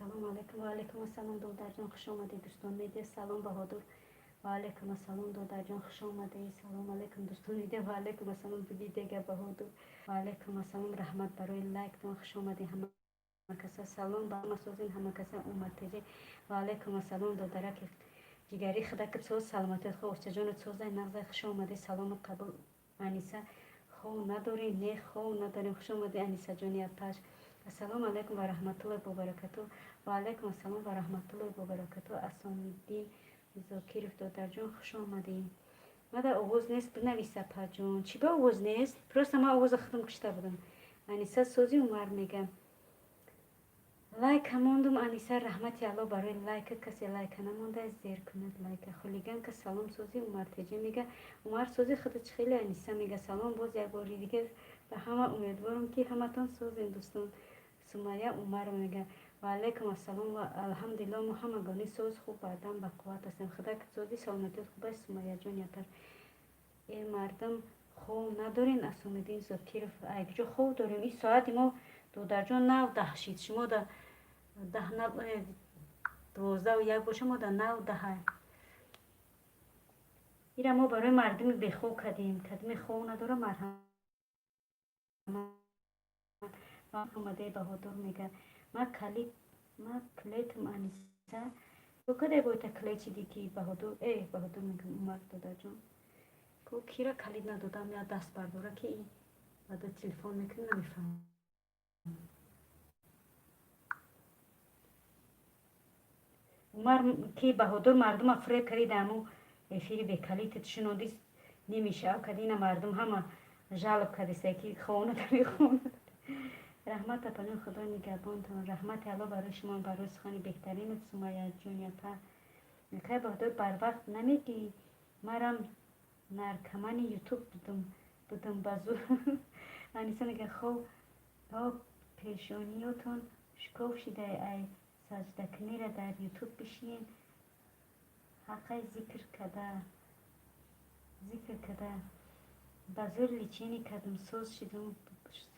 Ассалому алайкум, ва алайкум ассалом, додарҷон, хуш омадед, дӯстон медиа. Салом, Баҳодур. Ва алайкум ассалом, додарҷон, хуш омадед. Салом алайкум, дӯстон медиа. Ва алайкум ассалом, бидега Баҳодур. Ва алайкум ассалом, раҳмат барои лайктон, хуш омадед ҳама каса. Салом ба ҳама, созин ҳама каса, Умар ТЖ. Ва алайкум ассалом, додараки ҷигари, худакат соз, саломатият хуб, очаҷонат созай, нағзай, хуш омадед, салому қабул. Аниса, хов надорем? Не, хов надорем. Хуш омадед, Анисаҷони апаш. Ассалому алайкум ва раҳматуллоҳи вабаракату. Ва алайкум ассалом ва раҳматуллоҳи вабаракату. Асомиддин Зокиров, додарҷон, хуш омадед. Мада овоз нест, бинавис, апаҷон. Чӣ ба овоз нест? Просто ман овоза худам кушта будам. Аниса, сози, Умар мега. Лайка мондум, Аниса, раҳмати Алло барои лайка. Касе лайка намонда, зер кунад лайка. Хулиганка, салом, сози, Умар ТЖ мега. Умар, сози, худат хеле. Аниса мега, салом боз як бори дигар ба ҳама, умедворам, ки ҳаматон созем, дӯстон. Сумая Умарова мега, ва алайкум ассалом, ва алҳамдулилло, мо ҳамагонӣ соз, хуб, баъдан ба қувват ҳастем. Худак сози, саломатият хуб аст, Сумаяҷон ятар. Э, мардум, хов надорен? Асомиддин Зокиров, айкҷо хов дорем? Ин соати мо, додарҷон, нав 10 шид. Шумо да 10, 12:01 боша, мо да нав 10-а. Ира мо барои мардуми бехов кардем. Кадиме хов надора, марҳамат. Омадаи, Баҳодур мега. Ма калид, ма клетм, Аниса. Каде бойта клет чиди ки, Баҳодур, э, Баҳодур мегам, Умар додарҷон. Ко кира калид надодам, я даст бардора, ки баъда телефон мекунӣ, намефаҳмам. Умар ки Баҳодур, мардума фиреб кардӣ, даму эфири бекалитит шунодӣ, нимишав кардӣ, ина мардум ҳама жалоб кардиста, ки хона дари, хона. Раҳмат, апаҷон, худо нигаҳбонтон. Раҳмати Алло барои шумо, барои сухани беҳтаринат, Сумаяҷони апа. Кай, Баҳодур, барвақт намегӣ? Марам наркомани Ютуб будум ба зур. Аниса мега, хов ҳо, пешониётон шикоф шида, ай саҷдакунира дар Ютуб бишинен, ҳаққай зикр када, зикр када. Ба зур лечение кардам, соз шидум,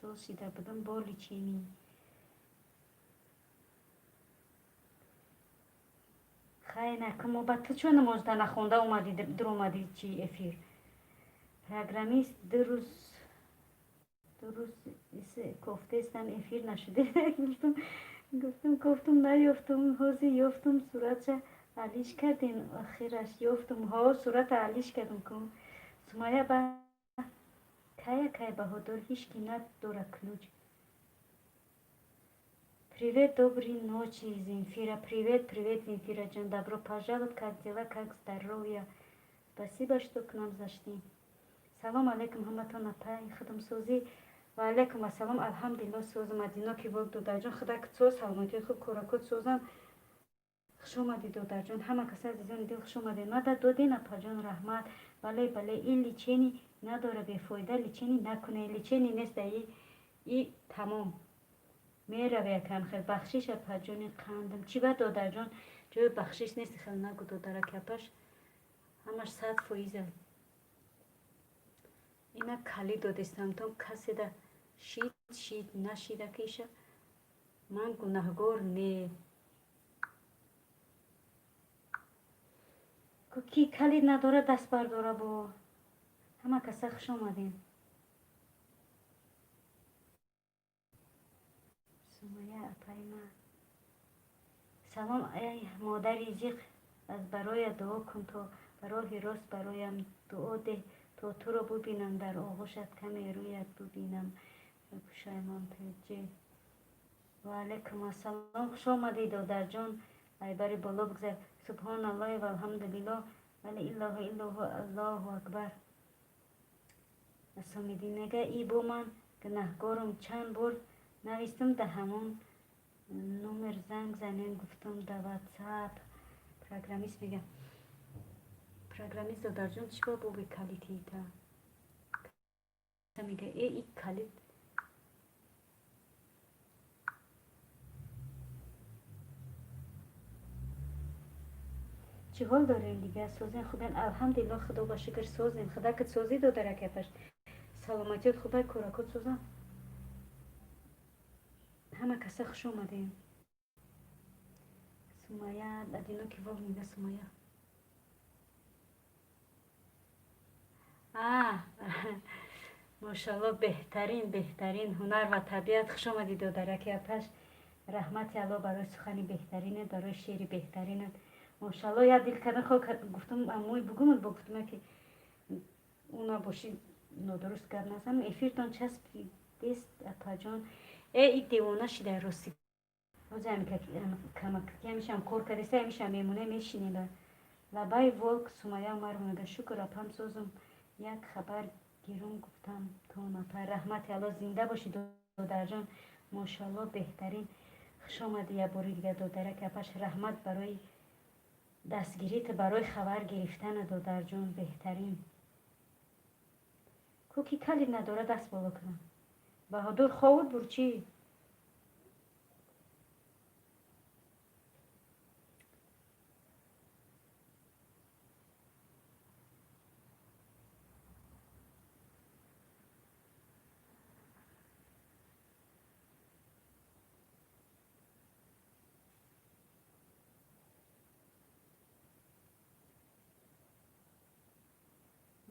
соз шида будум бо лечение. Хай, накун, мо ба ту чо намозда нахонда омадӣ, дуромадӣ чи эфир? Программист, 2 рӯз, 2 рӯз кофтестам, эфир нашуде. Гуфтам, кофтум, наёфтум, ҳозир ёфтум. Суратша алиш кардин, охираш ёфтум. Ҳо, сурата алиш кардум ку. Сумая, ба кая кай, Баҳодур, ҳички надора ключ. Привет, доброй ночи, Земфира. Привет, привет, Земфира ҷон, добро пожаловать. Как дела, как здоровье? Спасибо, что к нам зашли. Салом алейкум ҳаматон, апай, худумсозӣ? Ва алайкум ассалом, алҳамдулилло, созам. Одинокий волк, додарҷон, худак соз, саломатии хуб, коракот созам. Хуш омадед, додарҷон, ҳама каса, азизони дил, хуш омадед. Мадад доден, апаҷон, раҳмат. Бале, бале, ин лечение надора, бефоида, лечение накуне, лечение нест, и тамом мераве якам хел. Бахшиш, апаҷони қандам. Чӣ ба, додарҷон, ҷои бахшиш нест, хел нагу, додараки апаш, ҳамаш 100%-а. Ина калид додистам, том каседа шид, шид, нашида киша, ман гунаҳгор не. Ки калид надора, даст бардора. Бо ҳама каса хуш омадем. Сумая апай ма, салом. Ай модари зиқ, аз бароя дуо кун, то ба роҳи рост бароям дуо деҳ, то туро бубинам дар оғӯшат, каме рӯят бубинам. Пушаймон ТЖ. Ва алайкум ассалом, хуш омадӣ, додарҷон, айбари боло бигзар. Субҳоналлоҳи валҳамдулиллоҳ, ва ла илоҳа иллоҳу, аллоҳу акбар. Асомиддин мега, и бо ман гунаҳгорум, чанд бор навистум, да ҳамон номер занг занем гуфтум, да Ватсап. Программист мега, программист, додарҷон, чӣ ба боби калитита мега, э, и калид. Чӣ ҳол дорем дига, созем, хубен? Алҳамдулилло, худо ба шукр, созем. Худакат созӣ, додаракапаш, саломатиёт хубай, коракот созам. Ҳама каса хуш омадем. Сумая, Одинокий волк мега Сумая. А, мошалло, беҳтарин, беҳтарин, ҳунар ва табиат. Хуш омадӣ, додараки апаш. Раҳмати Алло барои сухани беҳтаринат, барои шеъри беҳтаринат. Мошалло, як дил кардам, хо гуфтам, амои бугумад, бо гуфтам, ки ӯ набоши, нодуруст гап назанам. Эфиртон часпидест, апаҷон. Э, и девона шидай, рости. Ҳозир камакамишам кор кардеста, ҳамиша мемоне, мешинем. Лабаи волк. Сумая Умарова мега: шукр, апам, созум, як хабар гирум гуфтам тон, апа. Раҳмати Алло, зинда бошӣ, додарҷон. Мошалло, беҳтарин. Хуш омадӣ як бори дигар, додараки апаш. Раҳмат барои дастгирит, барои хабар гирифтана, додарҷон, беҳтарин. Ку ки калид надора, даст боло кунам. Баҳодур ховуд бурчӣ.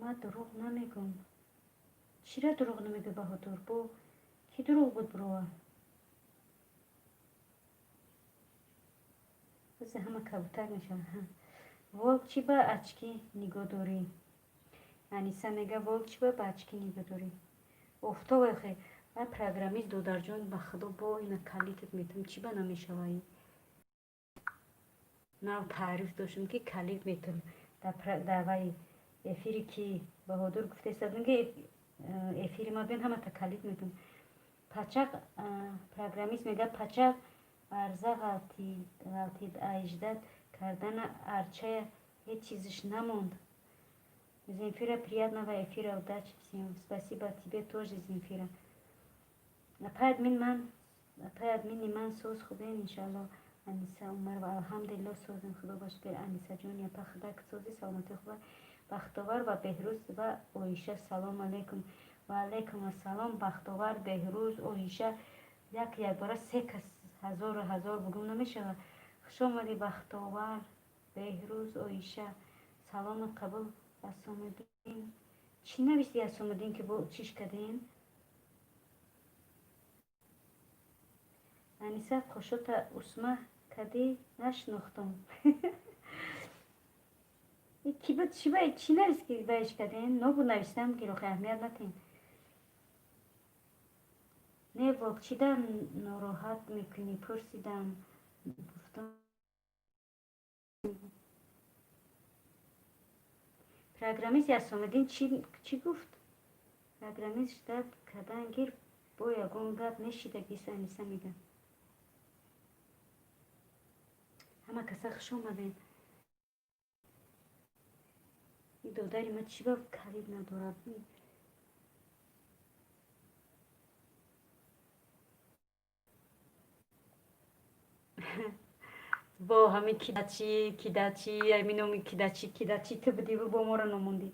Ман дурӯғ намегӯм. Чира дурӯғ намегӯй, Баҳодур? Бо кӣ дурӯғ буд, бирова? Ҳозир ҳама кабутар мешавад. Волк, чӣ ба очки нигоҳ дорӣ? Аниса мега: волк, чӣ ба очки нигоҳ дорӣ? Офтобе хе. Вай программист, додарҷон, ба худо, бо ина калитат метавам, чӣ ба намешаваи? Нав таъриф доштем, ки калит метавам дар вай эфири ки Баҳодур гуфтеста будем, ки эфири ма бин, ҳамата калит метавам. Пачақ, программист мега: пачақ арза ғалтид, аждад кардана арчая ҳеҷ чизиш намонд. Земфира, приятного эфира, удачи всем. Спасибо, тебе тоже, Земфира. Апай админ ман, апай админи ман, соз, хубен, иншалло. Аниса Умарова, алҳамдулилло, созем, худо ба шукр. Анисаҷон, япа, худак сози, саломатӣ хуба. Бахтовар ва Беҳрӯз ва Оиша, салом алейкум. Ва алейкум ассалом, Бахтовар, Беҳрӯз, Оиша, як якбора се кас, ҳазору ҳазор бугум намешавад. Хуш омадӣ, Бахтовар, Беҳрӯз, Оиша, саломат қабул. Асомиддин, чӣ нависти, Асомиддин, ки бо чиш кардем? Аниса, қошота усма кардӣ, нашинохтам. Чӣ навист, ки баиш кардем? Нобуд навистам, ки рохи аҳамият натем. Не, волк, чӣ дар нороҳат мекунӣ? Пурсидам, гуфтам. Программист Ясомиддин чӣ гуфт? Программист ждать кардан гир, бо ягон гап нешидагист, Аниса мега. Ҳама каса хуш омадем. И додари ма чӣ ба калид надорад? Бо ҳамин кидачи, кидачи, ҳамин номи кидачи, кидачи ту будиву бо моро номондӣ.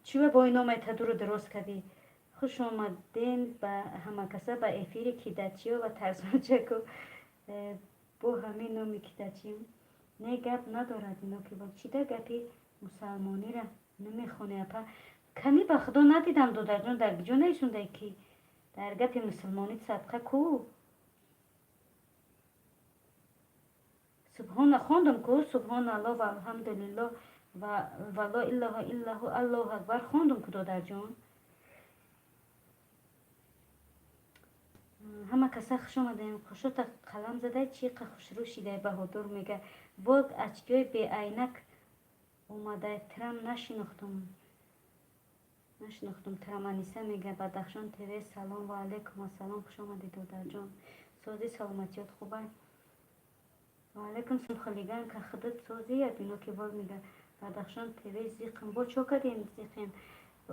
Чӯба бо ин номай дуру дароз кардӣ? Хуш омадем ба ҳамакаса ба эфири кидачиё ва тарсончако. Бо ҳамин номи кидачиё не, гап надорад ино ки чида гапи мусалмонира намехоне, апа? Кани, ба худо, надидам, додарҷон, дар киҷо нависондай, ки дар гапи мусулмонӣ садқа ку? Субҳона хондам ку, субҳоналло ва алҳамдулилло ва ло илоҳа иллаҳу аллоҳу акбар хондам ку, додарҷон. Ҳама каса хуш омадем. Хушота қалам задай, чӣ қа хушрӯ шидай, Баҳодур мега. Волк, очкиҳои беайнак омадай, трам нашинохтум, нашинохтум трам. Аниса мега: Бадахшон ТВ, салом. Ва алайкум ассалом, хуш омадед, додарҷон. Сози, саломатиёт хубай? Ва алайкум салом, хулиганка, худат сози, ябино ки волк мега. Бадахшон ТВ, зиқм бо чо кардем, зиқем?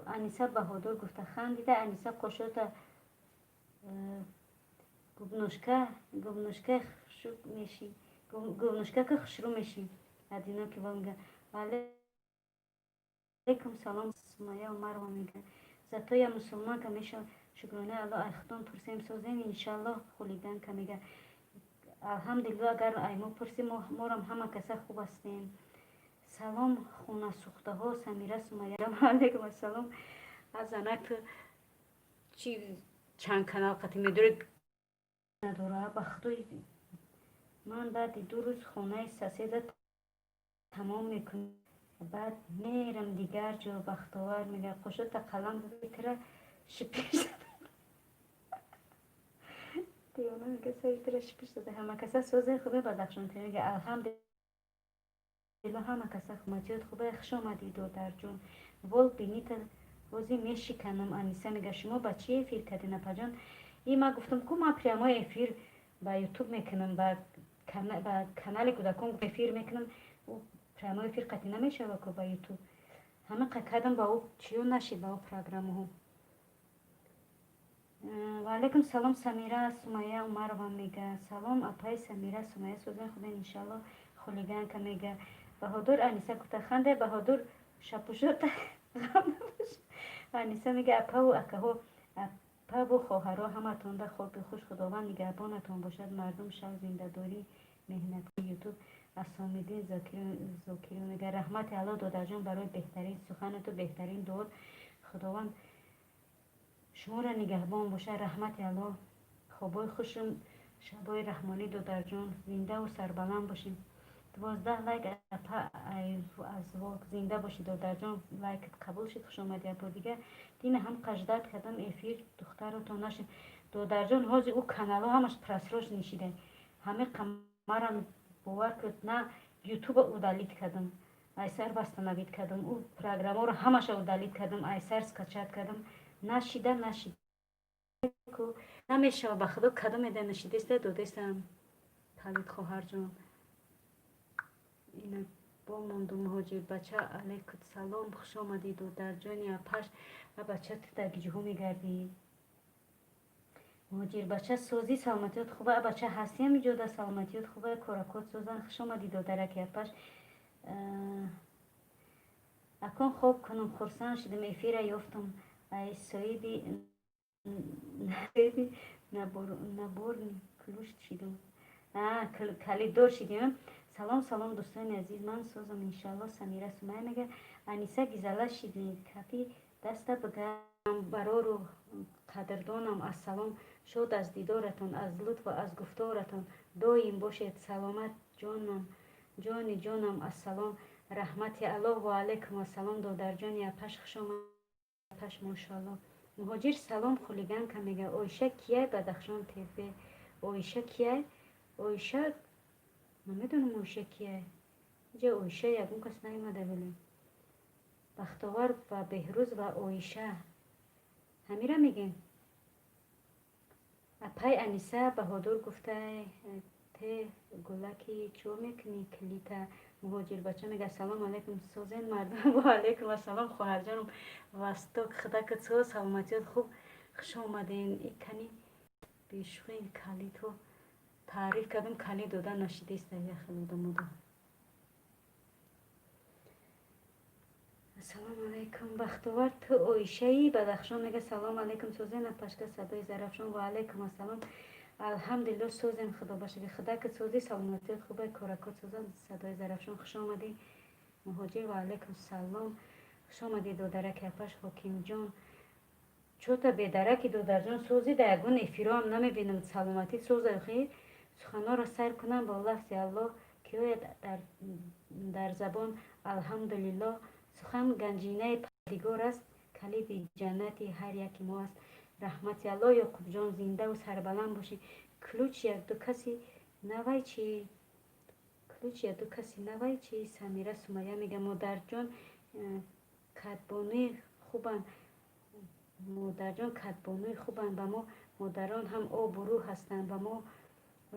Аниса Баҳодур гуфта хандида. Аниса, қошота губнушка, губнушка хушрӯ мешӣ, губнушка ка хушрӯ мешӣ. Адино ки волк мега. Ваалайкум салом, Сумая Умарова мега: зато я мусулманка меша, шукронаи Алло, ай худон пурсем, созем, иншаллоҳ. Хулиганка мега. Алҳамдулилло, агар ай мо пурсӣ, морам ҳама каса хуб ҳастем. Салом, хонасӯхтаҳо, Самира, Сумая. Алейкум ассалом. Аз занак, ту чи чанд канал қати медорӣ? Надора, ба худои ман, баъди 2 рӯз хонаи соседа тамом мекунам, баъд мерам дигар ҷо. Бахтовар мега, қошота қалам тира шипиш зада. Девона мега, сари тира шипиш зада. Ҳама каса созе, хубе? Бадахшон мега, алҳамдулилло, ҳама каса хуматиёт хубе. Хуш омадӣ, додарҷон. Волк бинита ҳозир мешиканам. Аниса мега, шумо ба чӣ эфир кардин, апаҷон? И ма гуфтам ку, ма прямой эфир ба Ютуб мекунам, ба канали кӯдакон эфир мекунам. Прямой эфир қатъӣ намешава ку ба Ютуб. Ҳама кардам, ба ӯ чиё нашид, ба ӯ программаҳо. Ваалайкум салом, Самира Сумая Умарова мега. Салом, апаи Самира, Сумая, сӯзан худен, иншалло. Хулиганка мега, Баҳодур. Аниса гуфта, ханде, Баҳодур, шапушота. Аниса мега, апаву акаҳо, апаву хоҳаро, ҳаматонда хоби хуш, Худованд нигаҳбонатон бошад. Мардум шав, зиндадорӣ, меҳнати Ютуб. Асомиддин Зокирӣ мега, раҳмати Алло, додарҷон, барои беҳтарин суханату беҳтарин дуот. Худованд шуморо нигаҳбон бошад. Раҳмати Алло, хобои хушум, шабои раҳмонӣ, додарҷон, зиндаву сарбаланд бошем. 12 лайк, апа, аз волк. Зинда бошӣ, додарҷон, лайкат қабул шуд. Хуш омадӣ апо. Дигар дина ҳам қаждат кардам, эфир духтаротон нашид. Додарҷон, ҳозир ӯ каналҳо ҳамаш просроченный шида. Ҳами қамарам, бовар кунед, на Ютуба удалить кардам, айсар восстановить кардам, ӯ программаро ҳамаша удалить кардам, айсар скачать кардам, нашида, нашида, намешава. Ба худо, кадоме да нашидеста, додестам калид, хоҳарҷон. Ина бомонду. Муҳоҷир бача, алайкум салом, хуш омадӣ, додарҷони апаш. А бача, ту дар гиҷуҳо мегардӣ? Муҳоҷир бача, созӣ, саломатиёт хуба? А бача, ҳастиам иҷода, саломатиёт хуба, коракот созан. Хуш омадӣ, додараки апаш. Акон хоб кунам, хурсанд шудам, эфира ёфтам. Ай соҳиби наборный ключ шидам, калиддор шидем. Салом, салом, дӯстони азиз, ман созам, иншалло. Самира Сумая мега, Аниса гизала шидӣ, кафи даста бигам. Барору қадрдонам, ассалом, шод аз дидоратон, аз лутфу аз гуфторатон, доим бошед саломат, ҷонам, ҷони ҷонам, ассалом. Раҳмати Аллоҳ, ва алайкум ассалом, додарҷони апаш, хуш омад, мошоалло. Муҳоҷир салом, хулиганка мега. Оиша кияй? Бадахшон ТВ, Оиша кияй? Оиша намедонам, Оиша кияй? Иҷа Оиша ягон кас наомада, вале Бахтовар ва Беҳрӯз ва Оиша ҳамира мегем. Апай Аниса, Баҳодур гуфтай, те гулаки чо мекунӣ килита? Муҳоҷирбача мега, ассалому алайкум, созен, мардум. Ва алайкум ассалом, хоҳарҷонам Восток, худакат соз, саломатиёт хуб? Хуш омаден. Икани бешӯхи калидҳо таъриф кардам, калид дода нашидеста яхел одамода. Ассалому алайкум, Бахтовар, ту Оишаи Бадахшон мега. Салому алайкум, созен, апашка, садои Зарафшон. Ва алайкум ассалом, алҳамдулилло, созем, худо ба шукр. Худакат созӣ, саломатият хубе, коракот созан. Садои Зарафшон, хуш омадӣ. Муҳоҷир, ва алайкум салом, хуш омадӣ, додараки апаш. Ҳокимҷон, чота бедараки, додарҷон, созӣ, да ягон эфироам намебинам. Саломатӣ соза хи. Суханҳоро сайр кунам бо лафзи Аллоҳ, ки ояд дар забон, алҳамдулилло. Сухан ганҷинаи Парвардигор аст, калиди ҷаннати ҳар яки мо аст. Раҳмати Аллоҳ, Ёқубҷон, зиндаву сарбаланд бошӣ. Ключ якду каси навай чи? Ключ якду каси навай чи? Самира Сумая мега, модарҷон кадбонуи хубанд, модарҷон кадбонуи хубанд ба мо. Модарон ҳам обу рӯҳ ҳастанд ба мо,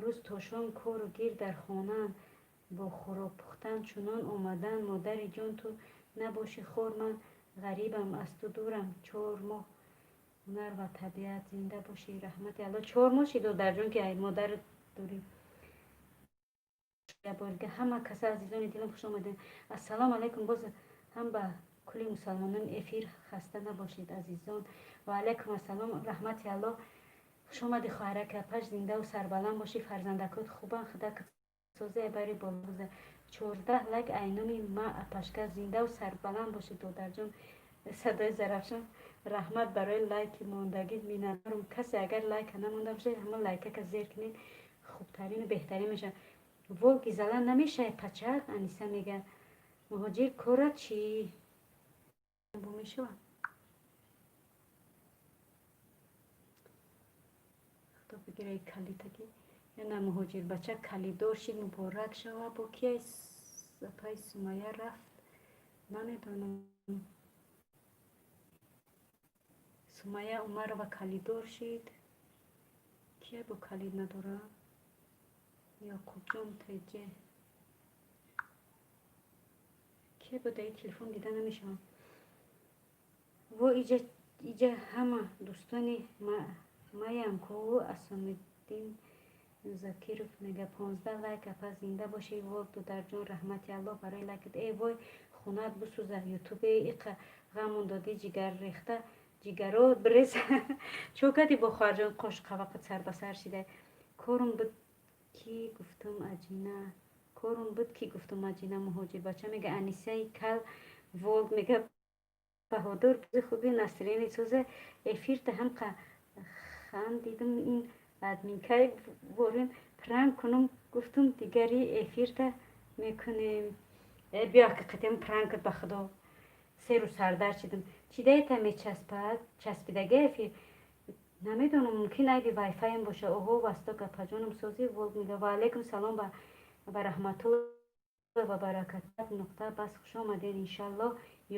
рӯз то шом кору гир дар хонаанд, бо хӯрок пухтан чунон омадаанд. Модари ҷон, ту набошӣ хор, ман ғарибам, аз ту дурам 4 моҳ. Ҳунар ва табиат, зинда бошӣ. Раҳмати Алло, 4 моҳ шид, додарҷон, ки ай модарат дурӣ. Ҳама каса, азизони дилам, хуш омадед. Ассалому алайкум боз ҳам ба кулли мусалмонон эфир. Хаста набошед, азизон. Ва алайкум ассалом, раҳмати Аллоҳ. Хуш омадӣ, хоҳарака, апаш, зиндаву сарбаланд бошӣ, фарзандакот хубан, худак созе бари болоза. 14 лайк айноми ма, апашка, зиндаву сарбаланд бошӣ, додарҷон. Садои Зарафшон, раҳмат барои лайки мондагӣ, миннатдорум. Касе агар лайка намонда бошад, ҳамон лайкака зер кунед, хубтарину беҳтарин мешавад. Волги зала намешавад, пачак, Аниса мега. Муҳоҷир, кора чӣ бо мешавад? Худо бигираи калитаки яна. Муҳоҷир бача калидор шид, муборак шава. Бо кияй апай Сумая рафт, намедонам. Сумая Умарова калидор шид. Кия бо калид надора? Ёқубҷон теҷе кия бо даи телефон дида намешавам. Во, иҷа ҳама дӯстони маям ку. Асомиддин Закиров мега: 15 лайк, апа, зинда бошӣ. Во, додарҷон, раҳмати Аллоҳ барои лайкат. Э вой, хунат бисӯза, ютубе, иқа ғамон додӣ, ҷигар рехта, ҷигаро бирез. Чо кардӣ бо хоҳарҷон? Қош қавақат сар ба сар шида. Корум буд ки гуфтум, аҷина, корум буд ки гуфтум, аҷина. Муҳоҷир бача мега: Анисаи кал волг мега. Баҳодур, хуби насрини сӯза, эфирта ҳам хандидум. Ин админкаи ворин пранк кунум гуфтум, дигари эфирта мекунем. Э, биё, ҳақиқатем пранкат, ба худо, серу сардар шидум. Чидаета мечаспад, часпидаги эфир намедонам, мумкин айби вайфайм боша. Оҳо, Васток апаҷонам, сози. Волг мега: ва алайкум салом ва раҳматулло ва баракатат. Нуқта бас, хуш омадед, иншаллоҳ.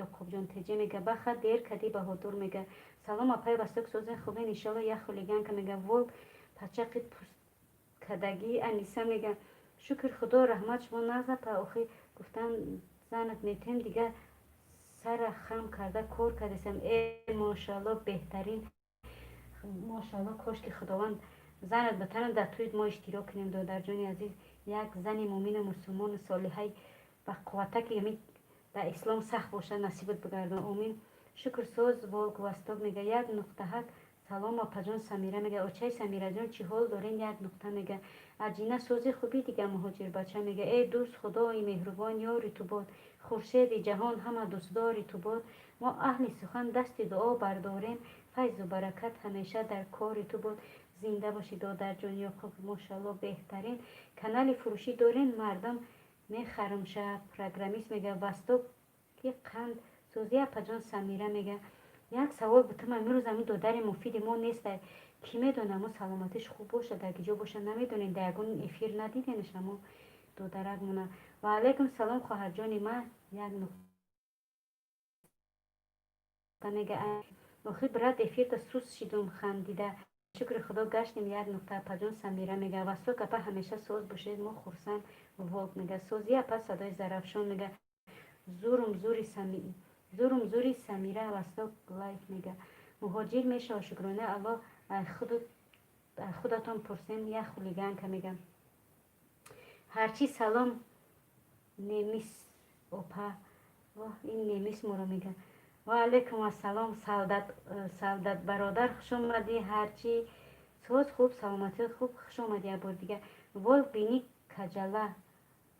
Ёқубҷон теҷе мега: баха, дер кадӣ. Баҳодур мега: салом, апай Васток, сози, хубен, иншаллоҳ. Як хулиганка мега: волг пачақи пусткадагӣ. Аниса мега: шукр худо, раҳмат, шумо нағз, апа? Охи гуфтан занат метем, дига сара хам карда кор кардесам. Э, мошалло, беҳтарин, мошалло. Кошки Худованд занат батанам, дар тӯи мо иштирок кунем. Додарҷони азиз, як зани мумину мусулмону солиҳай ба қуввата, ки дар ислом сахт бошад, насибат бигардон, омин. Шукр, соз. Волк Восток мега: як нуқтаҳак. Салом, апаҷон. Самира мега: очаи Самираҷон, чӣ ҳол дорен? Як нуқта мега: аҷина, сози, хубӣ? Дига муҳоҷирбача мега: э дӯст, худои меҳрубон ёри ту бод, хуршеди ҷаҳон ҳама дӯстдори ту бод. Мо аҳли сухан дасти дуо бардорем, файзу баракат ҳамеша дар кори ту бод. Зинда бошӣ, додарҷон. Ёқуб, мошалло, беҳтарин. Канали фурӯшӣ дорен? Мардум мехарумша. Программист мега: Восток ки қанд созӣ, апаҷон. Самира мега: як савол бутум, имрӯз ами додари муфиди мо неста, кӣ медона, мо саломатиш хуб боша, дар киҷо боша, намедонем, дар ягон эфир надиденаш амо додаракмона. Ва алайкум салом, хоҳарҷони ма. Як нуқта мега: охи, брат, эфирда сус шидум хандида, шукри худо, гаштем. Як нуқта, апаҷон. Самира мега: Восток апа, ҳамеша соз бошед, мо хурсанд. Волк мега: созӣ, апа. Садои Зарафшон мега: зурум зури зурум зури. Самира Восток лайк мега: муҳоҷир мешава, шукрона Аллоҳ, худатон пурсем. Як хулиганка мега: ҳарчи салом, немис опа. Ин немис моро мега: ва алайкум ассалом, солдат, солдат бародар, хуш омадӣ. Ҳарчи соз, хуб, саломатиёт хуб, хуш омадӣ як бор дига. Волк бини каҷала.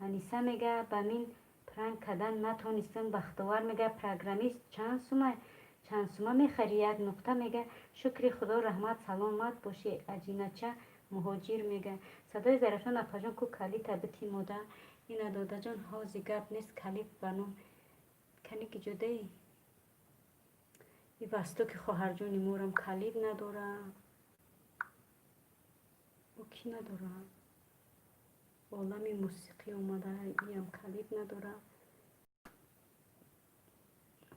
Аниса мега: ба мин пранк кардан натонистам. Бахтовар мега: программист чанд сума, чанд сума мехарӣ? Як нуқта мега: шукри худо, раҳмат, саломат бошӣ, аҷинача. Муҳоҷир мега: садои Зарафшон, апаҷон, ку калита бити мода ина. Додаҷон, ҳози гап нест, калит ба ном кани ки ҷодаи и Востоки хоҳарҷони морам калид надора. О, кӣ надора? Олами мусиқӣ омада, иам калид надора.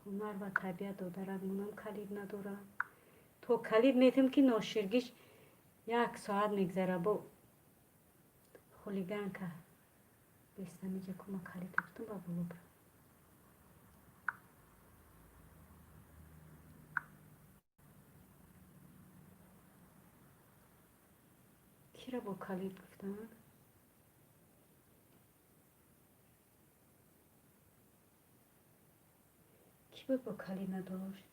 Ҳунар ва табиат додаракмонам калид надора. То калид метем, ки ноширгиш як соат мегзара. Бо хулиганка бестамиҷа кума калид гуфтум, ба боло бирам. Кира бо калид гуфтанд? Кӣ буд бо калид надошт?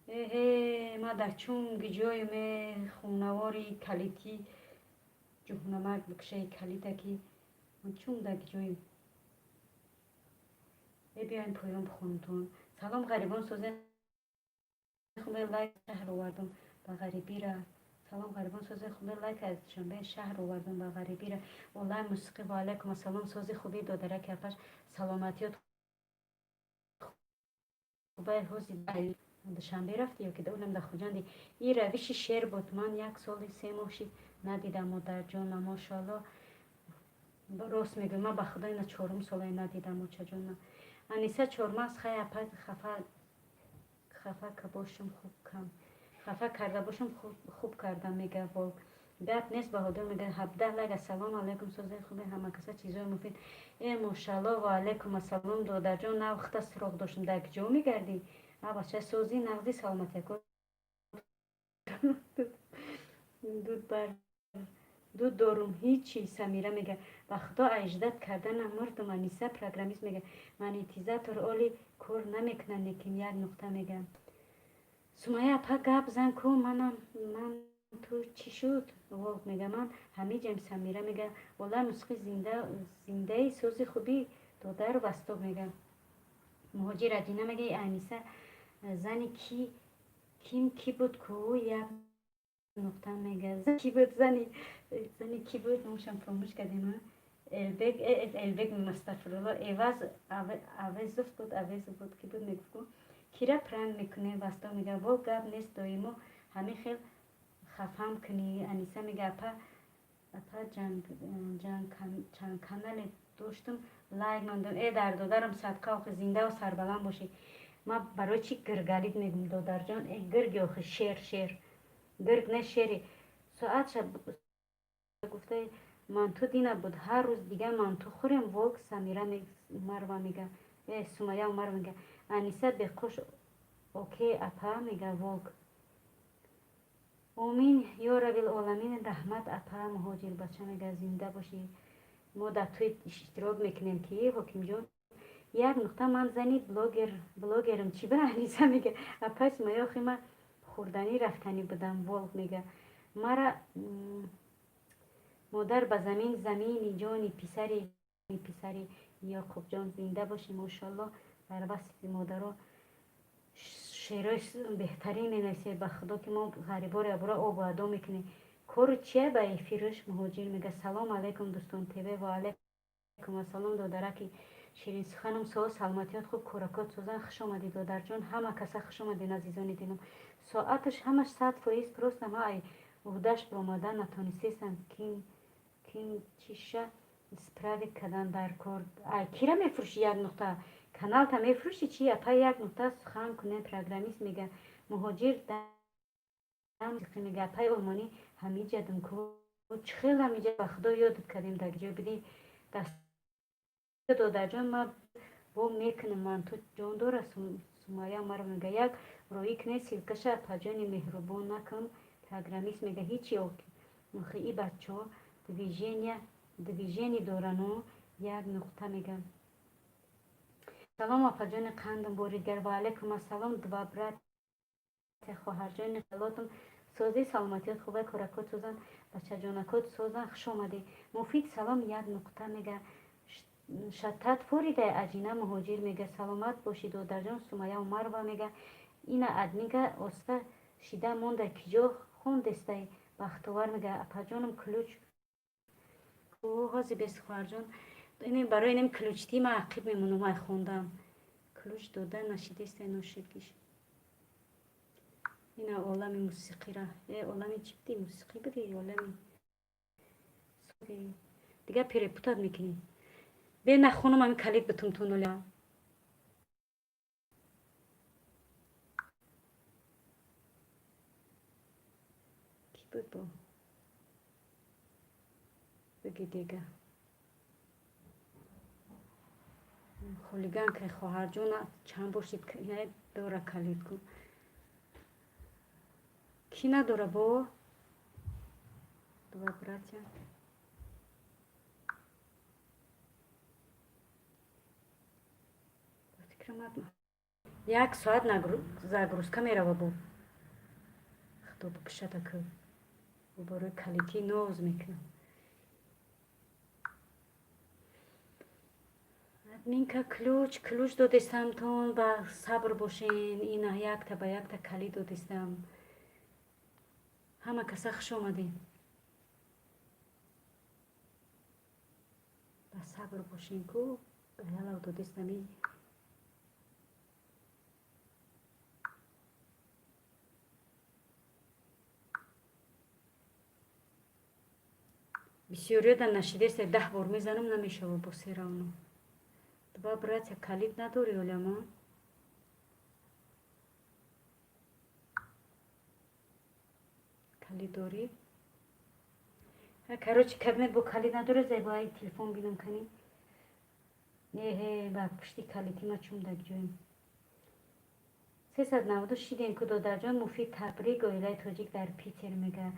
Эҳе, ма дар чунги ҷоюме, хунавори калитӣ ҷуҳнамак бикушаи калита ки ма чун дар ҷоем. Э, биёем поён бихонумтон. Салом, ғарибон, созе хубе, лайк шаҳр овардум ба ғарибира. Салом, ғарибон, сози хубе, лайк аз Душанбе шаҳр овардум ба ғарибира. Олай мусиқӣ, ва алайкум ассалом, сози хуби, додараки апаш, саломатиёт хубай. Ҳози Душанбе рафти ё ки олам дар Хуҷанди? И равиши шер буд. Ман як соли 3 моҳ шид надидам модарҷона, мошоалло. Рост мегӯям, ман ба худо ина чорум солае надидам очаҷона. Аниса чормағз хай апа, хафа хафа ка бошам, хуб кам хафа карда бошам, хуб кардам, мега волк. Гап нест, Баҳодур мега, 17 лайк. Ассалому алайкум, сози хуби, ҳамакаса чизои муфид. Э, мошалло, ва алайкум ассалом, додарҷон, навхта суроғ доштум, дар куҷо мегардӣ? А бача, сози нағзи, саломатияко, дуд бар дуд дорум ҳичи. Самира мега, ба худо аждат кардана мурдум. Аниса программист мега, монетизатор оли кор намекунад, лекин як нуқта мега. Сумая апа, гап зан ку, манам ман ту чӣ шуд? Волк мега, ман ҳамиҷам. Самира мега, ола мусиқӣ зиндаи, сози хубӣ, додару васток мега. Муҳоҷир Аҷина мега, Аниса зани ки ким ки буд ку, як нуқта мега. Ки буд, зани ки буд, номашам фаромӯш кардем. Элбек, Элбек, астағфирулло, Эваз Авезов буд, Авезов буд, ки буд, мегуфт ку кира пранк мекунем. Васток мега, во гап нест, доимо ҳамин хел хафам кунӣ. Аниса мега, апа, апа, чанд канале доштум, лайк мондам. Э, дар додарам садқа, охи зиндаву сарбаланд бошӣ. Ма барои чӣ гиргалид мегум, додарҷон? Э, гирги, охи шер, шер, гирг не, шери. Соатша гуфтаи манту дина буд, ҳар рӯз дигар манту хӯрем. Волк Самира Умарова мега, э, Сумая Умарова мега, Аниса беқуш, окей апа, мега волк. Омин ё раббил оламин, раҳмат апа. Муҳоҷирбача мега, зинда бошӣ. Мо дар тӯй иштирок мекунем ки ҳокимҷон. Як нуқта, ман зани блогер, блогерам чӣ ба? Аниса мега, апай Сумая, охи ма хӯрданӣ рафтанӣ будам. Волк мега, мара модар ба замин, замини ҷони писари писари Ёқубҷон, зинда бошӣ, мошоалло, дар васфи модаро шеърои беҳтарин менависед. Ба худо ки мо ғариборо ябора обу адо мекунем. Кору чия ба эфирш? Муҳоҷир мега, салом алайкум, дӯстон ТВ, ва алайкум ассалом, додараки ширинсуханам, суол, саломатиёт хуб, кӯракот созан. Хуш омадӣ, додарҷон, ҳама каса хуш омадед, азизони дилам. Соаташ ҳамаш 100%, просто ма ай уҳдаш баромада натонистестам. Ким ким чиша исправить кардан дар кор? Ай кира мефурӯшӣ, як нуқта? Каналта мефурӯшӣ чи, апа? Як нуқта, сухан кунем. Программист мега, муҳоҷир мега, апаи олмонӣ ҳамиҷадум ку, чӣ хел ҳамиҷа? Ба худо ёдат кардем, дар ҷой бидӣ даст, додарҷон, ма бо мекунам, ман ту ҷон дора. Сумая Умарова мега, як роӣ кунед ссылка ша, апаҷони меҳрубон, накун. Программист мега, ҳичи, охи и бачаҳо движения движение дорану. Як нуқта мега, салом, апаҷони қандам, боридгар, ва алайкум ассалом, два братья, хоҳарҷони лотум, созӣ, саломатиёт хубай, коракот созан, бачаҷонакот созан. Хуш омадӣ, Муфид. Салом, як нуқта мега, шаттат форидай аҷина. Муҳоҷир мега, саломат бошӣ, додарҷон. Сумая Умарова мега, ина адмига оста шида монда, киҷо хондестай? Бахтовар мега, апаҷонам, ключ ҳози бес, хоҳарҷон, барои инем ключ ти ма ақиб мемонам, ай хондам ключ дода нашидестай, ношидгиш. Ина олами мусиқира, э, олами чӣ будӣ, мусиқӣ будӣ, олами дигар перепутать мекунӣ. Бе нахонам, ами калид битум тунуля. Ки буд бо бигӣ дига? Хулиганка, хоҳарҷона, чанд бошид дора калид кун, кӣ надора бо два братья. Фикрам. Як соат загрузка мерава, бо худо бикушада, ку барои калитӣ ноз мекунам. Админка, ключ додестамтон, ба сабр бошен. Ина якта ба якта калид додестам. Ҳама каса хуш омадем, ба сабр бошен, ку галав додестами. Бисёриёда нашидеста, 10 бор мезанам, намешава. Бо всё равно два братья калид надори, оляма. Калид дорӣ? Короче, кабинет бо калид надорӣ, зебои телефон бинам кани. Неҳе, ба пушти калити ма чум даг ҷоем. 390 шидем ку, додарҷон Муфид, табрик. Оилаи тоҷик дар Питер мега.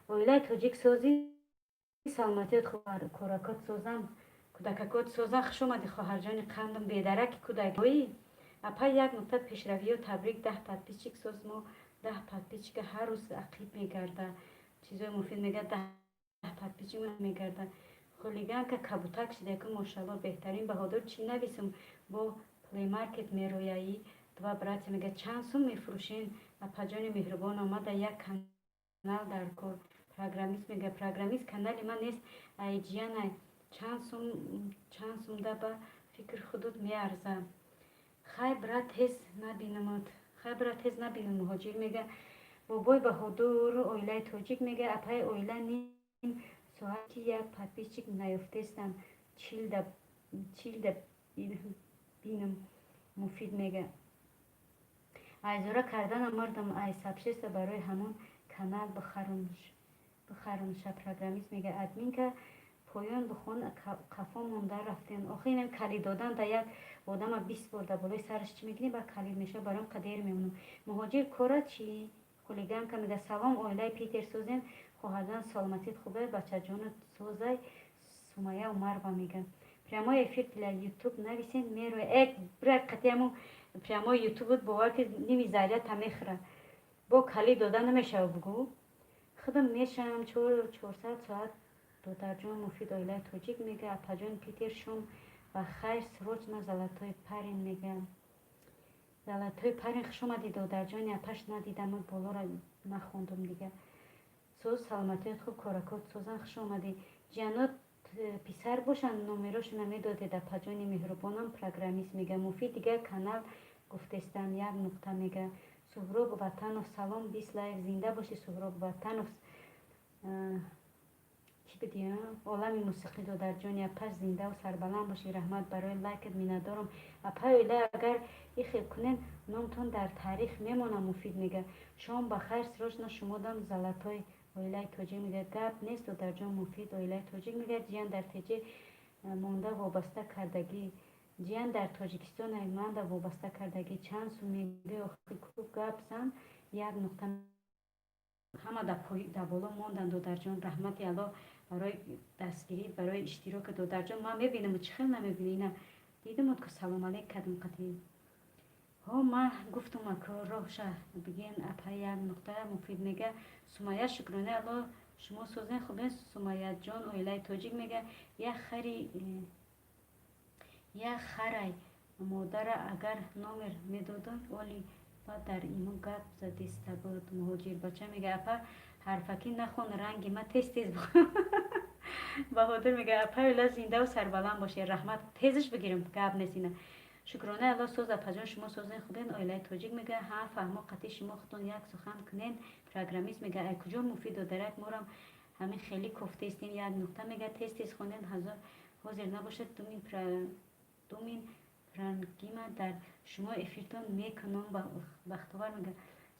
Оилаи тоҷик, созӣ, саломатиёт, коракот созам, кӯдакакот созан. Хуш омадӣ, хоҳарҷони қандам, бедараки кӯдакои. Апа, як нуқта пешравиё, табрик, 10 подписчик соз. Мо 10 подписчика ҳар рӯз ақиб мегарда. Чизои муфид мега, 10 подписчик мегарда. Хулиганка кабутак шида ку, мошалло, беҳтарин. Баҳодур, чӣ нависм, бо плеймаркет мерояӣ? Два братья мега, чанд сум мефурӯшен? Апаҷони меҳрубон, омада як канал дар кор. Программист мега, программист канали ман нест, айҷиянай. Чанд сумда ба фикри худут меарза? Хай, брат, тез набинамад, хай, брат, тез набинам. Муҳоҷир мега, бобои Баҳодур, оилаи тоҷик мега. Апаи оила, ним соати як подписчик наёфтестам, чилда бинам. Муфид мега, айзора карданам мардам, ай сабшеста барои ҳамон канал бихарумша. Программист мега, админка, поён бихон, қафо монда рафтем. Охи, инам калид додан да як одама 20 бор да болои сараш чӣ мекунӣ, ба калид мешава, баром қадер мемонам. Муҳоҷир, кора чӣ? Хулиганка мега, салом, оилаи Питер, созем, хоҳарҷон, саломатит хубе, бачаҷонат созай. Сумая Умарова мега, прямой эфир для ютуб нависен, мероя. Э, бира, қатиаму прямой ютуб бовар ки ними зарята мехӯра. Бо калид дода намешава, бугӯ, худам мешавам 400 соат. Додарҷон Муфид, оилаи тоҷик мега. Апаҷон Питер, шом ба хайр, срочно золотой парень мега. Золотой парень, хуш омадӣ, додарҷони. Апаш, надидам, болоро нахондум дига. Соз, саломатият хуб, коракот созан, хуш омадӣ. Ҷиянот писар бошанд, номерошона медодед, апаҷони меҳрубонам. Программист мега, Муфид, дигар канал гуфтестам, як нуқта мега. Суҳроб Ватанов, салом, 20 лайк, зинда бошӣ, Суҳроб Ватанов. Чӣ бидӣ, олами мусиқӣ, додарҷони апаш, зиндаву сарбаланд бошӣ, раҳмат барои лайкат, миннатдорам. Апаи оила, агар ихел кунен, номтон дар таърих мемонад. Муфид мега, шом ба хайр, срочно шумодам золотой. Оилаи тоҷик мега, гап нест, додарҷон Муфид, оилаи тоҷик мега. Ҷиян дар теҷе монда вобаста кардагӣ, ҷиян дар Тоҷикистон манда вобаста кардагӣ. Чанд сум мега, охи ку гап зан, як нуқта. Ҳама дар боло монданд. Додарҷон, раҳмати Алло барои дастгирӣ, барои иштироки. Додарҷон, ман мебинам, чӣ хел намебинӣ? Ина дидамод ку, салом алейк кардам қатӣ. Ҳо, ман гуфтум, аку роҳша бигин. Апа, як нуқта. Муфид мега, Сумая, шукронаи Алло, шумо созен, хубен, Сумаяҷон. Оилаи тоҷик мега, як харай модара агар номер медодам, оли баъд дар имо гап задиста буд. Муҳоҷирбача мега, апа, ҳарфакӣ нахон, ранги ма тез тез. Баҳодур мега, апа оила, зиндаву сарбаланд бошед, раҳмат. Тезаш бигирем, гап нест ина. Шукронаи Алло, соз, апаҷон, шумо созен, хубен. Оилаи тоҷик мега, ҳа, фаҳмо, қатъи шумо худтон як сухан кунен. Программист мега, ай куҷо, Муфид додарак, морам ҳамин хеле кофтаистем, як нуқта мега. Тез тез хонем, ҳозир набошад, думин прангима дар шумо эфиртон мекунам. Бахтовар мега,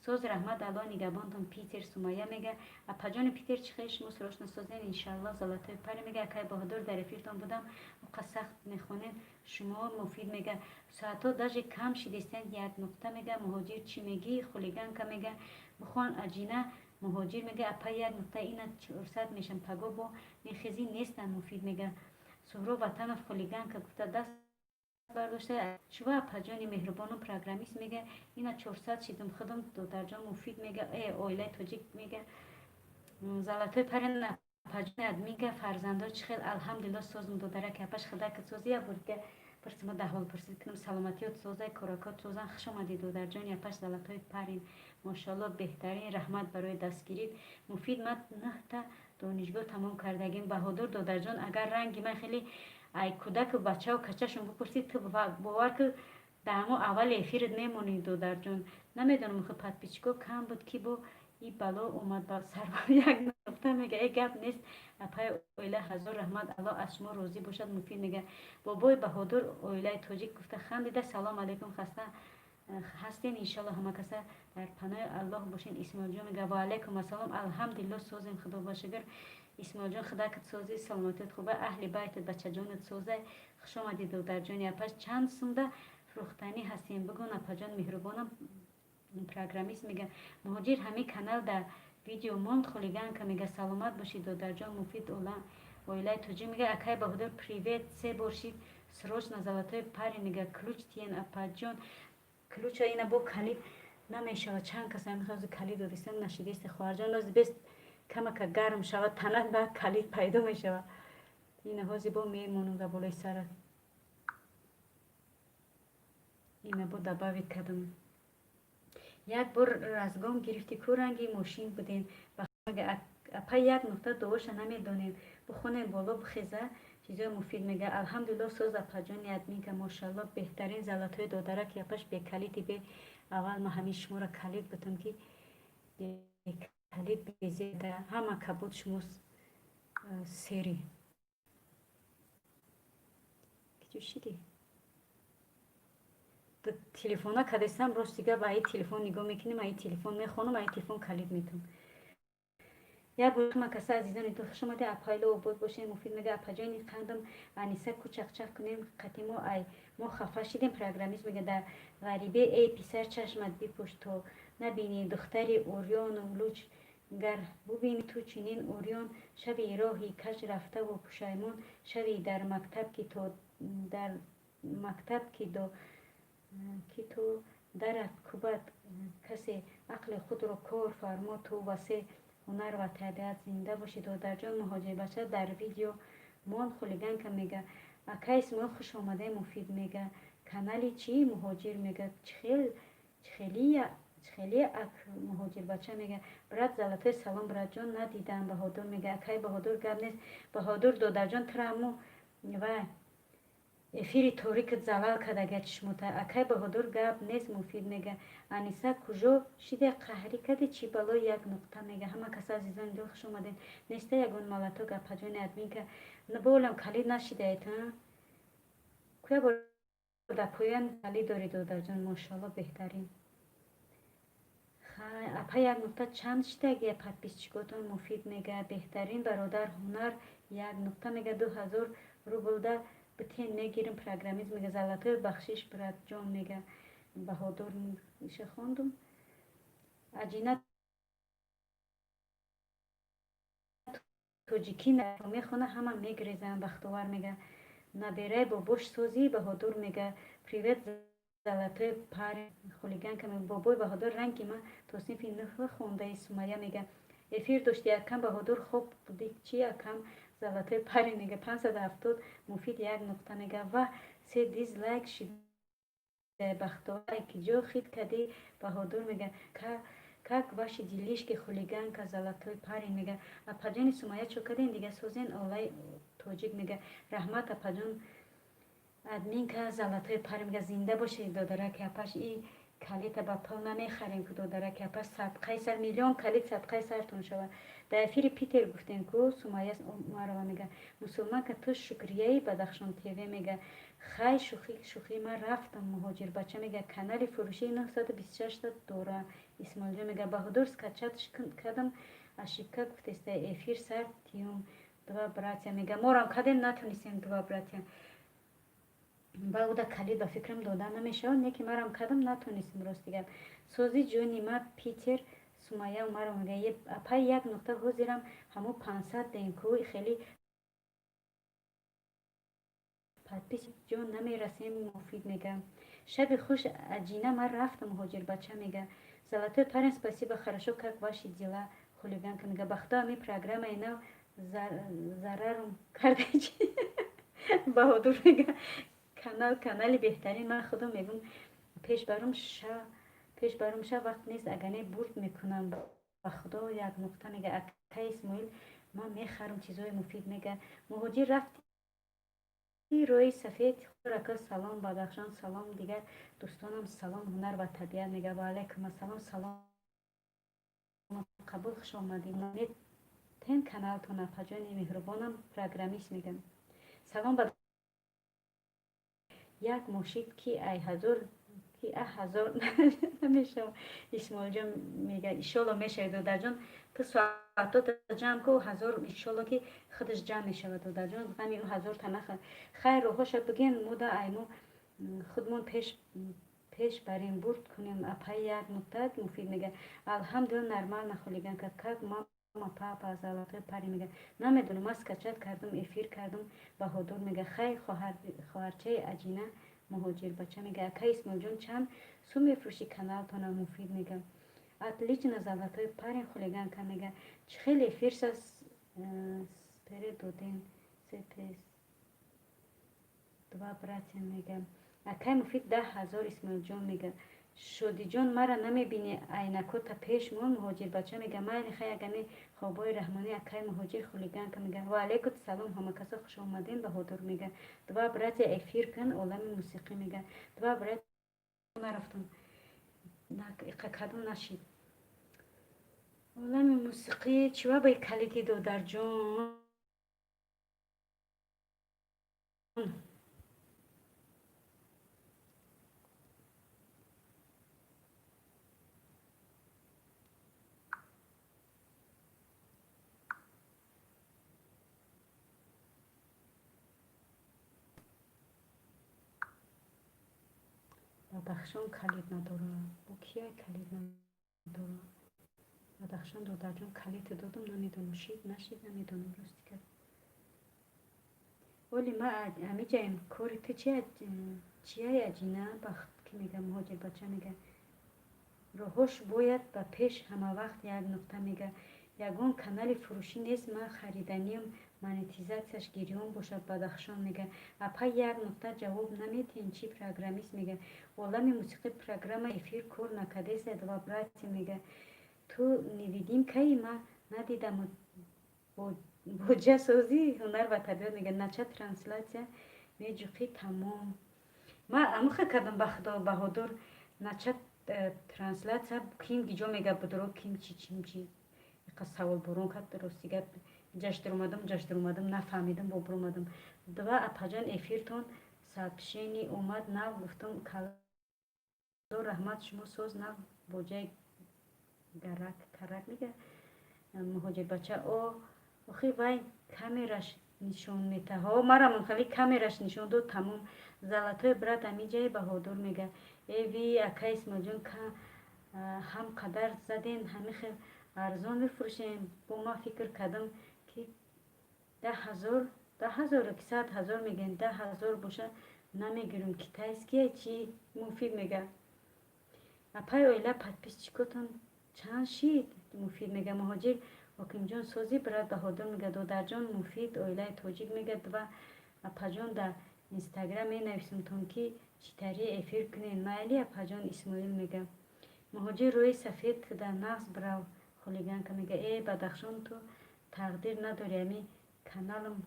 соз, раҳмат, Алло нигаҳбонтон. Питер, Сумая мега, апаҷони Питер, чӣ хел, шумо срочно созем, иншаллоҳ. Золотой парень мега, акай Баҳодур, дар эфиртон будам, уқа сахт мехонем шумо. Муфид мега, соатҳо даже кам шидистен, як нуқта мега. Муҳоҷир, чӣ мегӣ? Хулиганка мега, бихон, аҷина. Муҳоҷир мега, апа, як нуқта, ина 400 мешам, паго бо мехезӣ нестам. Муфид мега, Суҳроб Ватанов, хулиганка гуфта даст. Бардошта чува, апаҷони меҳрубону. Программист мега, ина 400 шидум худам. Додарҷон Муфид мега, оилаи тоҷик мега, золотой парень. Апаҷони админка, фарзандо чӣ хел? Алҳамдулилло, созм, додараки апаш, худакат сози. Як бор дига пурсима, даҳол пурсид кунам, саломатиёт созай, коракот созан. Хуш омадӣ, додарҷони апаш, золотой парень, мошалло, беҳтарин. Раҳмат барои дастгирит. Муфид, ман нӯҳта донишгоҳ тамом кардагим. Баҳодур додарҷон, агар ранги ман хеле ай кӯдаку бачаву качашон бипурсӣ, ту бовар ки дар ҳамо аввали эфират мемонӣ. Додарҷон, намедонам, хи подписчико кам буд, ки бо и бало омад ба сарвар. Як нуқта мега, э, гап нест, апаи оила, ҳазор раҳмат, Аллоҳ аз шумо розӣ бошад. Муфид мега, бобои Баҳодур, оилаи тоҷик гуфта хандида. Салом алейкум, хаста ҳастен? Иншалло, ҳама каса дар паноҳи Аллоҳ бошен. Исмоилҷон мега, ва алайкум ассалом, алҳамдулилло, созем, худо ба шукр. Исмоилҷон, худакат созӣ, саломатият хуба, аҳли байтат, бачаҷонат созай. Хуш омадӣ, додарҷони апаш. Чанд сумда фурӯхтанӣ ҳастем, бигӯн, апаҷон меҳрубонам. Программист мега, муҳоҷир, ҳамин канал дар видео монд. Хулиганка мега, саломат бошӣ, додарҷон. Муфид, оилаи тоҷик мега, акай Баҳодур, привет, се бор шид, срочно. Золотой парень мега, ключ тиен, апаҷон. Ключа ина бо калид намешавад. Чанд кас ҳамин калид додистам, нашидисте, хоҳарҷон. Ози бес камака гарм шавад танат, ба калид пайдо мешавад. Ина ҳози бо мемонам дар болои сарат. Ина бо добавить кардам. Як бор разгон гирифтӣ ку, ранги мошин будем. Апа, як нуқта дуоша намедонем, бихонем, боло бихеза чизои. Муфид мега, алҳамдулилло, соз, апаҷони админка, мошалло, беҳтарин. Золотой додарак япаш, бекалиди бе аввал ма ҳамин шуморо калид бутам, ки бекалид безеда ҳама кабуд шумо сери киҷо шидӣ. Телефона кадестам, рости гап, аи телефон нигоҳ мекунем, аи телефон мехонам, аи телефон калид метам. Як бор ма каса, азизони ту, хуш омаде, апайло, обод бошем. Муфид мега, апаҷони қандам, Аниса ку, чақчақ кунем қатимо, ай мо хафа шидем. Программист мега, дар ғарибе, эй писар, чашмат бипӯш, то набинӣ духтари урёну луч, гар бубинӣ ту чунин урён, шави роҳи каҷ рафтаву пушаймон шави. Дар мактаб ки то дар мактаб ки до ки ту дарат кубад касе, ақли худро кор фармо, ту васе ҳунар ва табиат. Зинда бошӣ, додарҷон. Муҳоҷирбача дар видео мон. Хулиганка мега, ака Исмоил, хуш омаде. Муфид мега, канали чӣ? Муҳоҷир мега, чихелия ак. Муҳоҷирбача мега, брат золотой, салом, братҷон, надидам. Баҳодур мега, акай Баҳодур, гап нест. Баҳодур додарҷон, тураму ва эфири торикат залал кардага чишмота. Акай Баҳодур, гап нест. Муфид мега, Аниса куҷо шиде, қаҳрӣ кади чӣ балои? Як нуқта мега, ҳама каса, азизони дил, хуш омадед. Неста ягон малаток, апаҷони админка? Болам калид нашидаед? Куя бор дар поён калид дорӣ, додарҷон, мошалло, беҳтарин. Апа, як нуқта чанд шидаги подписчикотон? Муфид мега, беҳтарин бародар, ҳунар. Як нуқта мега, 2000 рублда битен, мегирим. Программист мега, золотой, бахшиш, братҷон мега. Баҳодур иша хондум. Аҷина тоҷикӣ мехона, ҳама мегрезанд. Бахтовар мега, набераи бобош созӣ. Баҳодур мега, привет, золотой парень. Хулиганка, бобои Баҳодур, ранги ма то синфи нӯҳ хондаи. Сумая мега, эфир дошти, акам Баҳодур, хоб будӣ чӣ, акам? Золотой парень мега, 570. Муфид, як нуқта мега, ва се дизлайк шида. Бахтовар, киҷо хит кардӣ? Баҳодур мега, как ваши делишки? Хулиганка, золотой парень мега, апаҷони Сумая, чо кардем дига, созен. Олаи тоҷик мега, раҳмат, апаҷон админка. Золотой парень мега, зинда бошед, додараки апаш. И калита ба пул намехарем ку, додараки апаш, садқаи сар, миллион калит садқаи сартон шавад. Дар эфири Питер гуфтем ку. Сумая Умарова мега, мусулманка, ту шукрияи Бадахшон ТВ мега, хай, шӯхӣ шӯхӣ, ман рафтам. Муҳоҷирбача мега, канали фурӯшии 926 та дора. Исмоилҷон мега, Баҳодур, скачать кардам, ошибка гуфтеста, эфир сар тиюм. Два братья мега, морам кардем, натонистем. Два братья ба уда калид ба фикрам дода намешавад, не ки марам кардам, натонистем, рости гап. Сози, ҷони ма, Питер. Сумая Умарова мега, апай, як нуқта, ҳозирам ҳамо 500 дем ку, хеле. Подписчик ҷон, намерасем. Муфид мега: шаби хуш, Аҷина, ман рафтам. Муҳоҷирбача мега: золотой парень, спасибо, хорошо, как ваши дела? Хулиганка мега: бахто, ами программаи нав зарарум кардаи. Баҳодур мега: канал, канали беҳтарин. Ман худам мегум, пеш барум ша, пеш барум ша, вақт нест, агане бурд мекунам ба худо. Як нуқта мега: акай Исмоил, ман мехарам чизҳои муфид. Мега: муҳоҷир рафти рӯи сафед. Рака, салом, Бадахшон, салом, дигар дӯстонам салом. Ҳунар ва табиат мега: ваалайкум ассалом, салом қабул, хуш омадед тен каналтон, апаҷони меҳрубонам. Программист мегам: салом. Ба як мошид ки ай ҳазор, ки а ҳазор намешавам. Исмоилҷон мега: иншолло мешавед, додарҷон, ту соатота ҷамъ ку, 1000 иншолло ки худаш ҷамъ мешавад. Додарҷон, ғами ӯ 1000 та нахӯр. Хайр, роҳоша бигӯен, муда айму худмон пеш пеш барем, бурд кунем. Апаи як нуқта. Муфид мега: алҳамдулилла, нормально. Хулиганка, как мама, папа? Золотой парень мега: намедонам, ман скачать кардум, эфир кардум. Баҳодур мега: хайр, хоҳарчаи Аҷина. Муҳоҷирбача мега: акай Исмоилҷон, чанд сум мефурӯшӣ каналтона? Муфид мега: отлично, золотой парень. Хулиганка мега: чӣ хеле эфирса спере додем сепес два братья. Мега: акай Муфид, 10 000. Исмоилҷон мега: Шодиҷон, мара намебинӣ, айнакота пеш мон. Муҳоҷирбача мега: майли, хай, агане хобҳои раҳмонӣ, акай муҳоҷир. Хулиганка мега: ваалайкум салом, ҳамакасо хуш омадем. Баҳодур мега: два братья, эфир кун. Олами мусиқӣ мега: два братья. Нарафтам, кадом нашид. Олами мусиқӣ чива ба калити, додарҷон? Бадахшон калид надорад. Бо кия калид надорад? Бадахшон, додарҷон, калид додум, намедонам, шид нашид, намедонам, рости гап. Оли ма ҳамиҷаем. Кори ту чияй, Аҷина? Бахт ки мега. Муҳоҷирбача мега: роҳош бояд ба пеш ҳамавақт. Як нуқта мега: ягон канали фурӯшӣ нест, ман хариданиям, монетизатсияш гирён бошад. Бадахшон мега: апа, як нуқта, ҷавоб наметиҳен чи? Программист мега: олами мусиқӣ, программа эфир кор накардеса. Два братья мега: ту невидимкаи, ма надидам. Боҷасозӣ. Ҳунар ва табиат мега: начать трансляция меҷуқӣ, тамом. Ма амуха кардам, ба худо. Баҳодур, начать трансляция ким гиҷо мега, будро ким чи чим чи иқа савол бурон кард. Рости гап, ҷаш даромадам, ҷаш даромадам, нафаҳмидам, бо буромадам. Два апаҷан, эфиртон сообщение омад, нав гуфтам кало, раҳмат, шумо соз нав. Боҷаи гарак карак мега. Муҳоҷирбача: о, охи, вай камераш нишон метаҳо, марам хали камераш нишон дод, тамом. Золотой брат, амиҷаи. Баҳодур мега: эви, ака Исмоилҷон, ҳам қадар заден, ҳами хел арзон мефурӯшем. Бо ман фикр кардам, ки 10 000, 10 000 ки 100 000 мегӯем, 10 000 боша, намегирем, китайские чи? Муфид мега: апай оила, подписчикотон чанд шид? Муфид мега: муҳоҷир Ҳокимҷон, сози, брат. Баҳодур мега: додарҷон. Муфид оилаи тоҷик мега: два апаҷон, дар Инстаграм менависумтон, ки чӣ тари эфир кунем. Майли, апаҷон. Исмоил мега: муҳоҷир рӯи сафед дар нағз бирав. Хулиганка мега: э, Бадахшон, ту тақдир надорӣ, ами каналам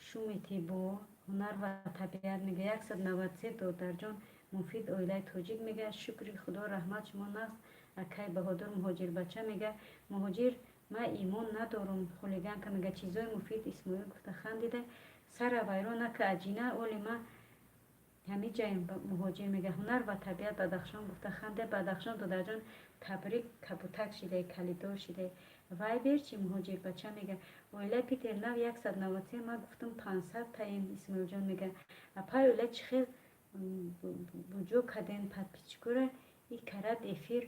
шуметӣ. Бо ҳунар ва табиат мега: 193. Додарҷон. Муфид оилаи тоҷик мега: шукри худо, раҳмат, шумо нағз, акай Баҳодур. Муҳоҷирбача мега: муҳоҷир, ман имон надорум. Хулиганка мега: чизои муфид. Исмоил гуфта хандида, сара вайрон нака, Аҷина, оли ма ҳамиҷаем. Муҳоҷир мега: ҳунар ва табиат. Бадахшон гуфта ханде. Бадахшон, додарҷон, табрик, кабутак шидай, калидор шидай. Вайбер чи? Муҳоҷирбача мега: оилаи Питер нав 193, ман гуфтам 500 таем. Исмоилҷон мега: апай оила, чӣ хел буҷо каден подписчикора и карат эфир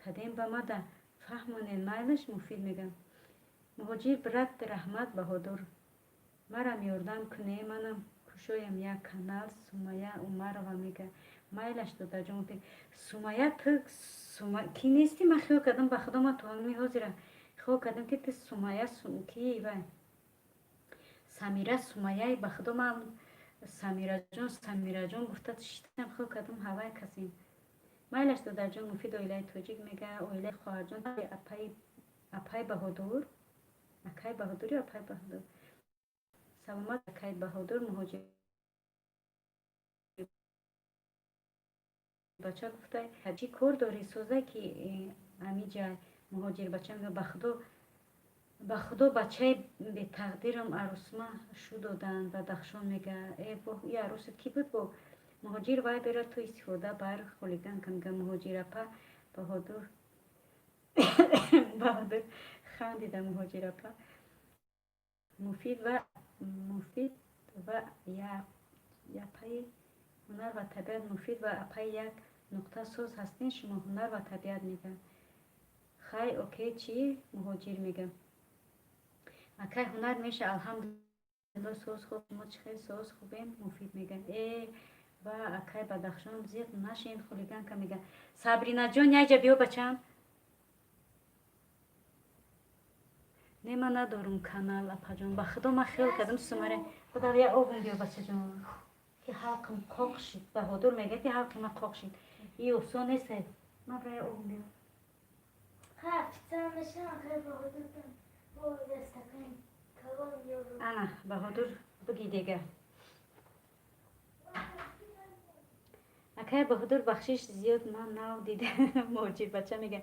каден, ба мада фаҳмонен, майлаш. Муфид мега: муҳоҷир брат, раҳмат. Баҳодур, марам ёрдам куне, манам. Кушоям як канал. Сумая Умарова мега, майлаш, додарҷон. Сумая, ту ки нести? Ман хиёл кардам, ба худо, ман то ҳами ҳозира хиёл кардам, ки ту Сумая ки вай Самира Сумаяи. Ба худо, ман Самираҷон, Самираҷон гуфта шитам, хиёл кардам ҳавай касем. Майлаш, додарҷон. Муфид оилаи тоҷик мега, оилаи хоҳарҷон, апай Баҳодур, акай Баҳодур ё апай Баҳодур, саломат, акай Баҳодур. Муҳоҷир бача гуфта, чӣ кор дорӣ, соза ки амиҷа. Муҳоҷир бача мега, ба худо, ба худо, бачаи бетақдирам арӯсма шу доданд. Бадахшон мега, э и арӯсат кӣ буд? Бо муҳоҷир вайбера ту истифода бар, хулиганка, мега муҳоҷир апа. Баҳодур, Баҳодур хандида. Муҳоҷир апа, Муфид ва япаи ҳунар ва табиат, Муфид ва апаи як нуқта соз ҳастин шумо. Ҳунар ва табиат мега, хай, окей, чӣ? Муҳоҷир мега, акай ҳунар меша, алҳамдулилло, соз, хуб, шумо чӣ хел, соз, хубем? Муфид мега, э ва акай Бадахшон, зиқ нашен, хулиганка, мега. Сабринаҷон, яйҷа биё, бачам. Не, ман надорум канал, апаҷон. Ба худо, ман хиёл кардам сумаре. Худо, я обум биё, бачаҷон, ки ҳалқим қоқ шид. Баҳодур мега, ки ҳалқи ман қоқ шид. И осон нест. Ман бира, обум биё. Ана, Баҳодур, буги дега. Акай Баҳодур, бахшиш зиёд, ман нав дида. Муҳоҷир бача мега,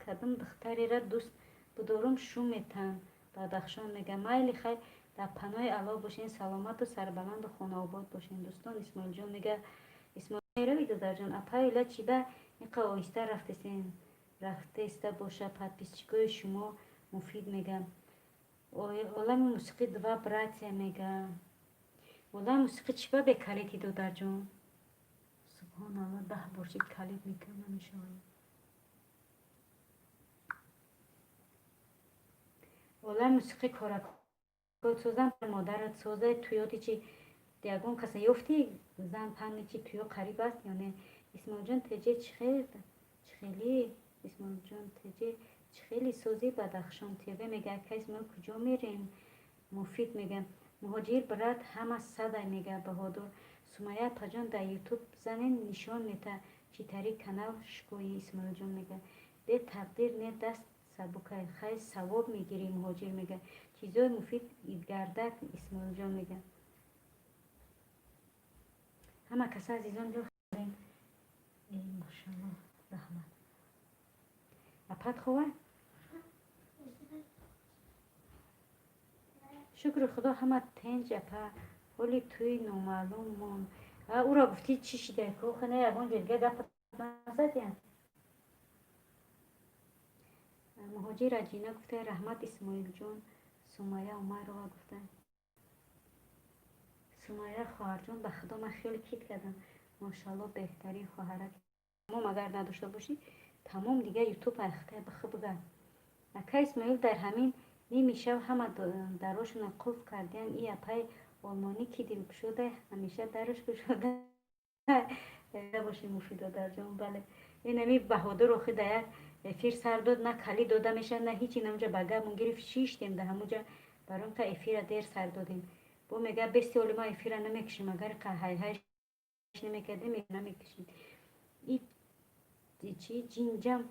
кадом духтарера дӯст будорум, шу метан. Бадахшон мега, майли, хай, дар паноҳи Аллоҳ бошен, саломату сарбаланду хонаобод бошен, дӯстон. Исмоилҷон мега, Исмоил мерави, додарҷон. Апай ила чиба инқа оҳиста рафтесен, рафтеста боша подписчикои шумо. Муфид мега, олами мусиқӣ, два братья, мега. Олами мусиқӣ чиба бекалити, додарҷон? Субҳоналло, 10 бор чи калит мекунам, намешавад. Олами мусиқӣ коракот созам, модарат созай, туёти чи ягон каса ёфтӣ, зан панни чи туё қариб аст ё не? Исмоилҷон теҷе чихели, Исмоилҷон теҷе чихели сози? Бадахшон ТВ мега, ака Исмоил, куҷо мерем? Муфид мега, муҳоҷир брат, ҳама садай, мега Баҳодур. Сумая апаҷон, дар ютуб занен, нишон мета, чӣ тариқ канал шукӯи. Исмоилҷон мега, бе тақдир не, даст сабукай, хай, савоб мегирӣ. Муҳоҷир мега, чизои муфид идгардак. Исмоилҷон мега, ҳама каса азизон ҷо, машалло, раҳмат. Апат хува, шукри худо, ҳама тенҷ, апа. Ҳоли тӯй номаълум мон. Уро гуфтӣ, чӣ шида кохана? Ягон ҷо дига гап назадия? Муҳоҷир Аҷина гуфта, раҳмат, Исмоилҷон. Сумая Умарова гуфта, Сумая хоҳарҷон, ба худо, ман хеле кит кардам, мошалло, беҳтарин хоҳарак. Тамом, агар надошта бошӣ, тамом, дига ютуб айхтай бихы бигар. Ака Исмоил, дар ҳамин ними шаб ҳама дарошона қулф кардиян. И апаи олмонӣ ки дилкушода, ҳамеша дараш кушода боши. Муфид додарҷон, бале, инами Баҳодур охи да як эфир сар дод, на калид дода мешавад, на ҳичи. Намуҷа ба гапмон гирифт, шиштем да ҳамуҷа, баром та эфира дер сар додем. Бо мега, бести оли ма эфира намекушем, агар ҳайҳайш намекардем, намекушем. И чи ҷинҷам,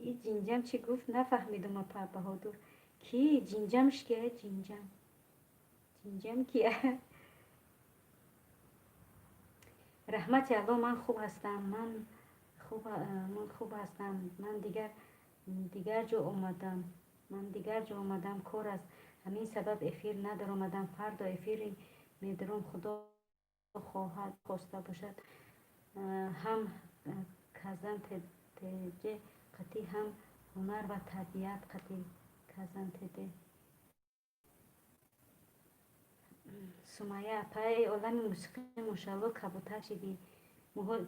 и ҷинҷам чӣ гуфт, нафаҳмидум. Апа Баҳодур, ки ҷинҷамш кия? Ҷинҷам, ҷинҷам кия? Раҳмати Алло, ман хуб ҳастам, ман хуб ҳастам. Ман дигар ҷо омадам, ман дигар ҷо омадам, кор аст, ҳамин сабаб эфир надаромадам. Фардо эфири медурам, худо хоҳад, хоста бошад. Ҳам казан теҷе қатӣ, ҳам ҳунар ва табиат қатӣ казан теде. Сумая апаи олами мусиқӣ, мошалло, кабутар шидӣ.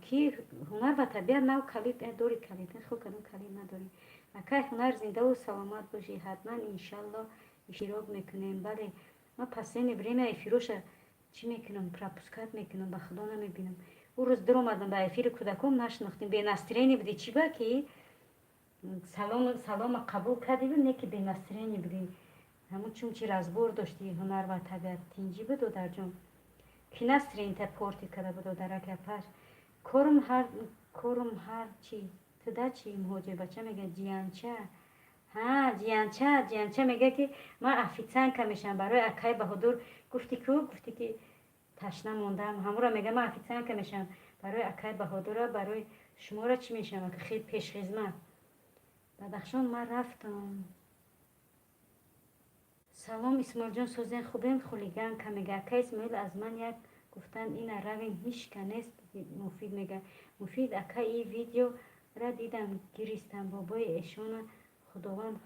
Ки ҳунар ва табиат нав калид дори? Калид хел кадом калид надорӣ, акай ҳунар, зиндаву саломат бошӣ, ҳатман, иншалло. Иштирок мекунем. Бале, ман последнее время эфироша чӣ мекунам, пропускать мекунам, ба худо, намебинам. Ӯ рӯз дуромадам ба эфири кӯдаком, нашинохтем, без настроения будӣ. Чӣ ба ки салома қабул кардиву не, ки без настроения будӣ. Ҳамун чун чи разбор доштӣ, ҳунар ва табиат. Тинҷӣ буд, додарҷон? Ки настроение та портить карда буд, додарак апаш? Корум ҳар, корум ҳар чи туда чи. Муҳоҷирбача мега, ҷиянча, ҳа, ҷиянча, ҷиянча мега, ки ман официантка мешавам барои акай Баҳодур. Гуфти ку, гуфти ки ташна мондам, ҳамуро мега, ман официантка мешавам барои акай Баҳодура, барои шуморо чӣ мешавам, пешхизмат. Бадахшон ман рафтам. Салом, Исмоилҷон, созен, хубем? Хулиганка мега, акай Исмоил, аз ман як гуфтан ина равем, ҳичка нест. Муфид мега, Муфид ака, и видеора дидам, гиристам. Бобои эшона Худованд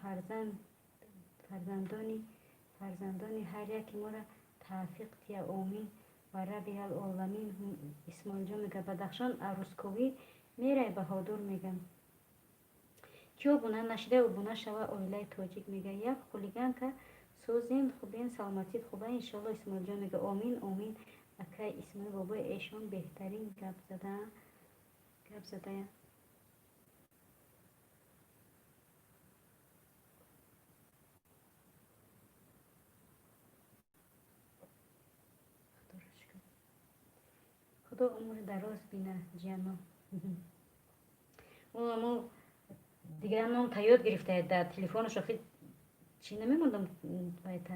фарзандони ҳар яки моро тавфиқ тия, омин ва раббил оламин. Исмоилҷон мега, Бадахшон арӯсковӣ мерай, Баҳодур мега. Ки обуна нашида, обуна шава. Оилаи тоҷик мега, як хулиганка, созем, хубем, саломатит хуба, иншолло. Исмоилҷон мега, омин, омин. Акай Исмоил, бобои эшон беҳтарин гап задая. Худо умри дароз бина, ҷиано. Ӯ дигар ном та ёд гирифта, дар телефонашо чӣ намемондам, байта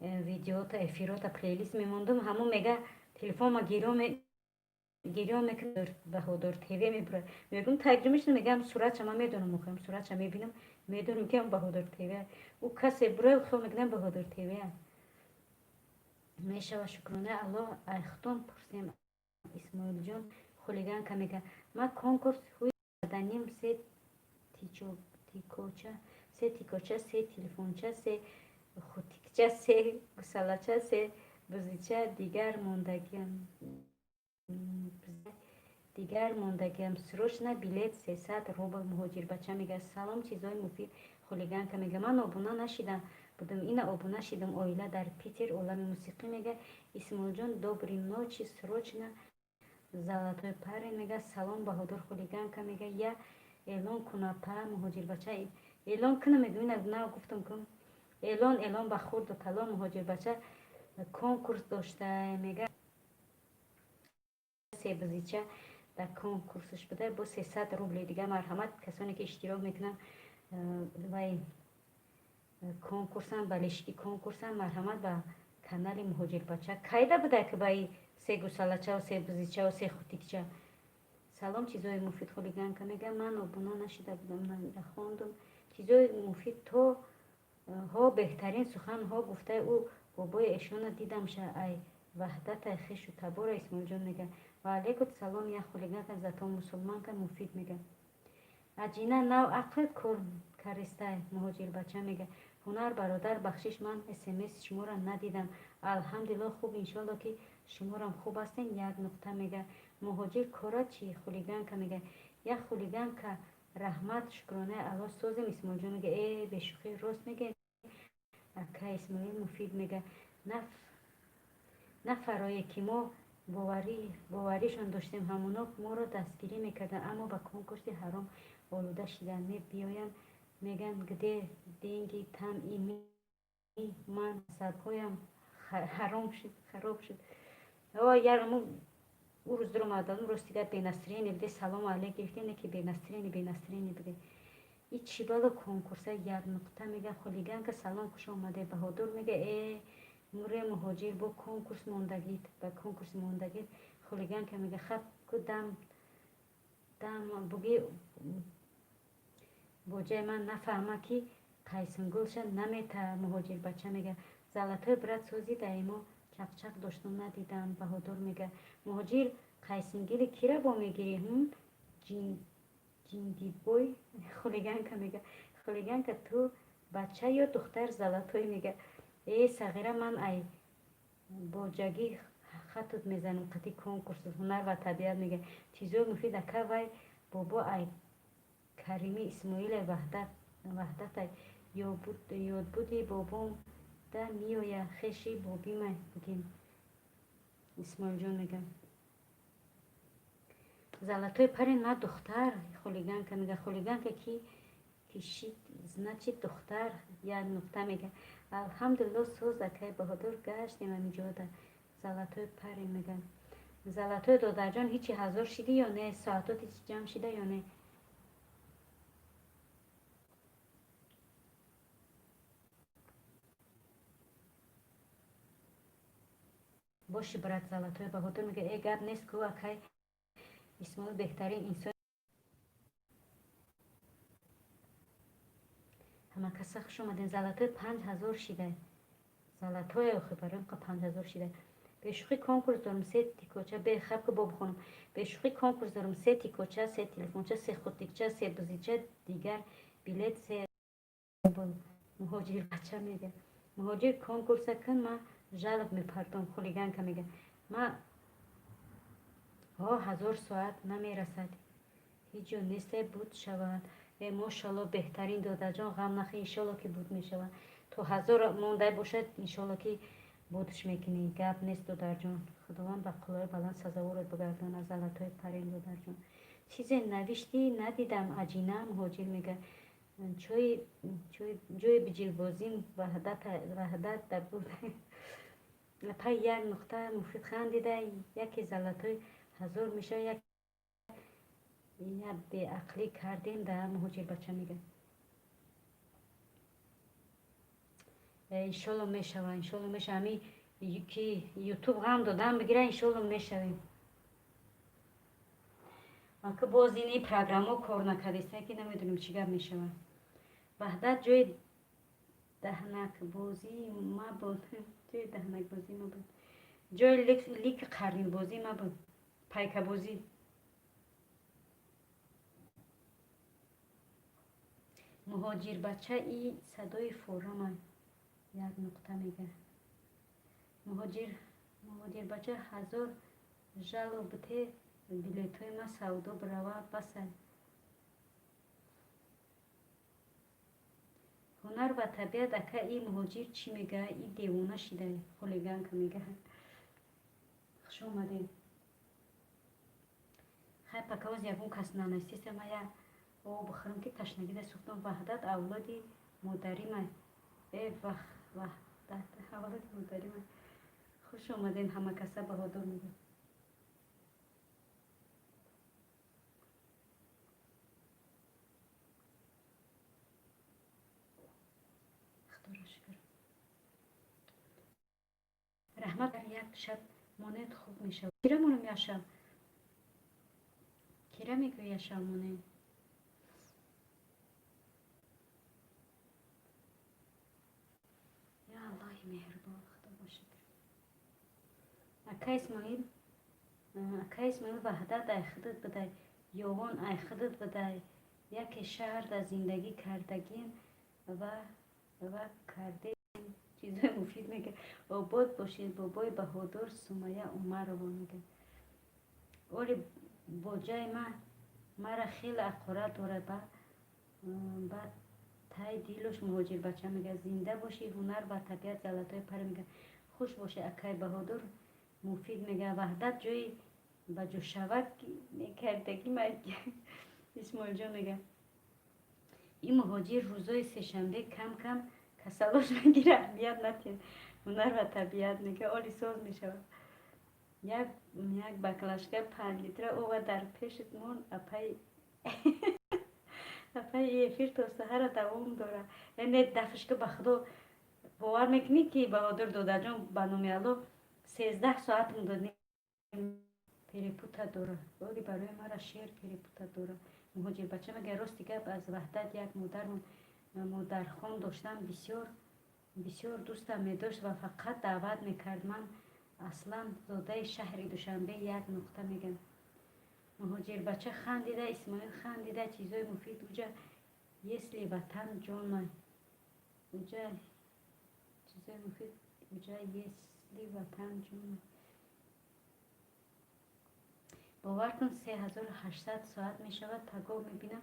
видеота, эфирота, плейлист мемондум. Ҳамун мега, телефонма гирё мекунад, Баҳодур ТВ мебурад. Мегум, тарҷумаш мегам, суратша ман медонам, охам суратша мебинам, медонам ки Баҳодур ТВ. Ӯ касе бура, хел мекунам, Баҳодур ТВ мешава. Шукрона Аллоҳ. Айхтон пурсем, Исмоилҷон. Хулиганка мега, ма конкурс ҳуй се тикоча, се тикоча, се телефонча, се хутикча, се гусалача, се бузича, дигар мондагиам. Срочно билет 300 рубл. Муҳоҷирбача мега, салом, чизои муфид. Хулиганка мега, ман обуна нашидам будам, ина обуна шидам. Оила дар Питер. Олами мусиқӣ мега, Исмоилҷон, доброй ночи, срочно золотой парень мега, салом, Баҳодур. Хулиганка мега, я эълон куна па. Муҳоҷирбача, эълон куна, мегӯ, ина нав гуфтам кун, эълон, эълон ба хурду калон. Муҳоҷирбача конкурс дошта мега, себузича дар конкурсаш буда, бо 300 рубли дига. Марҳамат, касоне ки иштирок мекунанд, вай конкурсан, балишки конкурсан, марҳамат ба канали Муҳоҷирбача. Кайда буда ки баи се гусалачаву се бузичаву се хутикча? Салом, чизои муфид. Хулиганка мега, ман обуна нашида будам, нахондум. Чизои муфид, то ҳо беҳтарин суханҳо гуфтаи ӯ бобои эшона дидамша, ай ваҳдатай хешу табора. Исмоилҷон мега, ва алейкум салом. Я хулиганка, зато мусулманка. Муфид мега, аҷина нав ақлат кор каристай. Муҳоҷирбача мега, ҳунар бародар, бахшиш, ман смс шуморо надидам. Алҳамдулилло, хуб, иншолло, ки шуморам хуб ҳастен. Як нуқта мега, муҳоҷир, кора чӣ? Хулиганка мега, як хулиганка, раҳмат, шукронаи Алло, созем. Исмоилҷон мега, э, бешӯхӣ, рост меге, ака Исмоил. Муфид мега, нафарое ки мо боваришон доштем, ҳамоно моро дастгирӣ мекарданд, аммо ба конкурси ҳаром олуда шиданд. Мебиёянд, мегӯянд, где деньги, там и мы. Ман асабҳоям ҳаром шуд, хароб шуд. Ярму ӯ рӯз дуромадам, рости гап, без настроения буде. Салому алейк гирифтем, не ки без настроения, без настроения буде. И чӣ бало конкурса? Як нуқта мега, хулиганка, салом, хуш омаде. Баҳодур мега, э муре, муҳоҷир, бо конкурс мондагит, ба конкурс мондагит. Хулиганка мега, хаб ку, дам дам буги боҷаи ман нафаҳма, ки қайсунгулша намета. Муҳоҷирбача мега, золотой брат, сози даимо чақчақ доштум, надидам. Баҳодур мега, муҳоҷир, қайсингили кира бо мегирӣ? Ҷиндибой. Хулиганка мега, хулиганка, ту бача ё духтар? Золотой мега, э сағира, ман ай боҷагӣ хатут мезанам қати конкурс. Ҳунар ва табиат мега, чизои муфид, ака, вай бобо ай Карими Исмоиле ваҳдатай. Ёдбуди бобом да меоя, хеши бобимай бугем. Исмоилҷон мега. Золотой парень, ма духтар, хулиганка мега. Хулиганка ки кишид, значит духтар, як нуқта мега. Алҳамдулилло, соз, акай Баҳодур, гаштем амиҷода. Золотой парень мега. Золотой додарҷон, ҳичи ҳазор шидӣ ё не? Соатоти ҷамъ шида ё не? Боши, брат. Золотой Баҳодур мега: э, гап нест ку, акай Исмоил беҳтарин инсон. Ҳамакаса хуш омадем. Золотой, 5000 шида. Золотой, охи, барои 5000 шида. Бешӯхӣ конкурс дорам, се тикоча бехаб ки бобхонам. Бешӯхӣ конкурс дорам: се тикоча, се телефонча, се хутикча, се бузича, дигар билет, се. Муҳоҷир бача мега. Муҳоҷир, конкурса кун, ма жалоб мепартом. Хулиганка мега. Ма ҳо 1000 соат намерасад, ҳеҷ ҷо несте, буд шавад. Э, мошалло, беҳтарин, додарҷон, ғам нахӯр, иншолло ки буд мешавад. То 1000 монда бошад, иншолло ки будш мекунӣ. Гап нест, додарҷон, Худованд ба қуллаи баланд сазоворат бигардонад. Золотой парень, додарҷон, чизе навиштӣ, надидам, аҷина. Муҳоҷир мега: ҷои биҷилбозим ваҳдат да буд. Пай як нуқта муфид хандида. Яке золотой 1000 мешавад, як беақлӣ кардем да. Муҳоҷирбача мега: иншолло мешава, иншолло мешава. Ами ки Ютуб ғам додам бигира, иншолло мешавем. Ака, боз ини программо кор накардеста, ки намедонем чӣ гап мешавад. Ваҳдат ҷои даҳнакбозӣ мабуд, ҷои даҳнакбозӣ мабуд, ҷои лик қарнибозӣ мабуд, пайкабозӣ. Муҳоҷирбача, и садои форама, як нуқта мега. Муҳоҷирбача, 1000 жалобте, билетҳои ма савдо бирава, басай. Ҳунар ва табиат, ака, и муҳоҷир чӣ мега? И девона шида. Хулиганка мега: хуш омадем. Хай, пакавоз ягон кас нанастиста, ма я об бихӯрам, ки ташнагида сӯхтам. Ваҳдат авлоди модарима. Э, Ваҳдат авлоди модарима. Хуш омадем, ҳамакаса. Баҳодур мега. Худоро шукр, раҳмат. Як шаб монед, хуб мешавад. Кира монам як шаб? Кира мегӯи як шаб монем? Я Аллоҳи меҳрубон, Худо бошад. Ака Исмоил, ака Исмоил, Ваҳдат ай худат будай, ёвон ай худат будай. Яке шаҳрда зиндагӣ кардагим ва кардем, чизои муфид мега. Обод бошед, бобои Баҳодур. Сумая Умарова мега: оли боҷаи ма мара хеле ақорат дорад ба тай дилуш. Муҳоҷирбача мега: зинда бошӣ. Ҳунар ва табиат, золотой парень мега: хуш бошӣ, акай Баҳодур. Муфид мега: Ваҳдат ҷои ба ҷӯшавак мекардагӣ. Исмоилҷон мега: ин муҳоҷир рӯзои сешанбе кам кам касалош мегира, аҳамият натиҳед. Ҳунар ва табиат мега: оли соз мешавад. Як баклажка 5 литра ова дар пешат мон, апай. Апай, эфир то саҳара давом дорад. Не, дафишка, ба Худо, бовар мекунӣ, ки Баҳодур додарҷон, ба номи Алло, 13 соатм додем. Перепутать дора оли барои мара шер перепутать дора. Муҳоҷирбача мега: рости гап, аз Ваҳдат як модармон модархон доштам, бисёр бисёр дӯстам медошт ва фақат даъват мекард. Ман аслан зодаи шаҳри Душанбе, як нуқта мегам. Муҳоҷирбача хандида, Исмоил хандида, чизои муфид. Уҷа если ватан ҷона, уҷа чизои муфид, уҷа если ватан ҷона. Бовар кун, 3800 соат мешавад. Пагоҳ мебинам,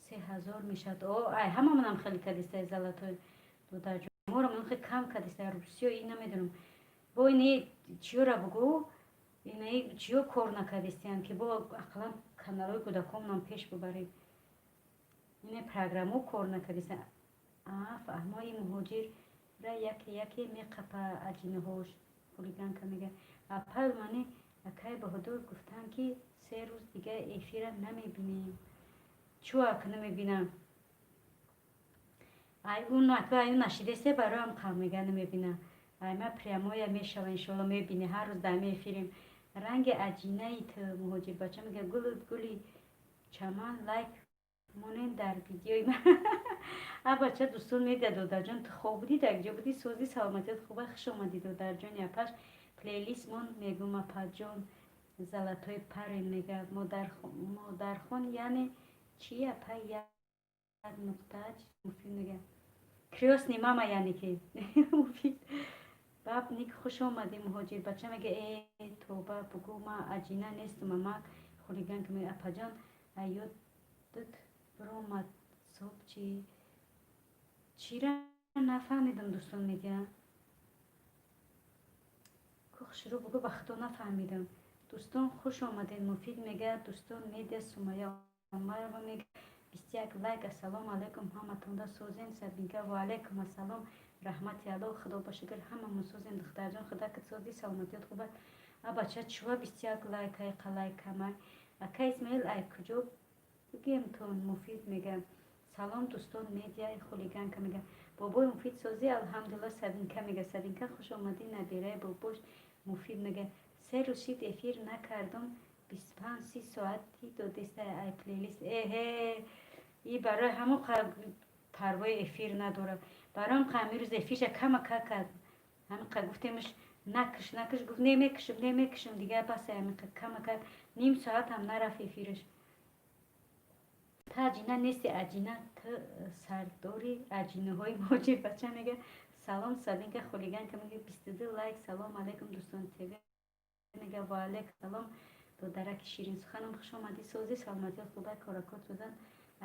се 3000 мешавад. О, ай ҳамамонам хеле кадистай, золотой додарҷон. Моро хеле кам кадистай русиё, и намедонам. Бо ини чиёра бугӯ, инаи чиё кор накардистиян, ки бо ақаллан каналҳои кӯдаконам пеш бубарем. Ине программо кор накардистиян. А фаҳмои муҳоҷирра яке яке меқапа аҷинаҳош. Хулиганка мега. Апай мани акай Баҳодур гуфтанд, ки 3 рӯз дига эфира намебинем. Чӯ ак намебинам? Ай ун ай нашидесе, бароям қав мега намебинам. Ай ма прямой я мешава, иншолло, мебини, ҳар рӯз дар эфирем. Ранги аҷинаи ту, муҳоҷирбача мега. Гулу гули чаман, лайк монен дар видеои ма. А бача, дӯстон медиа, додарҷон, ту хоб будӣ, дар ҷо будӣ? Сози, саломатият хуба, хуш омадӣ, додарҷони апаш. Плейлист мон мегум, апаҷон, золотой парень мега. Модархон яъне чи, апа? Як нуқта муфид мега. Крёстный мама, яъне ки муфид бабник. Хуш омадӣ, муҳоҷир бача мега. Э, тоба, бугӯ, ма аҷина нестум, амак. Хулиганка мега. Апаҷон, аёдат биромад соб чи? Чира нафаҳмидам, дӯстон медиа. Кухшурӯ бугӯ, ба худо нафаҳмидам. Дӯстон, хуш омадед, муфид мега. Дӯстон медиа, Сумая Умарова мега. 21 лайк. Ассалому алайкум, ҳаматонда созен, Сабинка. Ва алайкум ассалом, раҳмати Алло, худо ба шукр, ҳамамон созем. Духтарҷон, худо кат сози, саломатиёт хуба. А бача, чува 21 лайк, ай қалай камай? Ака Исмаил, ай куҷо бигемтон? Муфид мега. Салом, дӯстон медиа. Хулиганка мега. Бобои Муфид, созӣ? Алҳамдулилла, Сабинка мега. Сабинка, хуш омадӣ, набираи бобош. Муфид мега. 3 рӯз шид, эфир накардум, 25-30 соати додеста ай плейлист. Эҳе, и барои ҳамон парвои эфир надорам. Бароям ҳамин рӯз эфирша камака кард. Ҳамин гуфтемш, накиш, накиш, гуфт, не мекишам, не мекишам, дигар бас, ҳамин камака ним соатам нарафт эфираш. Та аҷина нести, аҷина ту сардори аҷинаҳои, муҳоҷир бача мега. Салом, Сабинка. Хулиганка мега. 22 лайк. Салом алайкум, дӯстон ТВ мега. Ва алайкум салом, додараки ширинсуханам, хуш омадӣ. Созӣ, саломатият хуба, коракот созан.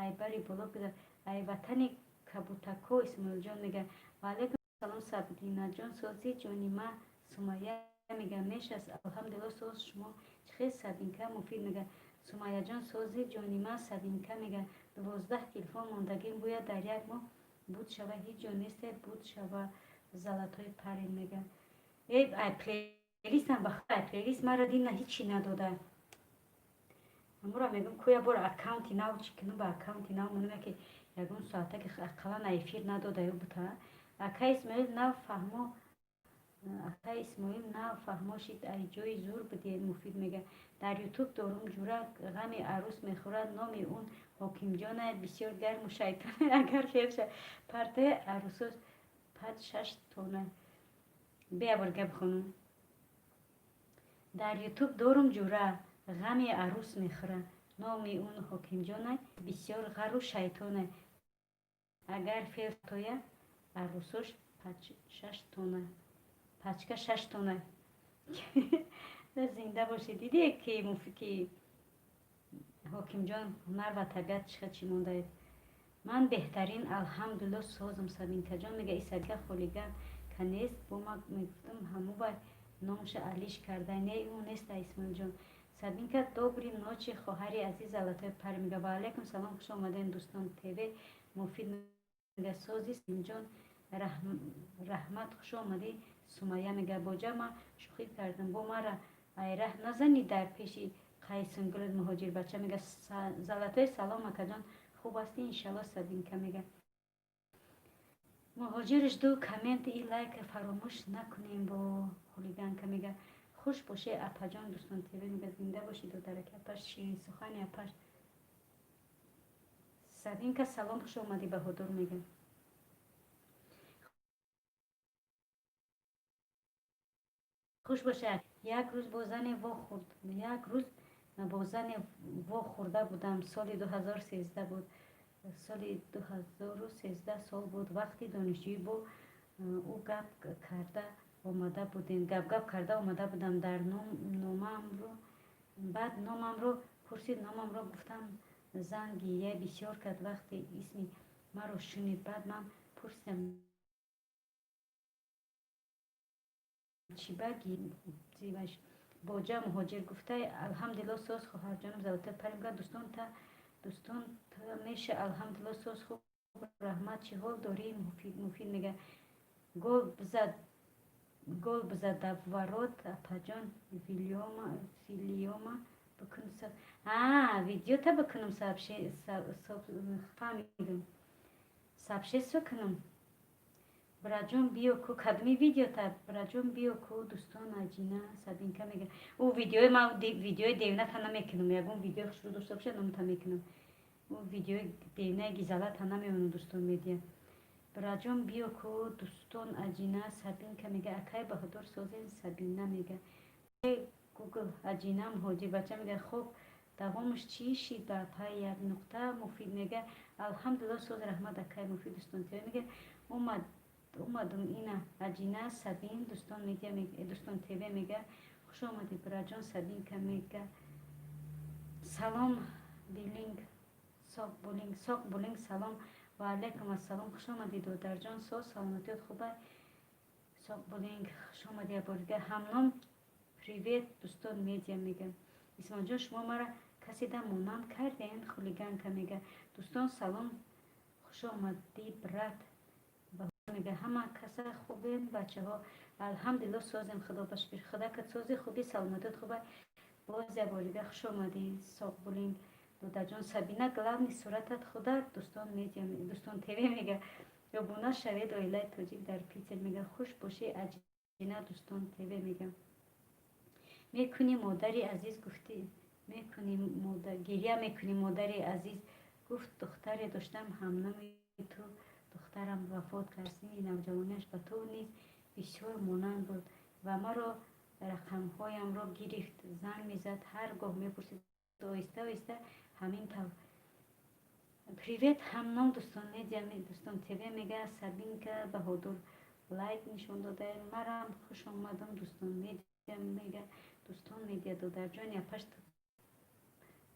Ай бари боло буда, ай ватани кабутако. Исмоилҷон мега. Ва алайкум салом, Сабдинаҷон, созӣ, ҷонима. Сумая мега. Мешаст, алҳамдулилла, соз, шумо чӣ хел, Сабинка? Муфид мега. Сумаяҷон, сози, ҷонима. Сабинка мега. 12 телефон мондагим, бояд дар як моҳ буд шава, ҳеҷ ҷо несте, буд шава. Золотой парень мега. Э, ай плейлистам, ба ай плейлист маро дина ҳичи надода. Амура мегӯм, ку як бор аккаунти нав чӣ кунам, ба аккаунти нав монам, ки ягон соата ки ақаллан эфир надода ё бута. Ака Исмоил нав фаҳмо, ака Исмоил нав фаҳмо шид, ай ҷои зур будед. Муфид мега. Дар Ютуб дорум ҷура, ғами арӯс мехӯрад, номи он Ҳокимҷона, бисёр гарму шайтон, агар хелша партаи арӯсош пад шаш тона. Беябор гап хонум. Дар Ютуб дорум ҷура, ғами арӯс мехӯрад, номи он Ҳокимҷона, бисёр ғару шайтона, агар фел тоя, арӯсош шаш тона, пачка шаш тона. Зинда бошед. Дидӣ ки ки Ҳокимҷон ҳунар ва табиат чӣ чӣ мондаед. Ман беҳтарин, алҳамдулилло, созам, Сабинкаҷон мега. Исака хулиган ка нест, бо ма мегуфтам, ҳамубай номша алиш карда. Не, ӯ неста, Исмоилҷон. Сабинка, доброй ночи, хоҳари азиз, золотой парень мега. Ва алайкум салом, хуш омадем, дӯстон ТВ. Муфид мега. Сози, Сабинҷон, раҳмат, хуш омадӣ. Сумая мега. Боҷа, ма шӯхӣ кардам, бо мара айраҳ назанӣ дар пеши қайсунгулат. Муҳоҷирбача мега. Золотой, салом, акаҷон, хуб ҳастӣ, иншалло. Сабинка мега. Муҳоҷирш ду коммент и лайк фаромӯш накунем. Бо хулиганка мега. Хуш боше, апаҷон. Дӯстон ТВ мега. Зинда бошӣ, додараки апаш, ширинсухани апаш. Сабинка, салом, хуш омадӣ. Баҳодур мега. Хуш бошад. Як рӯз бо зане вохӯрд, як рӯз бо зане вохӯрда будам, соли 2013 буд, соли 2013 сол буд, вақти донишҷӯӣ. Бо ӯ гап карда омада будем, гапгап карда омада будам. Дар номамро, баъд номамро пурсид, номамро гуфтам. Зан гирьяи бисёр кард, вақте исми маро шунид. Баъд ман пурсидам, чӣ ба боҷа муҳоҷир гуфтай. Алҳамдулилло, соз, хоҳарҷонам Золотая Паримга. Дӯстон та, дӯстон меша. Алҳамдулилло, соз, хуб, раҳмат. Чӣ ҳол дорӣ, Муфид? Муфид мега: гол бизад, гол бизад дар ворот, апаҷон. Вилиома бикун, видеота бикунам, фаҳмидум, сообщество кунам. Бираҷон, биё ку, кадми видеота? Бираҷон, биё ку, дӯстон. Аҷина Сабинка мега: ӯ видеои ман, видеои девната намекунам. Ягон видеои хушрӯ дошта бошад, номта мекунам. Ӯ видеои девнаи гизалата намемонам. Дӯстон медия, бираҷон, биё ку, дӯстон. Аҷина Сабинка мега: акай Баҳодур, созен? Сабина мега: гугл. Аҷина муҳоҷир бача мега: хуб, давомаш чӣ шид ба апай як нуқта? Муфид мега: алҳамдулилло, соз, раҳмат, акай Муфид. Дӯстон мега: омад, омадум, ина Аҷина Сабин. Дӯстон медиа, дӯстон ТВ мега: хуш омадӣ, бираҷон. Сабинка мега: салом, билинг, соқ булинг, соқ булинг. Салом, ва алайкум ассалом, хуш омадӣ, додарҷон. Соз, саломатиёт хубай? Соқ булинг, хуш омадӣ якбор дигар. Ҳамном, привет. Дӯстон медиа мега: Исмоилҷон, шумо мара каседа монанд кардем? Хулиганка мега: дӯстон, салом, хуш омадӣ, брат. Мега: ҳама каса хубем, бачаҳо? Алҳамдулилло, созем, худо ба шукр. Худакат сози, хуби, саломатиёт хуба? Боз якбор дигар хуш омадӣ, соқ булинг, додарҷон. Сабина, главный суратат худат. Дӯстон медиа, дӯстон ТВ мега: обуна шавед, оилаи тоҷик дар Питер. Мега: хуш бошӣ, Аҷина. Дӯстон ТВ мега: мекунӣ, модари азиз, гуфтӣ, мекунӣ, гиря мекунӣ. Модари азиз гуфт: духтаре доштам ҳамноми ту, духтарам вафот кард синни навҷавониаш, ба ту низ бисёр монанд буд ва маро рақамҳоямро гирифт, занг мезад, ҳар гоҳ мепурсид. Оҳиста оҳиста ҳамин тавр. Привет, ҳамном. Дӯстон медиа, дӯстон ТВ мега: Сабинка Баҳодур лайк нишон додаем, марам хуш омадам. Дӯстон медиа мега: дӯстон медиа, додарҷони апаш,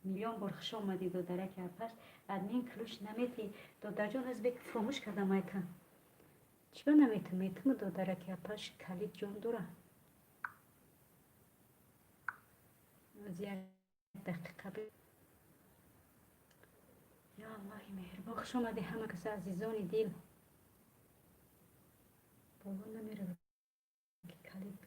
миллион бор хуш омадӣ, додараки апаш. Админ ключ наметӣ, додарҷон? Узбек фуромӯш кардам, айта чиба наметам? Метаму, додараки апаш, калид ҷон дора. Як дақиқа, ё Аллоҳи меҳрубон. Хуш омадӣ, ҳама каса, азизони дил. Боло намеравад калид.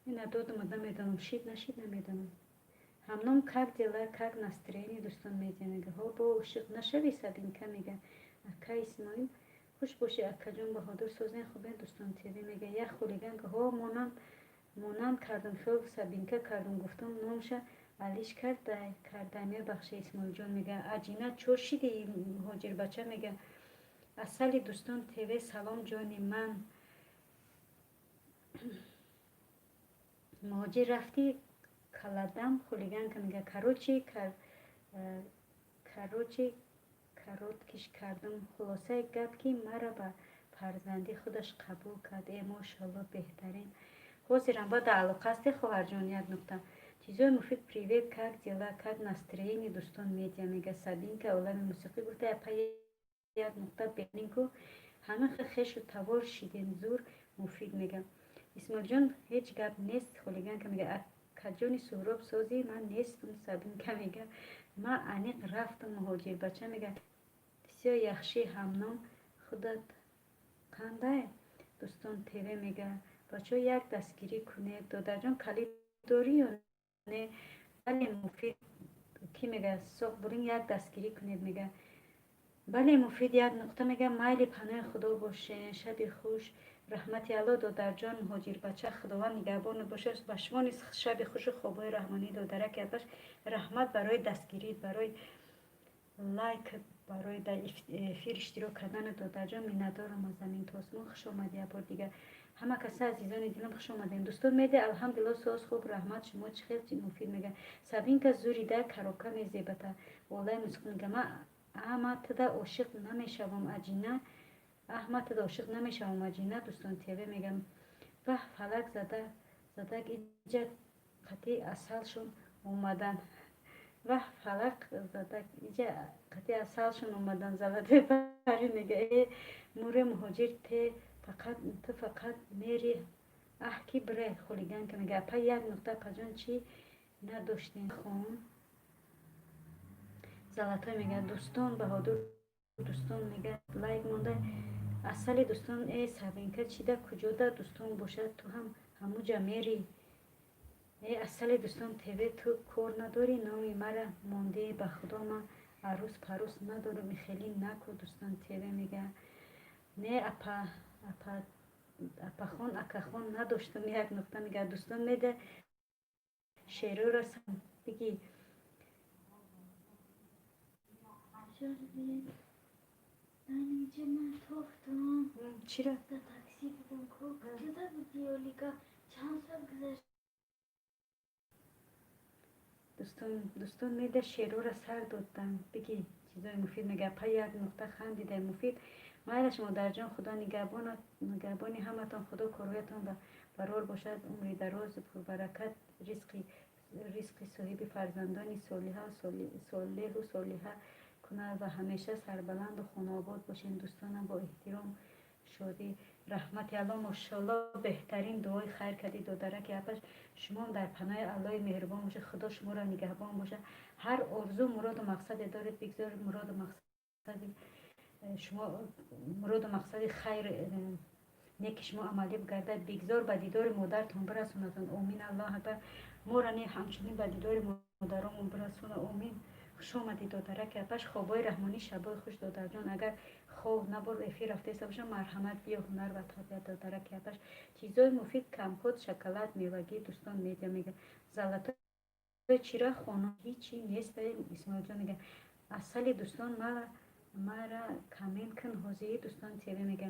Ина додум, намедонам, шид нашид, намедонам. Ҳамном, как дела, как настроение? Дӯстон медиа мега: ҳо, бо ошиқ нашавӣ. Сабинка мега: ака Исмоил, хуш бошӣ, акаҷон Баҳодур, созен, хубен? Дӯстон ТВ мега: як хулиганка ҳо монанд монанд кардум, хел Сабинка кардум, гуфтум, номша алиш карда. Мебахши, Исмоилҷон. Мега: Аҷина, чо шиди? Муҳоҷирбача мега: асали. Дӯстон ТВ, салом, ҷони ман. Муҳоҷир рафтӣ каладам. Хулиганка мега: короче, короткиш кардум. Хулосаи гап, ки мара ба фарзанди худаш қабул кард. Э, мошалло, беҳтарин. Ҳозирам ба алоқа ҳасте, хоҳарҷон? Як нуқта. Чизои муфид, привет, как дела, как настроение? Дӯстон медиа мега: Сабинка, олами мусиқӣ гуфта, апа як нуқта, беҳтарин-ку, ҳама хешу тавор шидем, зур. Муфид мега: Исмоилҷон, ҳеҷ гап нест. Хулиганка мега: акаҷони Суҳроб, сози? Ман нестум. Сабинка мега: ман аниқ рафтум. Муҳоҷирбача мега: всё яхши, ҳамном, худат қандай? Дӯстон ТВ мега: бачаҳо, як дастгирӣ кунед. Додарҷон, калид дорӣ ё не? Бале, Муфид. Кӣ мега? Соқ бурин, як дастгирӣ кунед, мега. Бале, Муфид як нуқта мега: майли, паноҳи Худо бошен, шаби хуш. Раҳмати Алло, додарҷон муҳоҷирбача, Худованд нигаҳбонат бошад. Ба шумо низ шаби хушу хобҳои раҳмонӣ, додараки апаш. Раҳмат барои дастгирӣ, барои лайк, барои дар эфир иштирок кардани, додарҷон. Миннатдорам аз замин то осмон. Хуш омадӣ як бор дигар, ҳама каса, азизони дилам, хуш омадем. Дӯстон меде: алҳамдулилло, соз, хуб, раҳмат. Шумо чӣ хел? Муфид мега: Сабинка, зурида коробка мезебата. Олаи мусиқӣ мега: ман Ама туда ошиқ намешавам, аҷина. Аҳма, туда ошиқ намешавам, аҷина. Дӯстон ТВ мегам. Ваҳ, фалак зада задак, иҷа қати асалшон омадан. Ваҳ, фалак задак, иҷа қати асалшон омадан. Золотой пари мега. Э, муре муҳоҷир, те фақат, ту фақат мери. Аҳ, ки бре хулиганка мега. Апа, як нуқта, апаҷон, чӣ надоштем хон. Золотой мега. Дӯстон, Баҳодур, дӯстон мега, лайк монда. Асали дӯстон. Э, Сабинка, чида, куҷода дӯстон бошад, ту ҳам ҳамуҷа мери. Э, асали дӯстон ТВ, ту кор надорӣ, номи мара мондӣ. Ба худо, ман арӯс парӯс надорам, хеле наку. Дӯстон ТВ мега. Не, апа, апа, апахон, акахон надоштам, як нуқта мега. Дӯстон меда, шеърора бигӣ. Инҷа ман тофтам. Чира? Дар такси будам ку. Куҷода будӣ, Олика? Чанд соат гузашт? Дӯстон, дӯстон меда, шеърора сар додам, бигӣ чизои муфид мега. Апа, як нуқта, хандидай. Муфид, майлаш, модарҷон, худо нигаҳбони ҳаматон, худо корҳоятон барор бошад, умри дарозу пурбаракат, ризқи соҳиби фарзандони солеҳу солиҳа кунад ва ҳамеша сарбаланду хонаобод бошед. Дӯстонам, бо эҳтиром, Шодӣ. Раҳмати Алло, мошоалло, беҳтарин дуои хайр кардӣ, додараки апаш. Шумоам дар паноҳи Аллоҳи меҳрубон бошед, худо шуморо нигаҳбон бошад. Ҳар орзу, муроду мақсаде доред, бигзор муроду мақсади шумо, муроду мақсади хайр неки шумо амалӣ бигардад. Бигзор ба дидори модаратон бирасонатон. Омин, Аллоҳ акбар. Моро не, ҳамчунин ба дидори модаромон бирасона. Омин. Хуш омадӣ, додараки апаш. Хобҳои раҳмонӣ, шабҳои хуш, додарҷон. Агар хоб набурд, эфир рафтаиста бошам, марҳамат, биё. Ҳунар ва табиат, додараки апаш. Чизои муфид: компот, шоколад, мевагӣ. Дӯстон медиа мега. Золотой, чира хона ҳичи нест. Исмоилҷон мега. Асали дӯстон, мара коммент кун ҳозир. Дӯстон ТВ мега.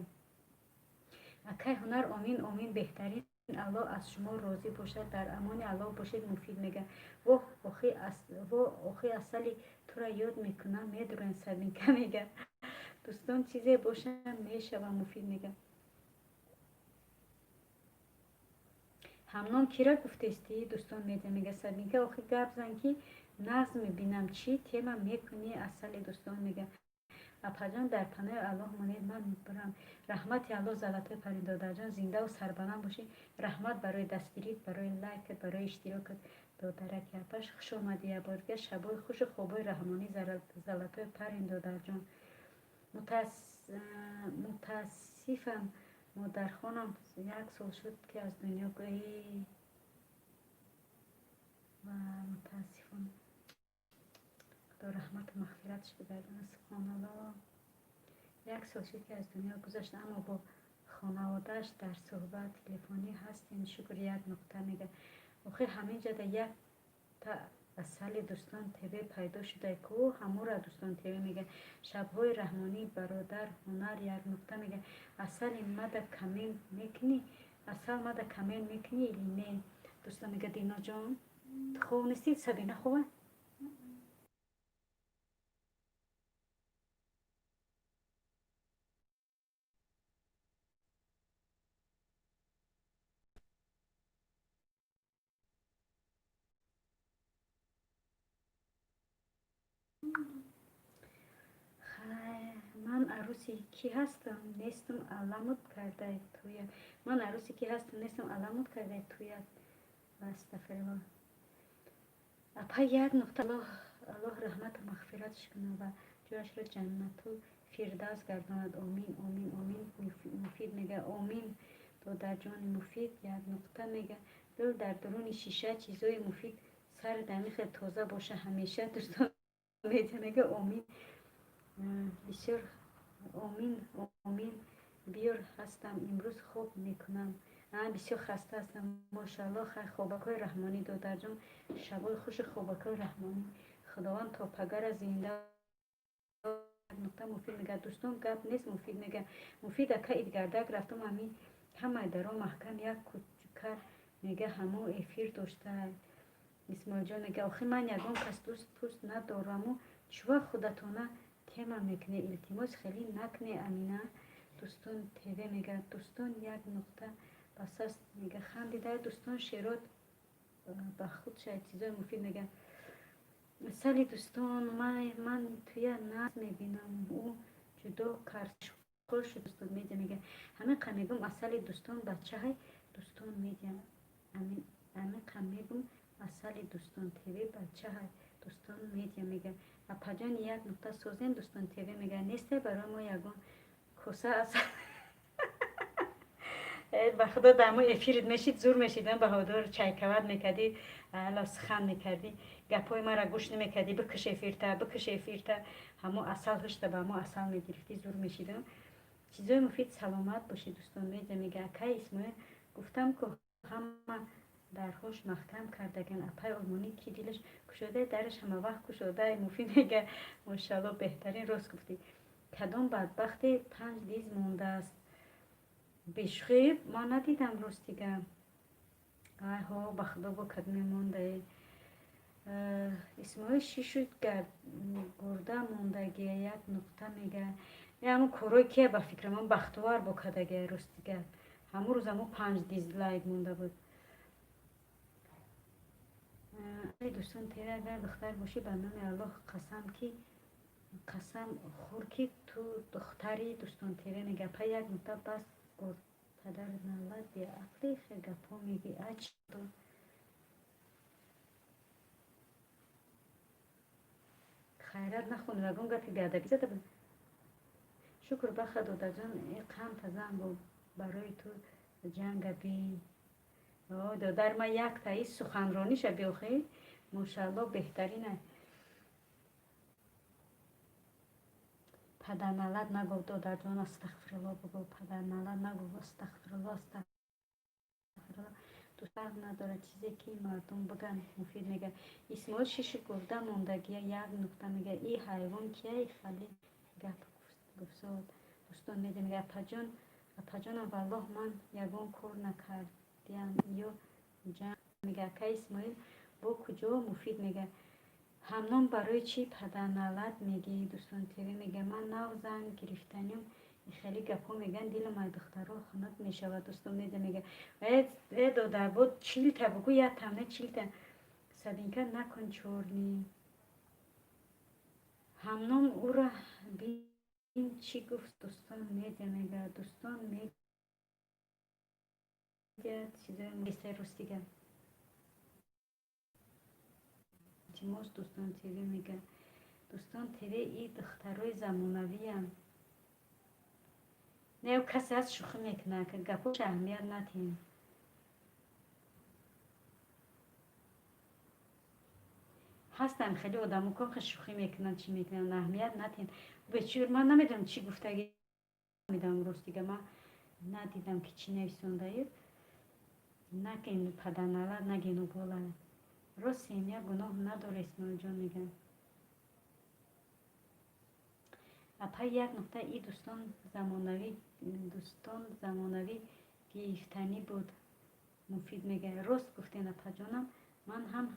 Акай Ҳунар, омин, омин, беҳтарин. Аллоҳ аз шумо розӣ бошад, дар амони Аллоҳ бошед. Муфид мега. Воҳ, охи, асали тура ёд мекунам, медурем. Сабинка мега. Дӯстон, чизе бошам мешавам. Муфид мега. Ҳамном кира гуфтестӣ? Дӯстон медиа мега. Сабинка, охи, гап зан, ки нағз мебинам, чӣ тема мекунӣ? Асали дӯстон мега. Апаҷон, дар паноҳи Аллоҳ монед, ман бирам. Раҳмати Аллоҳ, золотой парин, додарҷон, зиндаву сарбаланд бошӣ. Раҳмат барои дастгирит, барои лайкат, барои иштирокат, додараки апаш. Хуш омадӣ якбор дигар. Шабои хушу хобои раҳмонӣ, золотой парин, додарҷон. Мутаассифам, модархонам як сол шуд, ки аз дунё ва мутаассифон, худо раҳмату мағфираташ бигардонад. Субҳоналлоҳ, як сол шуд, ки аз дунё гузашт, аммо бо хонаводааш дар суҳбат телефонӣ ҳастем, шукр, як нуқта мега. Охир ҳамин ҷода якта асали дӯстон ТВ пайдо шуда ку, ҳамура. Дӯстон ТВ мега. Шабҳои раҳмонӣ, бародар Ҳунар, як нуқта мега. Асали мада коммент мекунӣ? Асал мада коммент мекунӣ или не? Дӯстон мега. Диноҷон, ту хоб нестӣ? Сабина хова? Ман арӯси кӣ ҳастам, нестам, аламут кардай туя. Ман арӯси кӣ ҳастам, нестам, аламут кардай туя. Астағфируллоҳ. Апа, як нуқта. Аллоҳ раҳмату мағфираташ кунад ва ҷояшро ҷаннату фирдавс гардонад. Омин, омин, омин. Муфид мега. Омин, додарҷони. Муфид, як нуқта мега. Дил дар дуруни шиша. Чизои муфид, сари дамихел тоза боша ҳамеша. Дӯстон медиа мега. Омин, бисёр омин, омин. Биёр ҳастам, имрӯз хоб мекунам, бисёр хаста ҳастам. Мошаалло, хай, хобакҳои раҳмонӣ, додарҷон, шабои хуши, хобакҳои раҳмонӣ. Худованд то пагара зинда. Нуқта. Муфид мега. Дӯстон, гап нест. Муфид мега. Муфид ака, идгардак рафтам, ами ҳамаи даро маҳкам, як кучкар мега, ҳамо эфир дошта. Исмоилҷон мега. Охи, ман ягон кас дӯст пӯст надораму, чува худатона. Тема мекунӣ, илтимос, хеле накунӣ. Амина, Дӯстон ТВ мега, дӯстон, як нуқта басаст мега. Хандида, дӯстон, шерот ба худ шай, чизои муфид мега. Сали дӯстон, ман туя наз мебинам, ӯ ҷудо кард шуд. Дӯстон Медиа мега, ҳамин қа мегум, асали Дӯстон бачаҳай. Дӯстон Медиа, ҳамин қа мегум, асали Дӯстон ТВ бачаҳай. Дӯстон Медиа мега, апаҷон, як нуқта созем. Дӯстон ТВ мега, нестай барои мо ягон коса асал. Ба худо, дар мо эфирит мешид, зур мешидам. Баҳодур, чайковать мекардӣ, ала сухан мекардӣ, гапҳои мара гӯш намекардӣ. Бикиш эфирта, бикиш эфирта, ҳамо асал ҳушта, ба мо асал мегирифтӣ, зур мешидам. Чизои муфид, саломат бошӣ. Дӯстон Медиа мега, акай Исмоил, гуфтам ку, ҳама дарҳош маҳкам кардаган. Апай олмонӣ, ки дилаш кушода, дараш ҳамавақт кушода. Муфид мега, мошалло, беҳтарин, рост гуфтӣ. Кадом бадбахте панҷ диз мондааст? Бешӯхӣ, ман надидам, ростига. Айҳо, ба худо, бо кадме мондае. Исмоил, чӣ шуд, гурда мондагия? Як нуқта мега, ҳамун корҳои кия, ба фикрам, ҳам бахтовар бо кардагия. Ростига, ҳамун рӯз ҳамун панҷ дизлайк монда буд. Дӯстон ТВ, агар духтар бошӣ, ба номи Аллоҳ қасам, ки қасам хӯр, ки ту духтари. Дӯстон ТВ мега, па, як нуқта бас. Гур падар налат, беақли, хел гапҳо мегӣ. Ач хайрат нахонем, ягон гапи беадабӣ зада буд. Шукр баха, додарҷон, қанта зан бо барои ту ҷанга бин. Додар ма, якта и суханрониша биохӣ, мошалло, беҳтарина. Падарналат нагӯ, додарҷон, астағфирулло бугӯ. Падарналат нагӯ, астағфирулло, астағфирулло. Фарқ надорад, чизе ки мардум биган. Муфид мега, Исмоил, шиши гурда мондагия? Як нуқта мега, и ҳайвон кия, хали гап гуфтод. Дӯстон Медиа мега, апаҷон, апаҷонам, валлоҳ, ман ягон кор накардиам ё ҷанг мега. Ака Исмоил бо куҷо? Муфид мега, ҳамном, барои чӣ падарналат мегӣ? Дӯстон ТВ мега, ман нав зан гирифтаним, хеле гапҳо меган, дилам ай духтаро хунук мешавад. Дӯстон Медиа мега, э додар, бо чилта бугӯ, як тамне чилта. Сабинка, накун чорни. Ҳамном, ӯра бин, чӣ гуфт. Дӯстон Медиа мега, Дӯстон Медиа, чизои ростига, илтимос. Дӯстон ТВ мега, Дӯстон ТВ, и духтарои замонавиям. Не, касе ҳаст, шӯхӣ мекунад, гапош аҳамият надиҳем. Ҳастанд хеле одамо, ко шӯхӣ мекунанд, чӣ мекунанд, аҳамият надиҳем. Бечур, ман намедонам, чӣ гуфтагӣ медонам, ростига, ман надидам, ки чӣ нависондаед. Наген падарналат, нагену бола. Рост, семья гуноҳ надора. Исмоилҷон мегӯяд, апа, як нуқта, и дӯстон замонавӣ, дӯстон замонавӣ гирифтанӣ буд. Муфид мегӯяд, рост гуфтен, апаҷонам, ман ҳам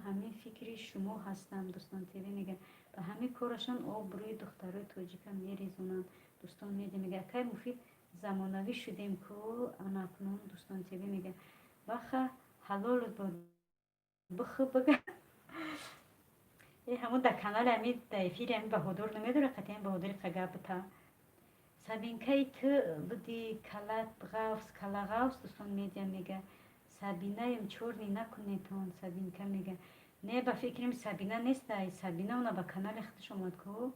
ҳамин фикри шумо ҳастам. Дӯстон ТВ мегӯяд, ба ҳамин корашон обрӯи духтарои тоҷика мерезонанд. Дӯстон Медиа мегӯяд, акай Муфид, замонавӣ шудем ку анакнун. Дӯстон ТВ мегӯяд, баха, ҳалолут бод, бихӯ, бага. Э, ҳамун дар канали ами, дар эфири ами Баҳодур намедора, қатъиян Баҳодури қага бута. Сабинкаи ту буди, калат ғафс, кала ғафс. Дӯстон Медиа мега, Сабинаем, чорни накунетон. Сабинка мега, не, ба фикрам, Сабина нестай. Сабина она ба канали худаш омад ку.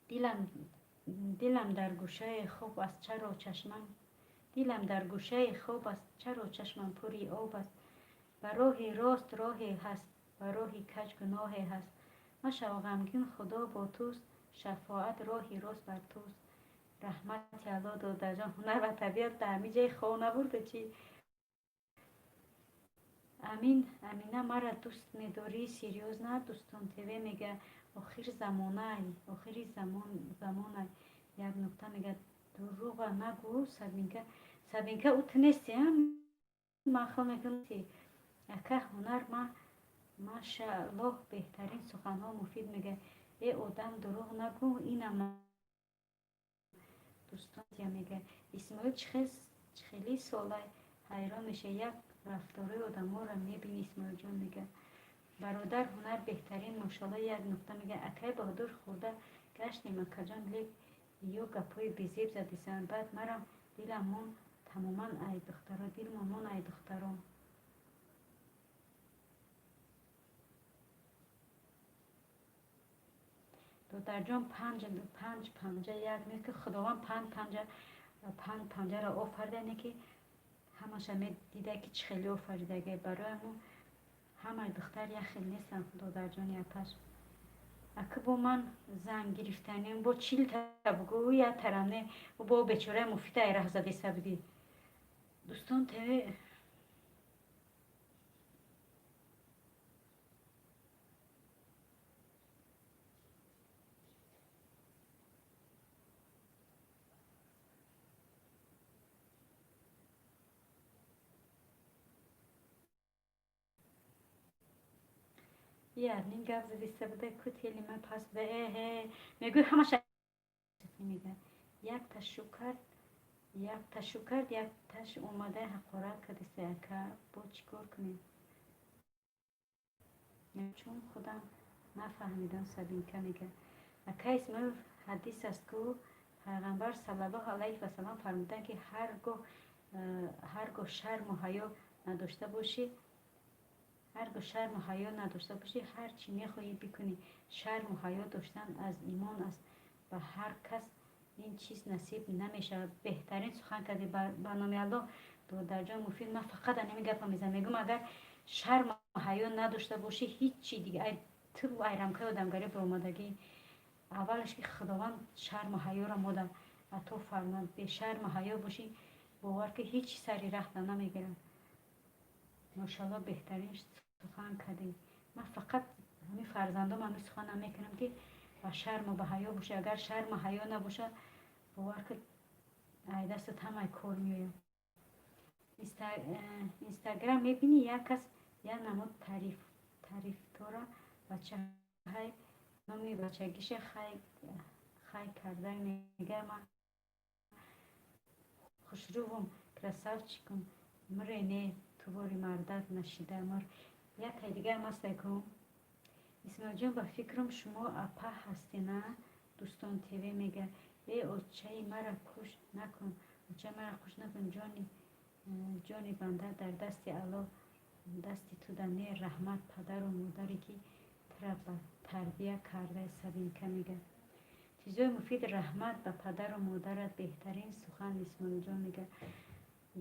Дилам дар гӯшаи хоб аст, чаро чашмам, дилам дар гӯшаи хоб аст, чаро чашмам пури об аст? Ба роҳи рост роҳе ҳаст, ба роҳи каҷ гуноҳе ҳаст. Машав ғамгин, Худо бо туст, шафоат роҳи рост бар туст. Раҳмати Алло, додарҷон. Ҳунар ва табиат дар ҳамин ҷои хов набурда чӣ? Амин, Амина, мара дӯст медорӣ? Серьёзно? Дӯстон ТВ мега, охир замонай, охири замонай. Як нуқта мега, дурӯға нагӯ. Сабинка, Сабинка, ӯ ту нести? Ман хел мекунам, ака Ҳунар, ма Машааллоҳ, беҳтарин суханҳо, Муфид мега. Э, одам, дурӯғ нагӯ, инам дӯстон мега. Исмоил хеле сола ҳайрон меша, як рафторои одаморо мебини. Исмоилҷон мега, бародар, ҳунар беҳтарин, мошалло, як нуқта мега. Акай Баҳодур, хӯрда гаштем, акаҷон, лек ё гапҳои безеб задисанд. Баъд марам дилам мон тамоман, ай духтаро, дилмон мон, ай духтаро. Додарҷон, панҷ панҷ панҷа як нест, ки Худованд панҷ панҷа, панҷ панҷаро офарида, не ки ҳамаша медида, ки чӣ хеле офаридага. Барои ҳамун ҳамаи духтар як хел нестанд, додарҷони апаш. Ака, бо ман зан гирифтанем, бо чилта бугӯ, я тарам не, бо бечораи Муфида айраҳ задеса будӣ. Дӯстон ТВ. Ярнин гап задиста буда, ку тели ман пас буда. Эҳе, мегӯй, ҳамаша мега. Як ташу кард, як ташу кард, як таш омада ҳақорат кардиста. Ака, бо чӣ кор кунем? Чун худам нафаҳмидам. Сабинка мега, ака Исмоил, ҳадис аст, ку Пайғамбар саллаллоҳу алайҳи васалам фармуданд, ки ҳаргоҳ шарму ҳаё надошта бошӣ, ҳаргоҳ шарму ҳаё надошта бошӣ, ҳар чӣ мехоҳӣ бикунӣ. Шарму ҳаё доштан аз имон аст, ба ҳар кас ин чиз насиб намешавад. Беҳтарин сухан кардӣ, ба номи Аллоҳ, додарҷон Муфид. Ман фақат анами гапа мезанам, мегӯм, агар шарму ҳаё надошта бошӣ, ҳичи дига ай ту ай рамкаи одамгарӣ баромадагӣ. Аввалаш ки Худованд шарму ҳаёро мода ато фармуд. Бешарму ҳаё бошӣ, бовар ки ҳеҷ сари рахта намегирад. Мошалло, беҳтарин сухан кардӣ. Ман фақат ҳамин фарзандом ҳамин суханам мекунам, ки ба шарму ба ҳаё боша. Агар шарму ҳаё набошад, бовар ки ай дастат ҳамаи кор меояд. Инстаграм мебинӣ, як кас як намуд тарифтора бачаҳай, номи бачагиша хай карда мега. Ман хушрӯвум, красавчикум, муре не тувори мардак нашида мур. Якай дигарам астае ку. Исмоилҷон, ба фикрам, шумо апа ҳастена? Дӯстон ТВ мега. Э, очаи мара куш накун, очаи мара куш накун. Ҷони ҷони банда дар дасти Аллоҳ, дасти туда не. Раҳмат падару модаре, ки тура ба тарбия карда. Сабинка мега. Чизои муфид, раҳмат ба падару модарат. Беҳтарин сухан, Исмоилҷон мега.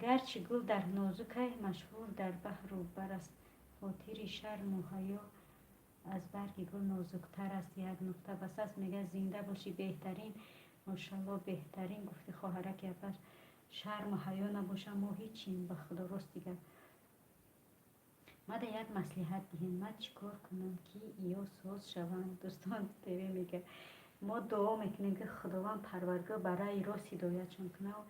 Гарчи гул дар нозукай, машҳур дар баҳру бар аст, хотири шарму ҳаё аз барги гул нозуктар аст. Як нуқта бас аст мега. Зинда бошӣ, беҳтарин, мошалло, беҳтарин гуфти, хоҳараки апаш. Шарму ҳаё набоша, мо ҳичим, ба Худо, рост дигар. Мада як маслиҳат диҳем, ман чӣ кор кунам, ки ё соз шаванд? Дӯстон ТВ мега. Мо дуо мекунем, ки Худованд Парвардигор ба раи рост ҳидоятшон кунад,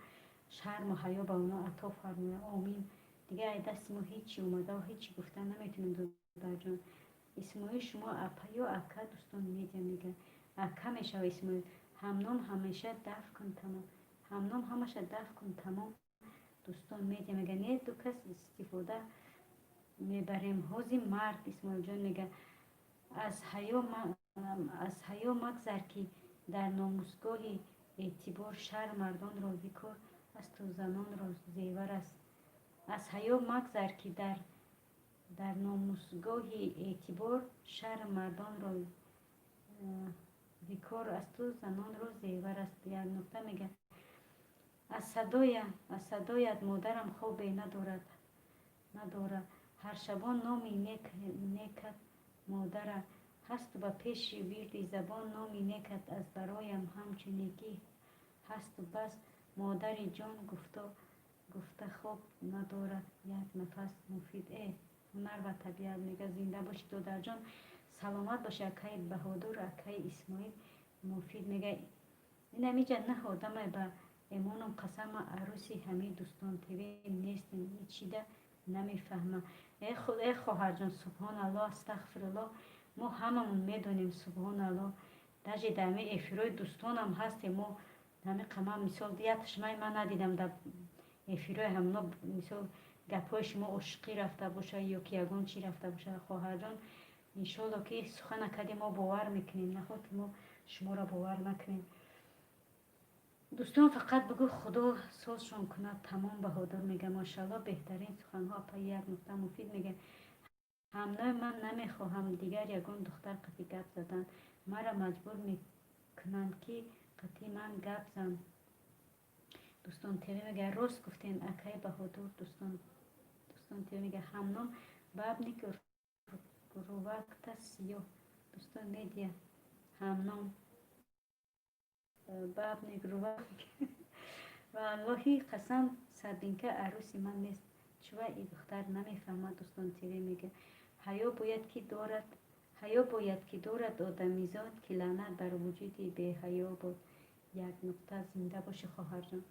шарму ҳаё ба онҳо ато фармояд. Омин. Дигар ай дасти мо ҳечи омада, ҳечи гуфта наметонем, додарҷон Исмоил. Шумо апа ё ака? Дӯстон медиа мега. Ака мешава, Исмоил. Ҳамном ҳамеша даф кун, тамом. Ҳамном ҳамаша даф кун, тамом. Дӯстон медиа мега. Не, ду кас истифода мебарем ҳози мард. Исмоилҷон мега. Аз ҳаё магзар, ки дар номусгоҳи эътибор шарм мардонро викор асту занонро зевар аст. Аз ҳаё магзар, ки дар номусгоҳи эътибор шарм мардонро викор асту занонро зевар аст. Як нуқта мега. Аз садоят модарам хобе надорад, надора. Ҳаршабон номи некат модара ҳасту ба пеши вирди забон. Номи некат аз бароям ҳамчун некӣ ҳасту бас. Модари ҷон гуфта хоб надорад як нафас. Муфид э ҳунар ва табиат мега. Зинда бошӣ, додарҷон, саломат бошӣ, акаи Баҳодур, акаи Исмоил. Муфид мега. Инамиҷа на одамай, ба эмоном қасама, арӯси ҳамин дӯстон ТВ нестем, ичида. Намефаҳмам. Э э хоҳарҷон, субҳоналлоҳ, астағфируллоҳ, мо ҳамамон медонем, субҳоналлоҳ. Даже дар ҳамин эфирҳои дӯстонам ҳастем мо, ҳамин қама, мисол, як ташмаи ман надидам дар эфирҳои ҳамно, мисол, гапҳои шумо ошиқӣ рафта боша ё ки ягон чӣ рафта боша. Хоҳарҷон, иншолло, ки сухана кардем, мо бовар мекунем, наход ки мо шуморо бовар накунем. Дӯстон, фақат бигӯ, Худо созшон кунад, тамом. Баҳодур мега: машалло, беҳтарин суханҳо, апа. Як нуқта муфид мега: ҳамнои ман намехоҳам дигар ягон духтар қатӣ гап задан, маро маҷбур мекунанд, ки қатӣ ман гап зан. Дӯстон ТВ мега: рост гуфтен, акай Баҳодур. Дӯстон ТВ мега: ҳамном бабник рувакта сиёҳ. Дӯстон медиа, ҳамном бабник рувак. Валлоҳи қасам, Сабинка арӯси ман нест, чува и духтар намефаҳмад. Дӯстон ТВ мега: ҳаё бояд ки дорад, ҳаё бояд ки дорад одамизод, ки лаънат бар вуҷуди беҳаё бод. Як нуқта. Зинда бошӣ, хоҳарҷон.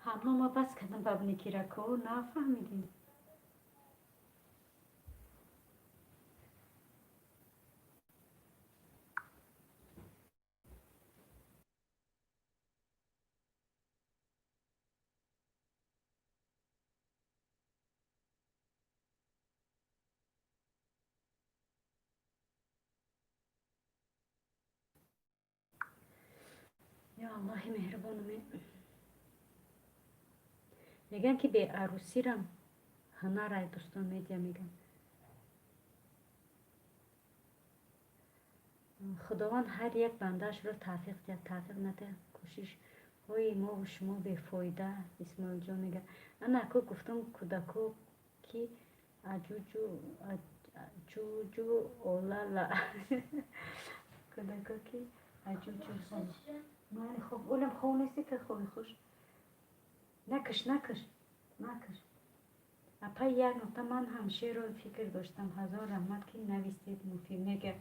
Ҳамно, ма бас кардам бабникирако, нафаҳмидем. Ё Аллоҳи меҳрубон, мегӯянд, ки беарӯсирам ҳунарай. Дӯстон медиа мегӯянд: Худованд ҳар як бандаашро тавфиқ диҳад, тавфиқ надиҳад, кӯшишҳои мову шумо бефоида. Исмоилҷон мега: ана ку гуфтам, кӯдако ки аҷуҷу олала, кӯдако ки аҷуҷу. Майли, хоб, олам хоб нести, та хоби хуш. Накаш, накаш, накаш. Апай, як нуқта, ман ҳам шеърро фикр доштам, ҳазор раҳмат, ки навистед. Муфид мега: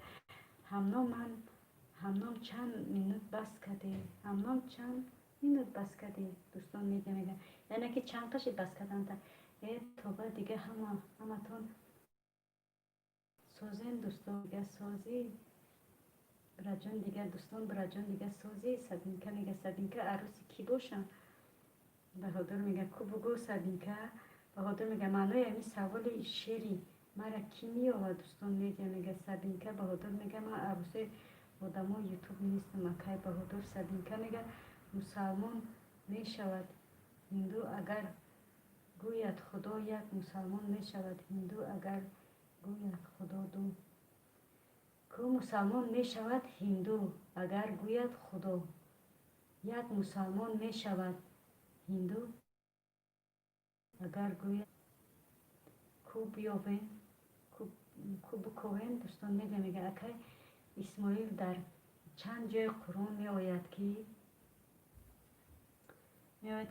ҳамном, ман ҳамном чанд минут бас кардем, ҳамном чанд минут бас кардем. Дӯстон медиа мега, яъне ки чанд қашид бас карданта. Э тоба, дига ҳама ҳаматон созем. Дӯстон дига созӣ, бираҷон, дига дӯстон, бираҷон, дига созӣ. Сабинка мега: Сабинка арӯси кӣ бошам? Баҳодур мега: ку бугӯ, Сабинка. Баҳодур мега: маънои ҳамин саволи шери мара кӣ меёвад? Дӯстон медиа мега: Сабинка. Баҳодур мега: ман арӯсои одамои Ютуб нестам, акай Баҳодур. Сабинка мега: мусалмон мешавад ҳинду, агар гӯяд Худо як, мусалмон мешавад ҳинду, агар гӯяд Худо ду. Ку мусалмон мешавад ҳинду, агар гӯяд Худо як, мусалмон мешавад ҳинду, агар гӯяд. Ку биёвем, ку биковем. Дӯстон медиа мега: акай Исмоил, дар чанд ҷои Қуръон меояд,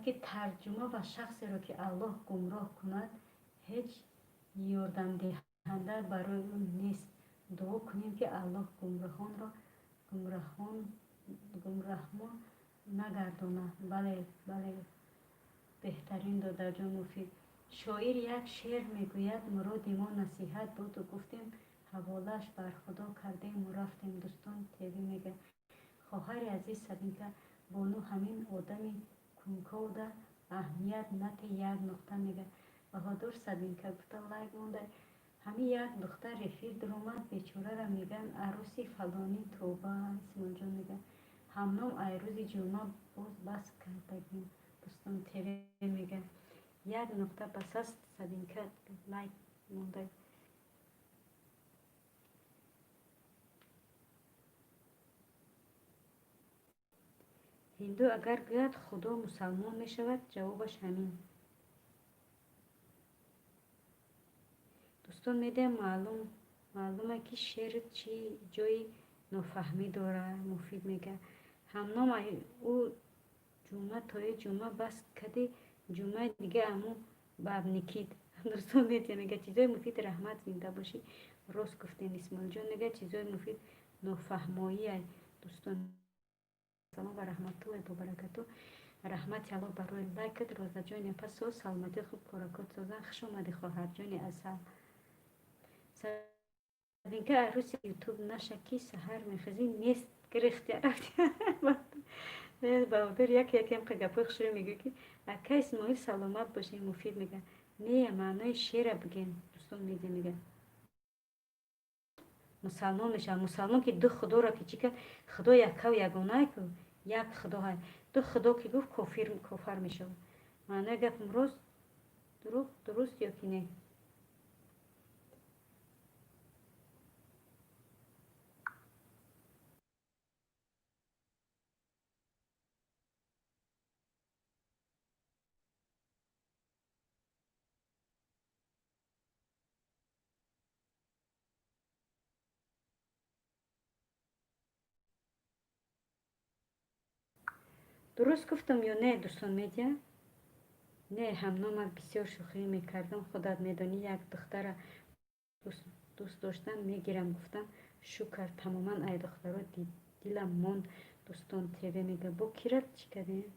ки тарҷума ва шахсеро, ки Аллоҳ гумроҳ кунад, ҳеҷ ёрдамдиҳанда барои ӯ нест. Дуо кунем, ки Аллоҳ гумроҳонро гумроҳмон нагардонад. Бале, бале, беҳтарин, додарҷон Муфид. Шоир як шеър мегӯяд: муроди мо насиҳат буду гуфтем, ҳаволааш бар Худо кардему рафтем. Дӯстон ТВ мега: хоҳари азиз Сабинка бону, ҳамин одами кунковда аҳамият нате. Як нуқта мега: Баҳодур, Сабинка гуфта лайк монда. Ҳамин як духтар эфир дуромад, бечорара мегӯянд арӯси фалонӣ. Тоба. Исмоилҷон мега: ҳамном, ай рӯзи ҷумъа боз бас кардагим. Дӯстон ТВ мега: як нуқта бас аст. Сабинка лайк монда. Ҳинду агар гӯяд Худо, мусалмон мешавад, ҷавобаш ҳамин. Дӯстон медиҳам, маълуме, ки шеър чӣ ҷои нофаҳмӣ дорад. Муфид мега: ҳамном, ӯ ҷумъа тои ҷумъа бас кади, ҷумъаи дига аму бабникид. Дӯстон медиҳам мега: чизои муфид, раҳмат, зинда бошӣ, рост гуфтем. Исмоилҷон мега: чизои муфид нофаҳмоия. Дӯстон. Ассалом ва раҳматуллоҳи ва баракату. Раҳмати Аллоҳ барои лайкат, Розаҷони апа, соз, саломатӣ, хуб, коракот созан. Хуш омадӣ, хоҳарҷони асал. Сабинка, арӯси ютуб наша, ки саҳар мехезӣ, нест, гирехти рафти. Баҳодур як якем гапҳои хушрӯ мегӯ, ки ака Исмоил, саломат бошӣ. Муфид мега, не, маънои шеъра бигем. Дӯстон медия мега, мусалмон мешавад. Мусалмон ки ду худоро ки чӣ кард, худо яккаву ягонае ку, як худо ҳай, ду худо ки гуфт, кофир, кофар мешавад. Маънои гапам рост, дурӯғ, дуруст ё ки не? Дуруст гуфтам ё не, дӯстон медиа? Не, ҳамномат, бисёр шӯхӣ мекардам, худат медонӣ. Як духтара дӯст доштам, мегирам гуфтам, шу кард тамоман, ай духтаро дилам монд. Дӯстон ТВ мега, бо кира чӣ кардем,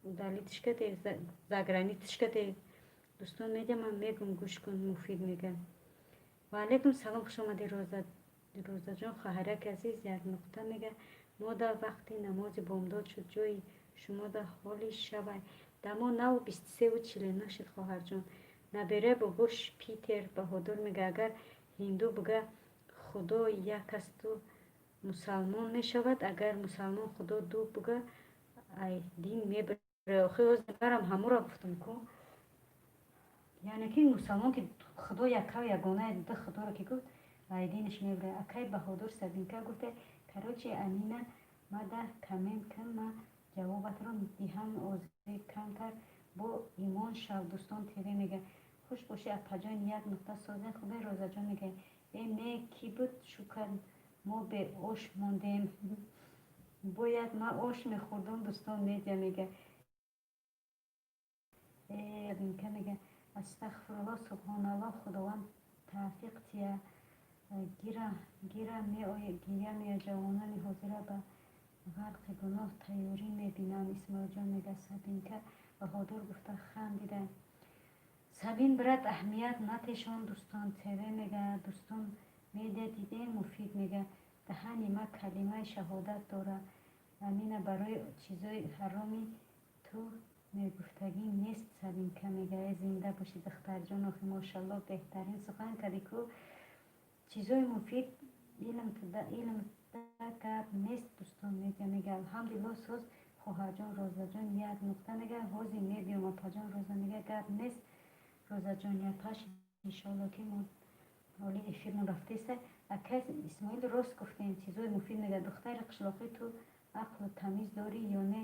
удалить каде, загранить каде. Дӯстон медиа, ман мегум, гӯш кун. Муфид мега, ва алайкум салом, хуш омадӣ, Роза, Розаҷон, хоҳараки азиз. Як нуқта мега, мода вақти намози бомдод шуд, ҷои шумода ҳоли шавай? Дамо наву 23:49 шуд, хоҳарҷон. Набера бобош Питер Баҳодур мега, агар ҳинду буга худо як асту, мусалмон мешавад, агар мусалмон худо ду буга, ай дин мебара. Охи барам ҳамура гуфтам ку, яъне ки мусалмон ки худо яккаву ягонае, ду худоро ки гуфт, ай динаш мебара. Акай Баҳодур, Сабинка гуфта, короче, Амина, мада коммент кун, ма ҷавобатро диҳам. Озӣ камтар бо имон шав. Дӯстон ТВ мега, хуш бошӣ, апаҷон. Як нуқта, созен, хубе. Розаҷон мега, э не, кӣ буд шукар, мо бе ош мондем, бояд ман ош мехӯрдам. Дӯстон медиа мега, э Сабинка мега, астағфируллоҳ, субҳоналлоҳ, худованд тавфиқ тия. Гира гира гиря меояд, ҷавонони ҳозира ба ғарқи гуноҳ тайёрӣ мебинанд. Исмоилҷон мега, Сабинка Баҳодур гуфта хандида. Сабин, брат, аҳамият натешон. Дӯстон ТВ мега, дӯстон медиа, дидем. Муфид мега, даҳани ма калимаи шаҳодат дора, Амина, барои чизои ҳароми ту мегуфтагӣ нест. Сабинка мега, э зинда бошӣ, духтарҷон, охи мошалло, беҳтарин сухан кардӣ ку. Чизои муфид, илм гап нест. Дӯстон медиа мега, алҳамдулилло, соз, хоҳарҷон. Розаҷон, як нуқта мега, ҳозир мебиём, апаҷон. Роза мега, гап нест, Розаҷон, япаш, иншоалло ки мо ҳоли эфирмон рафтеста. Акай Исмоил, рост гуфтем, чизои муфид мега, духтари қишлоқӣ, ту ақлу тамиз дорӣ ё не,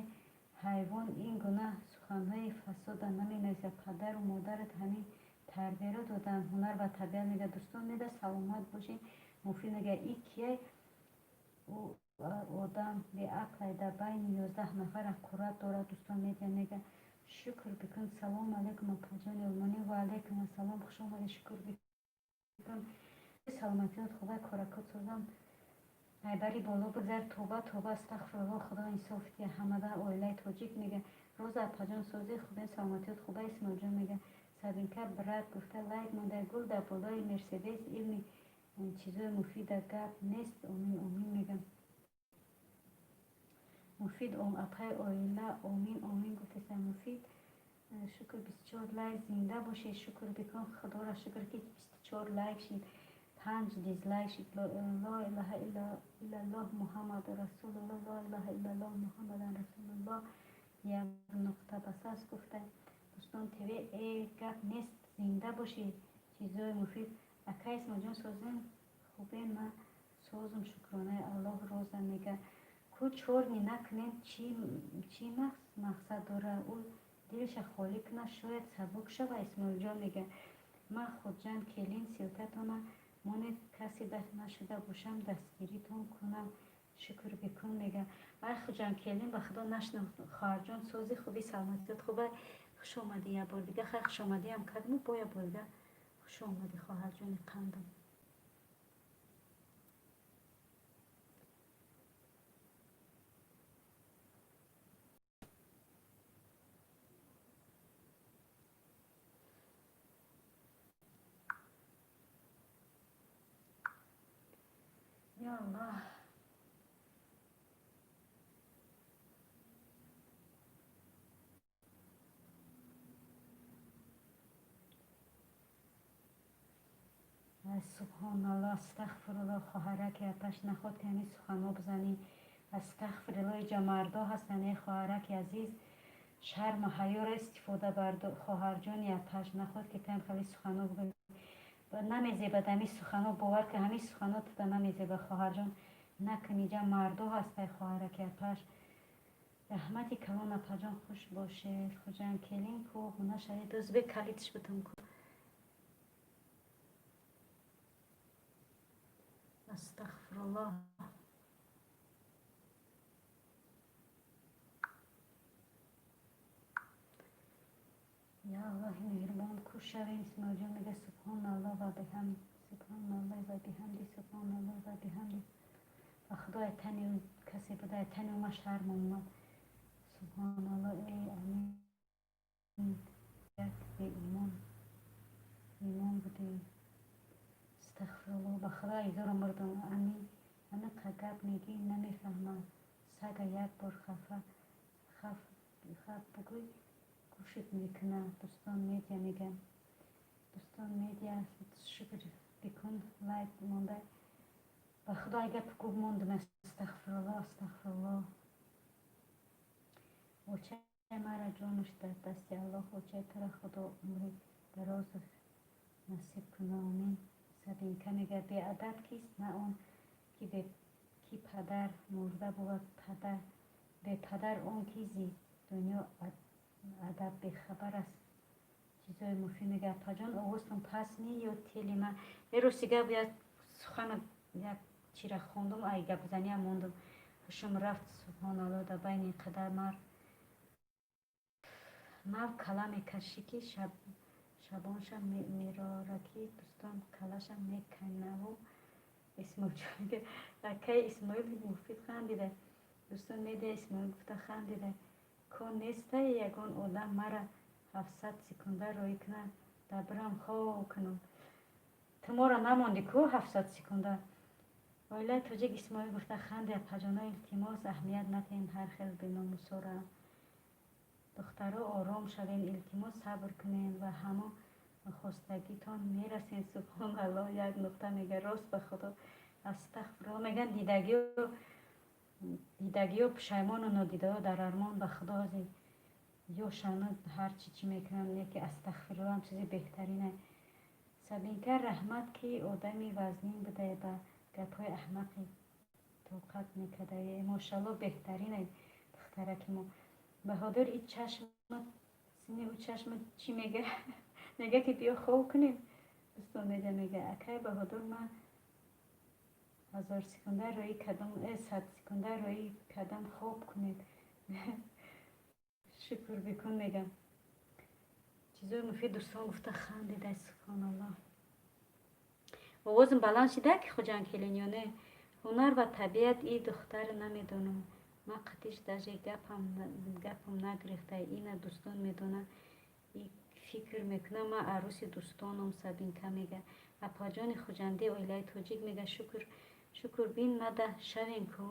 ҳайвон ин гуна суханҳои фасода наменависад. Падару модарат ҳамин тарбияро доданд. Ҳунар ва табиат мега, дӯстон меда, саломат бошед. Муфид мега, и кияй, одам беақлай, дар байни 11 нафар ҳақорат дорад. Дӯстон медиа мега, шукр бикун. Салому алайкум, апаҷони олмонӣ. Ва алайкум ассалом, хуш омадед. Шукр бикун, саломатиёт хубай, коракот созам, айбари боло бигзар. Тоба, тоба, астағфируллоҳ, худо инсоф диҳад ҳамада. Оилаи тоҷик мега, Роза апаҷон, сози, хубе, саломатиёт хубай. Исмоилҷон мега, Сабинка брат гуфта лайк монда, гул дар болои мерседес, илми чизои муфида гап нест. Омин, омин мегам. Муфид, апаи оила, омин, омин гуфтеса. Муфид, шукр, 24 лайк, зинда бошед. Шукр бикун, худоро шукр, ки 24 лайк шид, панҷ дизлайк шид. Ло илаҳа иллаллоҳ, Муҳаммаду расулуллоҳ, ло илаҳа иллаллоҳ, Муҳаммадан расулуллоҳ. Як нуқта басас гуфта. Дӯстон ТВ, э гап нест, зинда бошед. Чизои муфид. Акай Исмоилҷон, созем, хубем, ман созум, шукронаи Аллоҳ. Роза мега, ку чорни накунем, чӣ мақсад дора, ӯ дилша холӣ кунад, шояд сабук шава. Исмоилҷон мега, ман Хуҷанд келин, ссылка тона монед, касе нашуда бошам, дастгиритон кунам. Шукр бикун мега, ай Хуҷанд келин, ба худо нашинохт. Хоҳарҷон, сози, хуби, саломатиёт хуба, хуш омадӣ як бор дига. Хай, хушомадиам кардму, бо як бор дига хуш омадӣ, хоҳарҷони қандам. Ё Аллоҳ! Субҳоналлоҳ, астағфируллоҳ. Хоҳараки апаш, наход ки ҳамин суханҳо бизанӣ. Астағфируллоҳ, иҷа мардо ҳастанд. Э, хоҳараки азиз, шарму ҳаёро истифода бар, хоҳарҷони апаш. Наход ки там хеле суханҳо бигӯӣ, намезебад ҳамин суханҳо. Бовар ки, ҳамин суханҳо туда намезеба, хоҳарҷон, накун. Иҷа мардо ҳастай, хоҳараки апаш. Раҳмати калон, апаҷон, хуш бошед. Хуҷанд келин ку хона шавед. Ӯзбек калидш бутум ку. Астағфируллоҳ. Я Аллоҳи меҳрубон, куш шавем. Исмоилҷон мега: субҳоналлоҳ ва биҳамди, субҳоналлоҳ ва биҳамди, субҳоналлоҳ ва биҳамди. Ба Худо, тани касе буда, тани ма шарм омад. Субҳоналлоҳ. Эй, амин, як беимон имон будем. Астағфируллоҳ, ба Худо, изоро мурдам. Амин, анақа гап мегӣ, намефаҳмам. Сага як бор хафа хаф бугӯй, гӯшит мекунад. Дӯстон медиа мегӯям, дӯстон медиа, шукр бикун, лайк монда. Ба Худо, ай гап гуфт, мондум. Астағфируллоҳ, астағфируллоҳ. Очаи мара ҷонуш дар дасти Аллоҳ, очаи тура Худо умри дароз насиб куна, омин. Сабинка мега: беадаб кист, на он ки падар мурда бувад, бепадар он ки зи дунё адаб бехабар аст. Чизои муфид мега: апаҷон, овозтон паст ни ё телема? Э, рости гап, як сухана, як чира хондум, ай гапзаниам мондум, ҳушум рафт. Субҳоналлоҳ, дар байни ин қадар мард нав кала мекашӣ, ки шабонша мерора, ки дӯстон калаша меканаву. Исмоилҷон мега: акаи Исмоил муфид хандида. Дӯстон медиа, Исмоил гуфта хандида. Ко нестай ягон одам мара 700 секунда роӣ кунад, дабрам хоб кунам. Ту моро намондӣ ку 700 секунда. Оилаи тоҷик, Исмоил гуфта ханде. Апаҷоно, илтимос, аҳамият надиҳем ҳар хел беномусора. Духтаро, ором шавем, илтимос, сабр кунем ва ҳамо хостагитон мерасем. Субҳоналлоҳ, як нуқта мега. Рост, ба Худо, астағфируллоҳ. Мегӯянд, дидагиё пушаймону нодидаҳо дар армон. Ба Худо, ҳозир ёшану ҳарчи чӣ мекунанд, яке астағфируллоҳам чизи беҳтарине. Сабинка, раҳмат, ки одами вазнин будае, ба гапҳои аҳмақи тоқат мекардае. Мошалло, беҳтарине духтараки мо. Баҳодур, и чашма сини, ӯ чашма чӣ мега? Мега ки биё хоб кунем. Дӯстон меда мега: акай Баҳодур, ман 1000 секунда роӣ кардам, 100 секунда роӣ кардам, хоб кунед. Шукр бикун мегам. Чизои муфид, дӯстон гуфта хандида. Субҳоналлоҳ. Овозам баланд шида ки, Хуҷанд келин, ё не? Ҳунар ва табиат, и духтар намедонам, ман қатиш даже гапам нагирифта. Ина дӯстон медонад, фикр мекунам, ман арӯси дӯстонам. Сабинка мега: апаҷони хуҷандӣ. Оилаи тоҷик мега: шукр, шукр бин, мада шавем ку.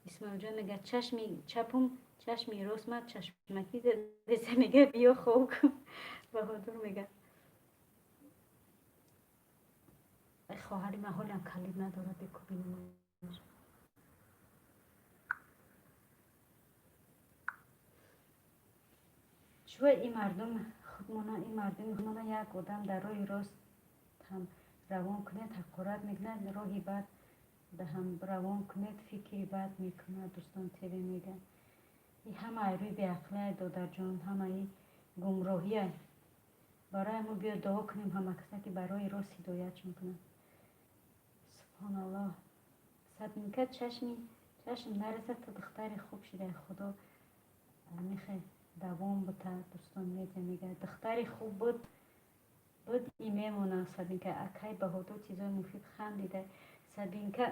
Исмоилҷон мега: чашми чапум, чашми рост ма чашмаки деса. Мега: биё хоб кун. Баҳодур мега: хоҳари ман ҳолиам калид надорад, бекубинамаш. Чӯ ин мардум худмона, ин мардуми худмона як одам дар роҳи рост ҳам равон кунед, ҳақорат мекунад, роҳи бад ҳам равон кунед, фикри бад мекунад. Дӯстон ТВ мега: и ҳама рӯи беақлия, додарҷон, ҳамаи гумроҳия. Барои мо биё дуо кунем ҳама каса, ки ба роҳи рост ҳидоятшон кунад. Субҳоналлоҳ. Сабинка, чашми чашм нарасад, ту духтари хуб шидаи, Худо мехе давом бута. Дӯстон медиа мега: духтари хуб буд, буд и мемонад. Сабинка, акай Баҳодур, чизои муфид хандида. Сабинка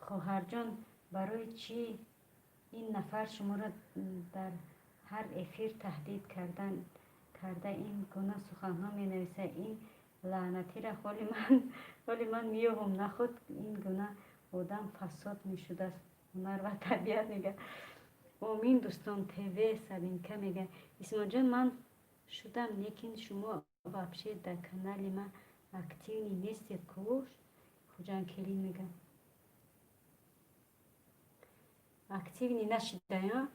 хоҳарҷон, барои чӣ ин нафар шуморо дар ҳар эфир таҳдид карда ин гуна суханҳо менависад? Ин Лаънатира ҳоли ман меёбам, наход ин гуна одам фасод мешудааст. Ҳунар ва табиат мега. Омин, дӯстон ТВ. Сабинка мега: Исмоилҷон, ман шудам, лекин шумо вообще дар канали ман активный нестед ку. Хуҷанкелин мега: активный нашидаям.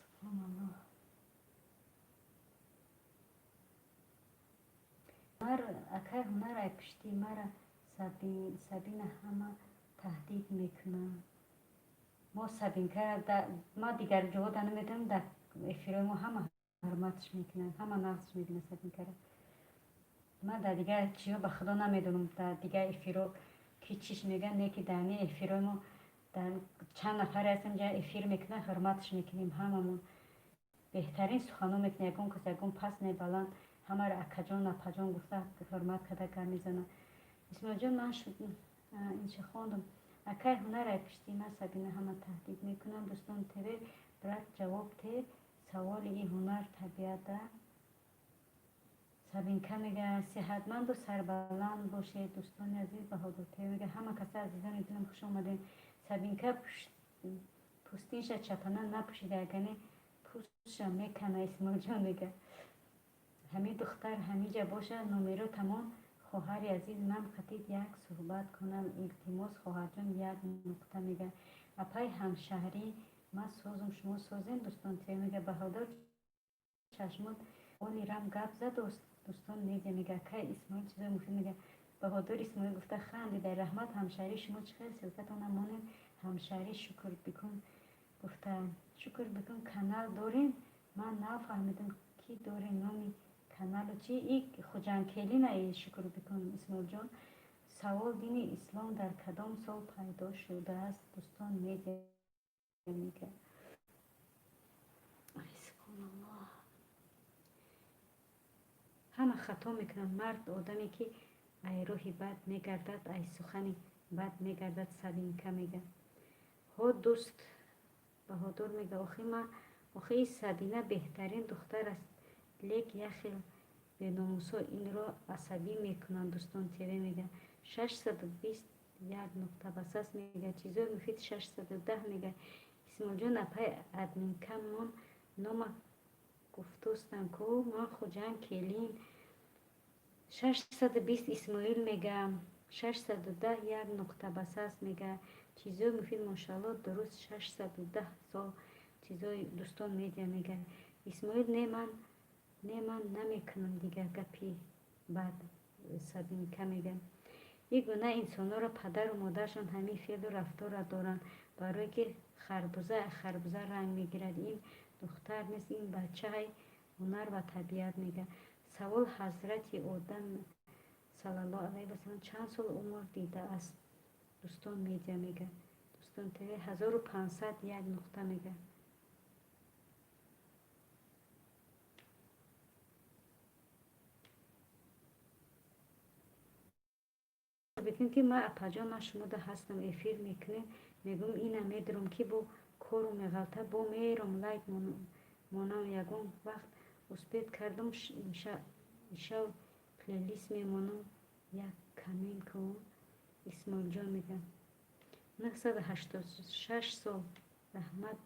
Субҳоналлоҳ. Акай Ҳунар, ай пушти мара Сабина ҳама таҳдид мекунанд. Мо Сабинкара, ма дигар ҷоҳо да намедонам, дар эфирҳои мо ҳама ҳурматш мекунанд, ҳама нағзш мебинанд Сабинкара. Ман дар дигар чиҳо ба худо намедонам, дар дигар эфирҳо ки чиш мегӯянд, не ки дар ҳамин эфирҳои мо дар чанд нафаре ҳастем, ҷа эфир мекунанд, ҳурматш мекунем ҳамамон. Беҳтарин суханҳо мекунем, ягон кас ягон паст не баланд, ҳамаро акаҷон, апаҷон гуфта ҳурмат карда гап мезанад. Исмоилҷон, ман инча хондам. Акай Ҳунар, ай пушти ман Сабина ҳама таҳдид мекунанд. Дӯстон ТВ, брат, ҷавоб те саволи и ҳунар табиата. Сабинка мега: сиҳатманду сарбаланд бошед, дӯстони азиз. Баҳодур ТВ мега: ҳама каса, азизони дилам, хуш омадед. Сабинка пӯстинша чапана напӯшида, агане пӯстша мекана. Исмоилҷон мега: ҳамин духтар ҳамиҷа боша, номеро тамом. Хоҳари азиз, ман қатид як суҳбат кунам, илтимос. Хоҳарҷон, як нуқта мега. Апай ҳамшаҳрӣ, ман созум, шумо созем. Дӯстон ТВ мега: Баҳодур чашмот оли рам гап задост. Дӯстон медиа мега: акай Исмоил чизои муфид мега. Баҳодур Исмоил гуфта хандида. Раҳмат, ҳамшаҳрӣ, шумо чӣ хел? Ссылкатона монед. Ҳамшаҳрӣ, шукр бикун гуфта, шукр бикун. Канал дорем? Ман нафаҳмидам, ки дорем, номи каналу чи? И Хуҷанкелина, и шукр бикун. Исмоилҷон, савол: дини ислом дар кадом сол пайдо шудааст? Дӯстон медиа мега. Субҳоналлоҳ, ҳама хато мекунанд. Мард одаме ки ай роҳи бад мегардад, ай сухани бад мегардад. Сабинка мега: ҳо, дӯст. Баҳодур мега: охи Сабина беҳтарин духтар аст, лек яхел беномусҳо инро асабӣ мекунанд. Дӯстон ТВ мега: 621 нуқта басас мега. Чизои муфид 610 мега. Исмоилҷон, апай админкамон нома гуфтостам ку, ман Хуҷанд келин. 620 Исмоил мега, 610 як нуқта басас мега. Чизои муфид, мошалло, дуруст, 610 сол. Чизои дӯстон медиа мега: Исмоил, не, ман не, ман намекунам дигар гапи бад. Сабинка мега: ин гуна инсонҳоро падару модарашон ҳамин феълу рафторро доранд, барое ки харбуза харбуза ранг мегирад. Ин духтар нест, ин бачаи. Ҳунар ва табиат мега: савол: ҳазрати Одам саллаллоҳу алайҳи васалам чанд сол умр дидааст? Дӯстон медиа мега. Дӯстон ТВ, 1501 нуқта мега. Бикун ки ман, апаҷон, ман шумода ҳастам, эфир мекунем, мегӯм, ина медурам ки бо кору меғалта, бо мером лайк монам, ягон вақт успеть кардам, ишав плейлист мемонам, як коммент кун. Исмоилҷон мега: 986 сол. Раҳмат,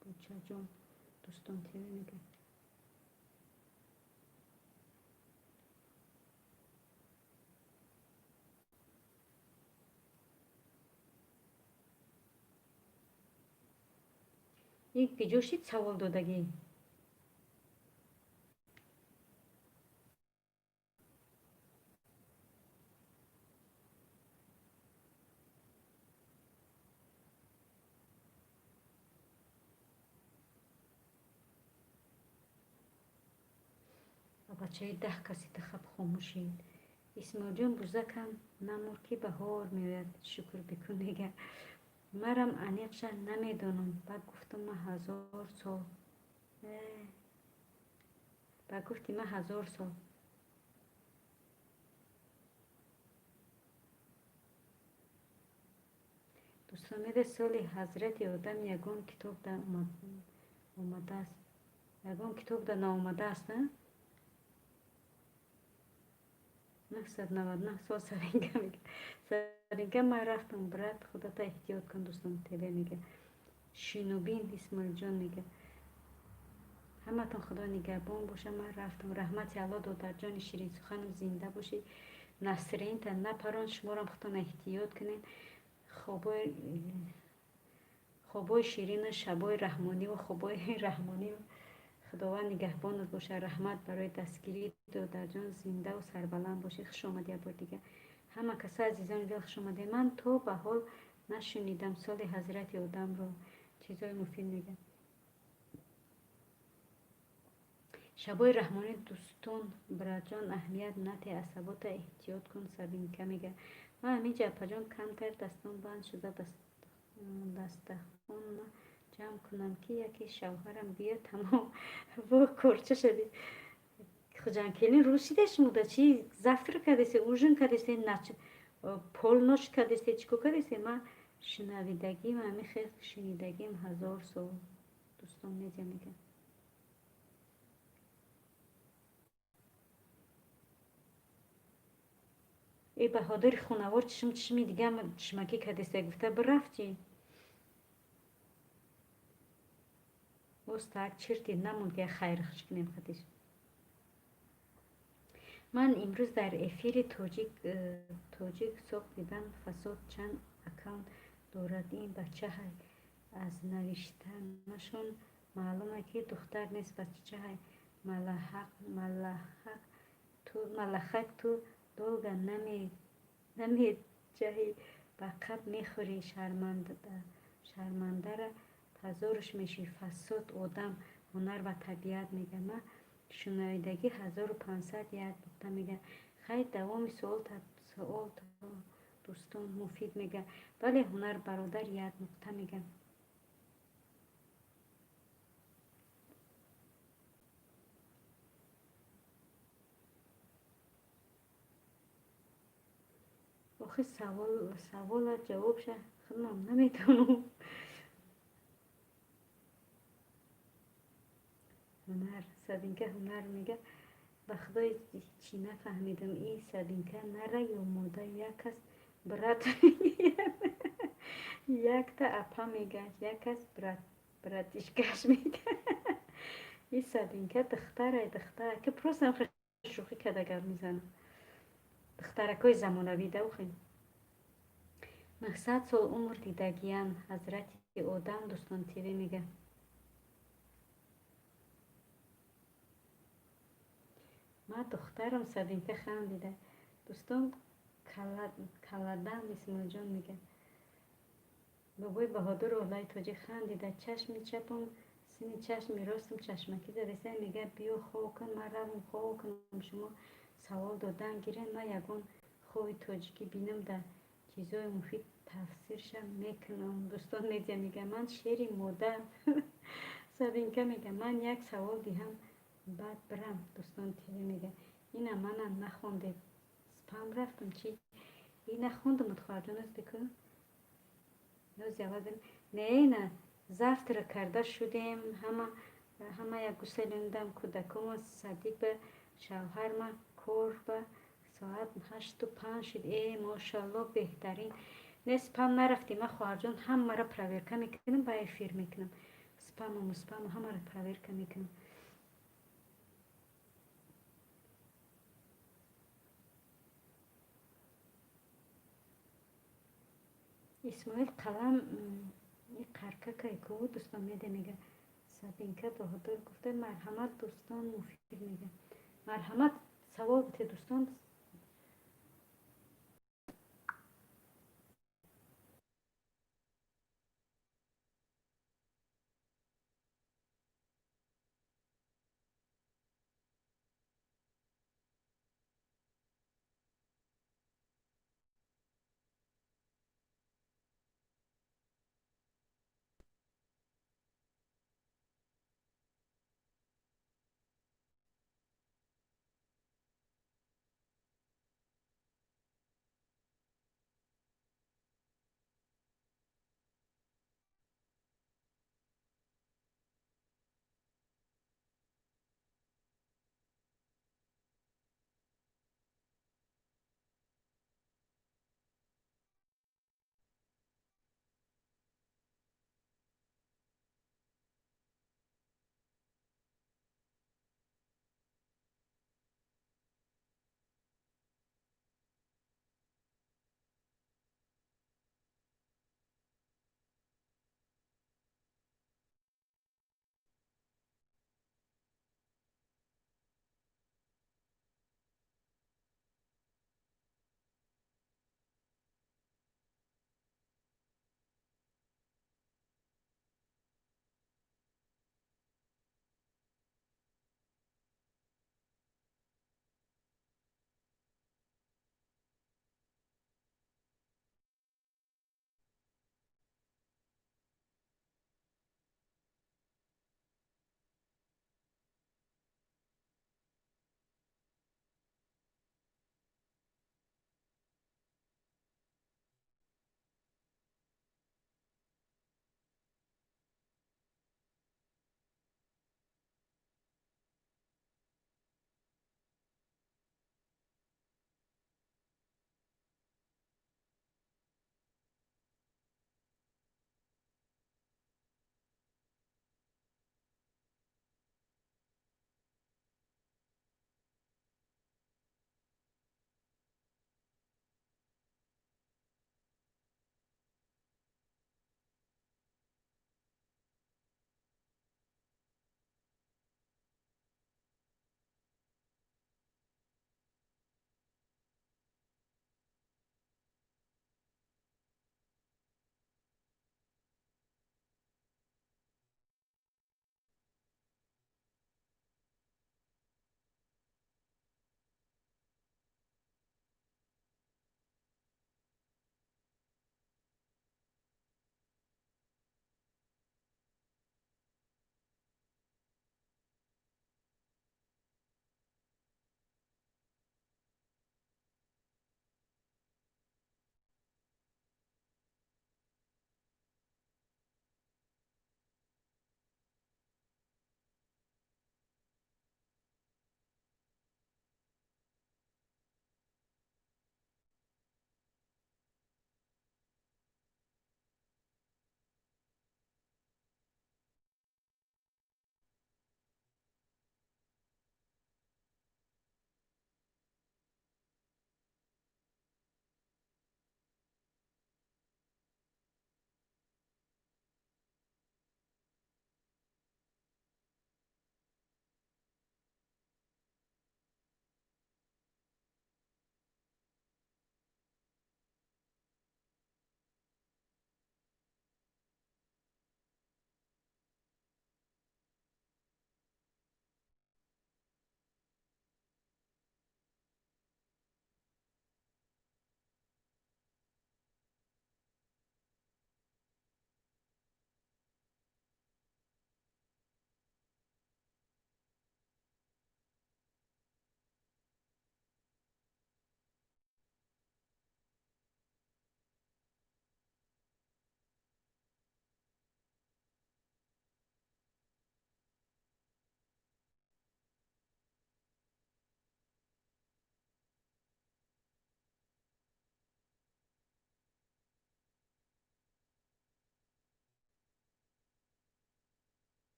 бучаҷон. Дӯстон ТВ мега: ин киҷо шид савол додагӣ? Бачаи 10 каси тахаб хомӯшед. Исмоилҷон, бузакам намур ки баҳор меояд. Шукр бикун мега: марам аниқша намедонам, ба гуфтам ма 1000 сол, ба гуфти ма 1000 сол. Дӯстон меда, соли ҳазрати одам ягон китоб да омадааст, ягон китоб да наомадааст, на? 999 сол Сабинка мега. Сабинка, ман рафтам, брат, худата эҳтиёт кун. Дӯстон ТВ мега. Шинубин Исмоилҷон мега. Ҳаматон худо нигаҳбон боша, ман рафтам. Раҳмати Алло, додарҷони ширинсуханам, зинда бошед. Насринта напарон, шуморам худтон эҳтиёт кунед. Хобои ширину шабои раҳмониву хобои раҳмониву худованд нигаҳбонат бошад. Раҳмат барои дастгирӣ, додарҷон, зиндаву сарбаланд бошед. Хуш омадӣ як бор дига. Ҳама каса, азизони дил, хуш омадед. Ман то ба ҳол нашунидам соли ҳазрати одамро. Чизои муфид мегӯям. Шабои раҳмонӣ. Дӯстон, братҷон, аҳамият нате, асабота эҳтиёт кун. Сабинка мега. Ман ҳаминҷа, апаҷон, камтар дастон банд шуда, дастархона ҷамъ кунам, ки яке шавҳарам биёд, тамом. Во, корча шудӣ. Хуҷанкелин, рӯз шида шумода чи завтрак кардесе, ужин кардесе, полночь кардесе, чӣ кор кардесе? Ман шунавидагим, ҳамин хел шунидагим, 1000 сол. Дӯстон медиа мегӯям. Э, Баҳодури хунавор, чишм чишми дигам чишмакӣ кардеста, гуфта бирафтӣ. Боз так чирти намонд, ки як хайрхуш кунем хадиш. Ман имрӯз дар эфири тоҷик тоҷик соқ дидам, фасод чанд аккаунт дорад ин бачаҳай. Аз навиштанашон маълума, ки духтар нест, бачаҳай. Малахак, ту долго намеҷаҳӣ, ба қаб мехӯрӣ, шармандара позориш мешӣ. Фасод, одам, ҳунар ва табиат мега. Ман шунавидагӣ 1500 як нуқта мега. Хайр, давоми суол, дӯстон муфид мега. Бале, ҳунар бародар, як нуқта мега. Охи, савола ҷавобша худмам наметавонам. Ҳунар, Сабинка, ҳунар мега. Ба худои, чӣ нафаҳмидам, и Сабинка нара ё мода? Як кас брат, якта апа мега, як кас брат, братишкаш мега. И Сабинка духтарай, духтар ки просто шӯхӣ карда гап мезанам. Духтаракҳои замонавӣ даухем. 900 сол умр дидагиян ҳазрати одам. Дӯстон ТВ мега. Ман духтарам, Сабинка хандида. Дӯстон, каладам Исмоилҷон мега. Бобои Баҳодур Олаи тоҷик хандида. Чашми чапам сини чашми ростам чашмакӣ задеса мега. Биё хов кун, ман равам хов кунам, шумо савол додан гирен. Ман ягон хови тоҷикӣ бинам, дар чизои муфид тафсирша мекунам. Дӯстон медиа мега. Ман шери модар. Сабинка мега. Ман як савол диҳам, баъд бирам. Дӯстон ТВ мега. Ина мана нахондед, спам рафтам чи? И нахондам, хоҳарҷон, аз бикун. Ёзи аввал не, на завтрак карда шудем, ҳама ҳама як гуселондам кӯдакома садик ба, шавҳарма кор ба, соат 8:05 шуд. Э, мошалло, беҳтарин. Не, спам нарафтем. Ман, хоҳарҷон, ҳамаро проверка мекунам, ба эфир мекунам. Спаму муспаму ҳамаро проверка мекунам. Исмоил қалам қаркакай ку. Дӯстон меде мега. Сабинка Баҳодур гуфта, марҳамат, дӯстон муфид мега. Марҳамат, савол бите, дӯстон.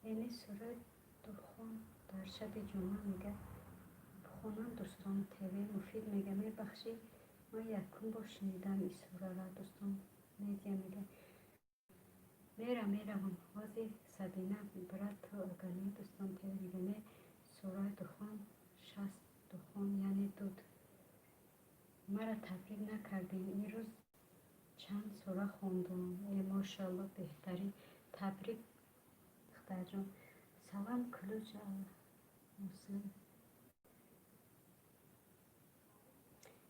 Яъне сураи Духон дар шаби ҷумъа мега бихонам. Дӯстон ТВ Муфид мега: мебахшӣ, ман якум бор шунидам ин сурара. Дӯстон Медиа мега: мера, меравам ҳози. Сабина, брат, ту агар не. Дӯстон ТВ мега: не, сураи Духон 60, духон яъне дуд. Мара табрик накардем. Имрӯз чанд сура хондум. Э, мошалло, беҳтарин, табрик, духтарҷон. Салам, ключ муслим.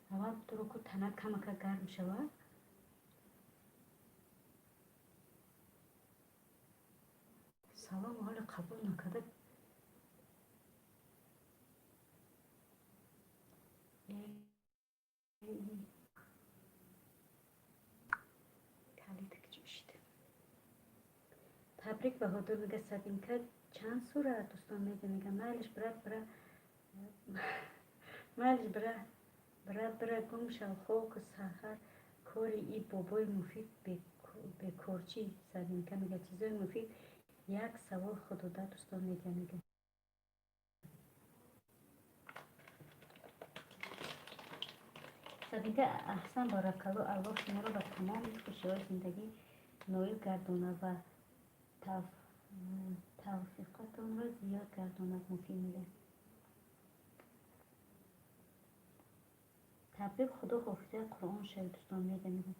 Аввал туруку танат камака гарм шавад. Салом ҳоле қабул накарда. Калита кичушид. Табрик, Баҳодур, мега Сабинка. Чанд сура? Дӯстон Медиа мега: майлиш, брат, бира, майлиш, бира, брат, бира, гум шав, хоку саҳар кори и бобои Муфид бекорчӣ. Сабинка мега: чизои муфид як савол худода. Дӯстон Медиа мега: Сабинка, аҳсан, баракалло, Аллоҳ шуморо ба тамоми хушиҳои зиндагӣ ноил гардонад ва тавфиқатонро зиёд гардонад. Муфид мега: табрик, Худо ҳофизаи Қуръон шавед. Дӯстон Медиа мега: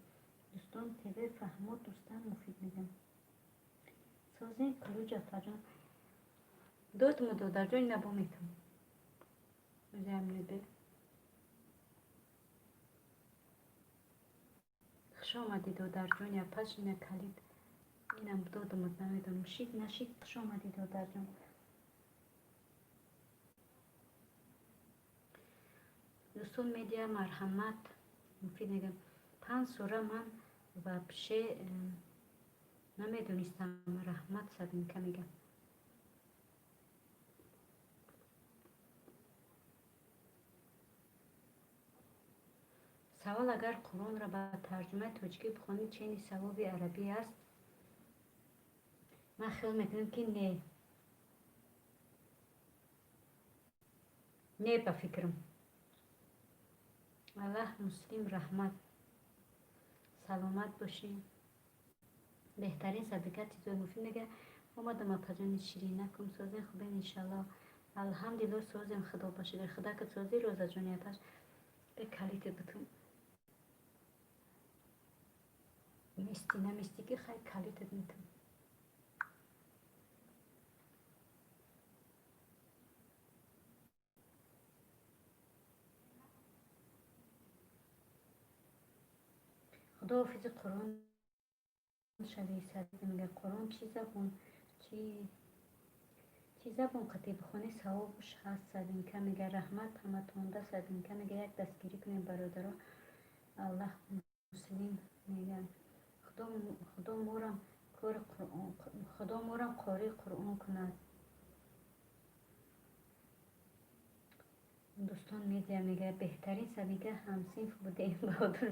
Дӯстон ТВ фаҳмод. Дӯстан Муфид мега: созин ключ, апаҷон. Додму, додарҷон, набо метам. Озиам. Хуш омадӣ, додарҷон, апаш, ина калид, инам додумад, намедонам, шид, нашид. Хуш омадӣ, додарҷон. Дӯстон Медиа, марҳамат. Муфид мегам: панҷ сура ман вообще намедонистам, раҳмат. Сабинка мегам: савол: агар Қуръонро ба тарҷумаи тоҷикӣ бихонӣ, чени савоби арабӣ аст? Ман хиёл мекунам, ки не, не, ба фикрам. Аллаҳ муслим, раҳмат, саломат бошӣ. Беҳтарин сабрика. Чизои муфид мега: омадам, апаҷони ширинакум, созем, хубем, иншаллоҳ, алҳамдулилло, созем, Худо ба шукр. Худакат созӣ, Розаҷони апаш? Бе калите бутум мести, намести, ки хай, калитат метум. Худо ҳофизи Қуръон шави. Сабид мега: Қуръон чӣ забон, чӣ забон қатӣ бихонӣ, савобаш ҳаст? Сабинка мега: раҳмат ҳаматонда. Сабинка мега: як дастгирӣ кунем, бародаро. Аллаҳ муслим мега: Худо морам қории Қуръон кунад. Дӯстон Медиа мега: беҳтарин Сабинка, ҳамсинф будем, Баҳодур.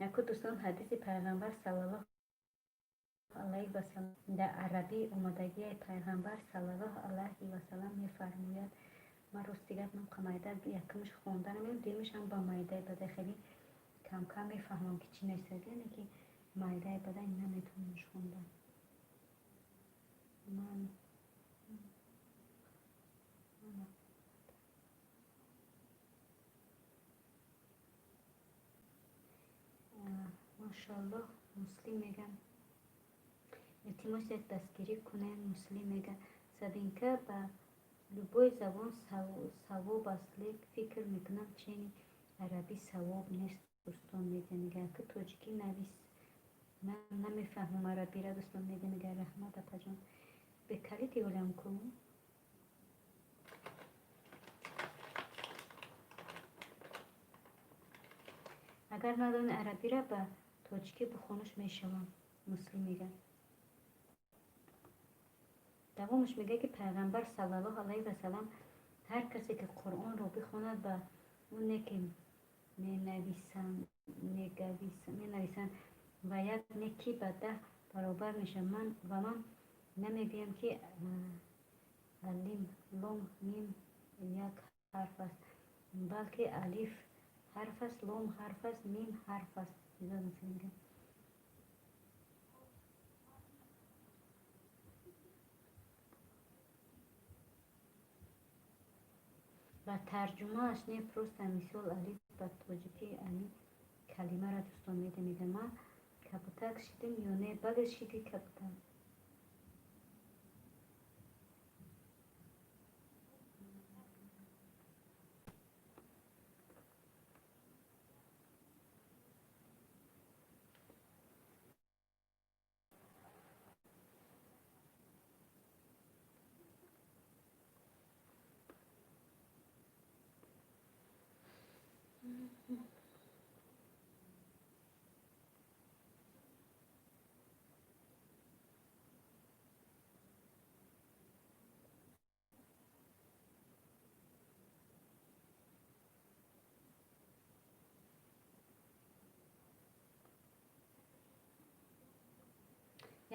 Яку дӯстон, ҳадиси Пайғамбар саллаллоҳу алайҳи васалам дар арабӣ омадагии. Пайғамбар саллаллоҳу алайҳи васалам мефармояд. Ман рости гап, ман майда якумш хонда намедонам, дуюмашам ба майдаи бадай хеле камкам мефаҳмам, ки чӣ нависад, яъне ки майдаи бадай наметавонамш хонда. Ман машоаллоҳ. Муслим мегам: илтимос, як дастгирӣ кунем. Муслим мега: Сабинка, ба любой забон савоб аст, лек фикр мекунам, чени арабӣ савоб нест. Дӯстон Медиа мега: ки тоҷикӣ навис, ман намефаҳмам арабира. Дӯстон Медиа мега: раҳмат, апаҷон. Бекалити олам ку. Агар надони арабира, ба тоҷикӣ бихонаш, мешавам. Муслим мега, давомаш мега, ки Пайғамбар саллаллоҳу алайҳи васалам ҳар касе ки Қуръонро бихонад, ба ӯ неки менависанд ва як неки ба 10 баробар мешавад. Ва ман Намегӯям, ки алим, лом, мим як ҳарф аст, балки алиф ҳарф аст, лом ҳарф аст, мим ҳарф аст. Мегӯям. Ба тарҷумааш не, просто мисол, алиф ба тоҷикӣ ами калимаро дӯстон меда мегӯям. Ман кабутак шидим ё не? Бале, шиди кабутак.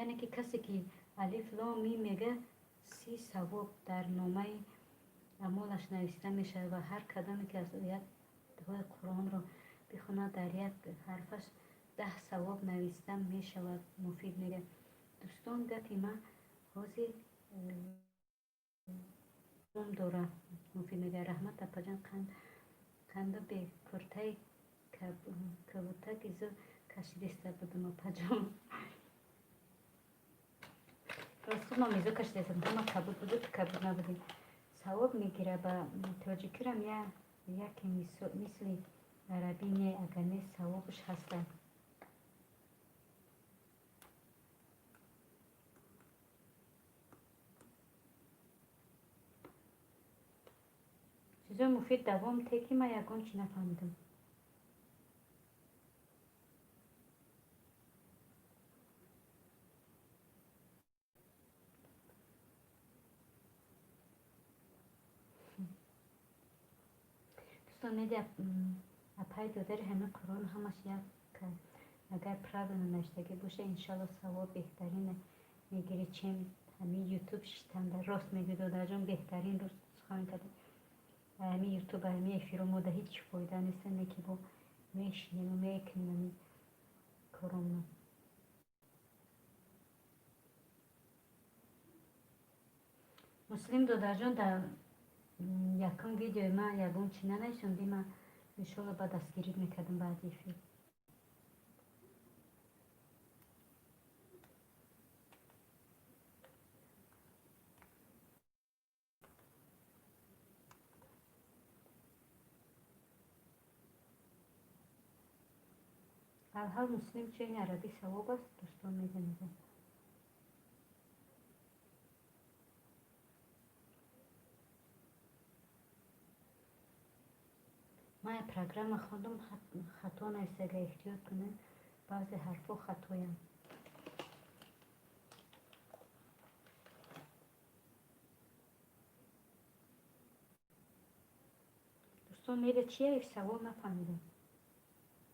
Яъне ки касе ки алиф, лом, мим мега, 30 савоб дар номаи аъмолаш нависта мешавад ва ҳар кадоме ки аз оятҳои Қуръонро бихонад, дар як ҳарфаш 10 савоб нависта мешавад. Муфид мега. Дӯстон, гапи ман ҳозир дора. Муфид мега: раҳмат, апаҷон, қанду бе куртаи кабутак изо кашидиста будум, апаҷон. Рости, ман изо кашидастам, ҳама кабуд буду, ту кабуд набудӣ. Савоб мегира, ба тоҷикирам яке мисли арабӣ не, агар не, савобаш ҳаста. Чизои муфид давом те, ки ман ягон чӣ нафаҳмидам. Дӯстон, медиа, апай додари, ҳамин Қуръон ҳамаш як, агар правильно навиштагӣ боша, иншалло, савоб беҳтарин мегирӣ, чем ҳамин ютуб шитанда. Рост мегӯ, додарҷон, беҳтарин рост сухан кардӣ. Ҳамин ютуб, ҳамин эфиро мода ҳеҷ фоида нест, не ки бо мешинему мекунем ҳамин коромно. Муслим додарҷон, дар якум видеои ман ягон чӣ нанависонди, ман иншолло ба дастгирӣ мекардам баъди эфир. Алҳал, муслим, чени арабӣ савоб аст, дӯстон медониданд. Ман программа хондум, хато нависага, эҳтиёт кунед, баъзе ҳарфҳо хатоянд. Дӯстон, меда чия савол нафаҳмидам.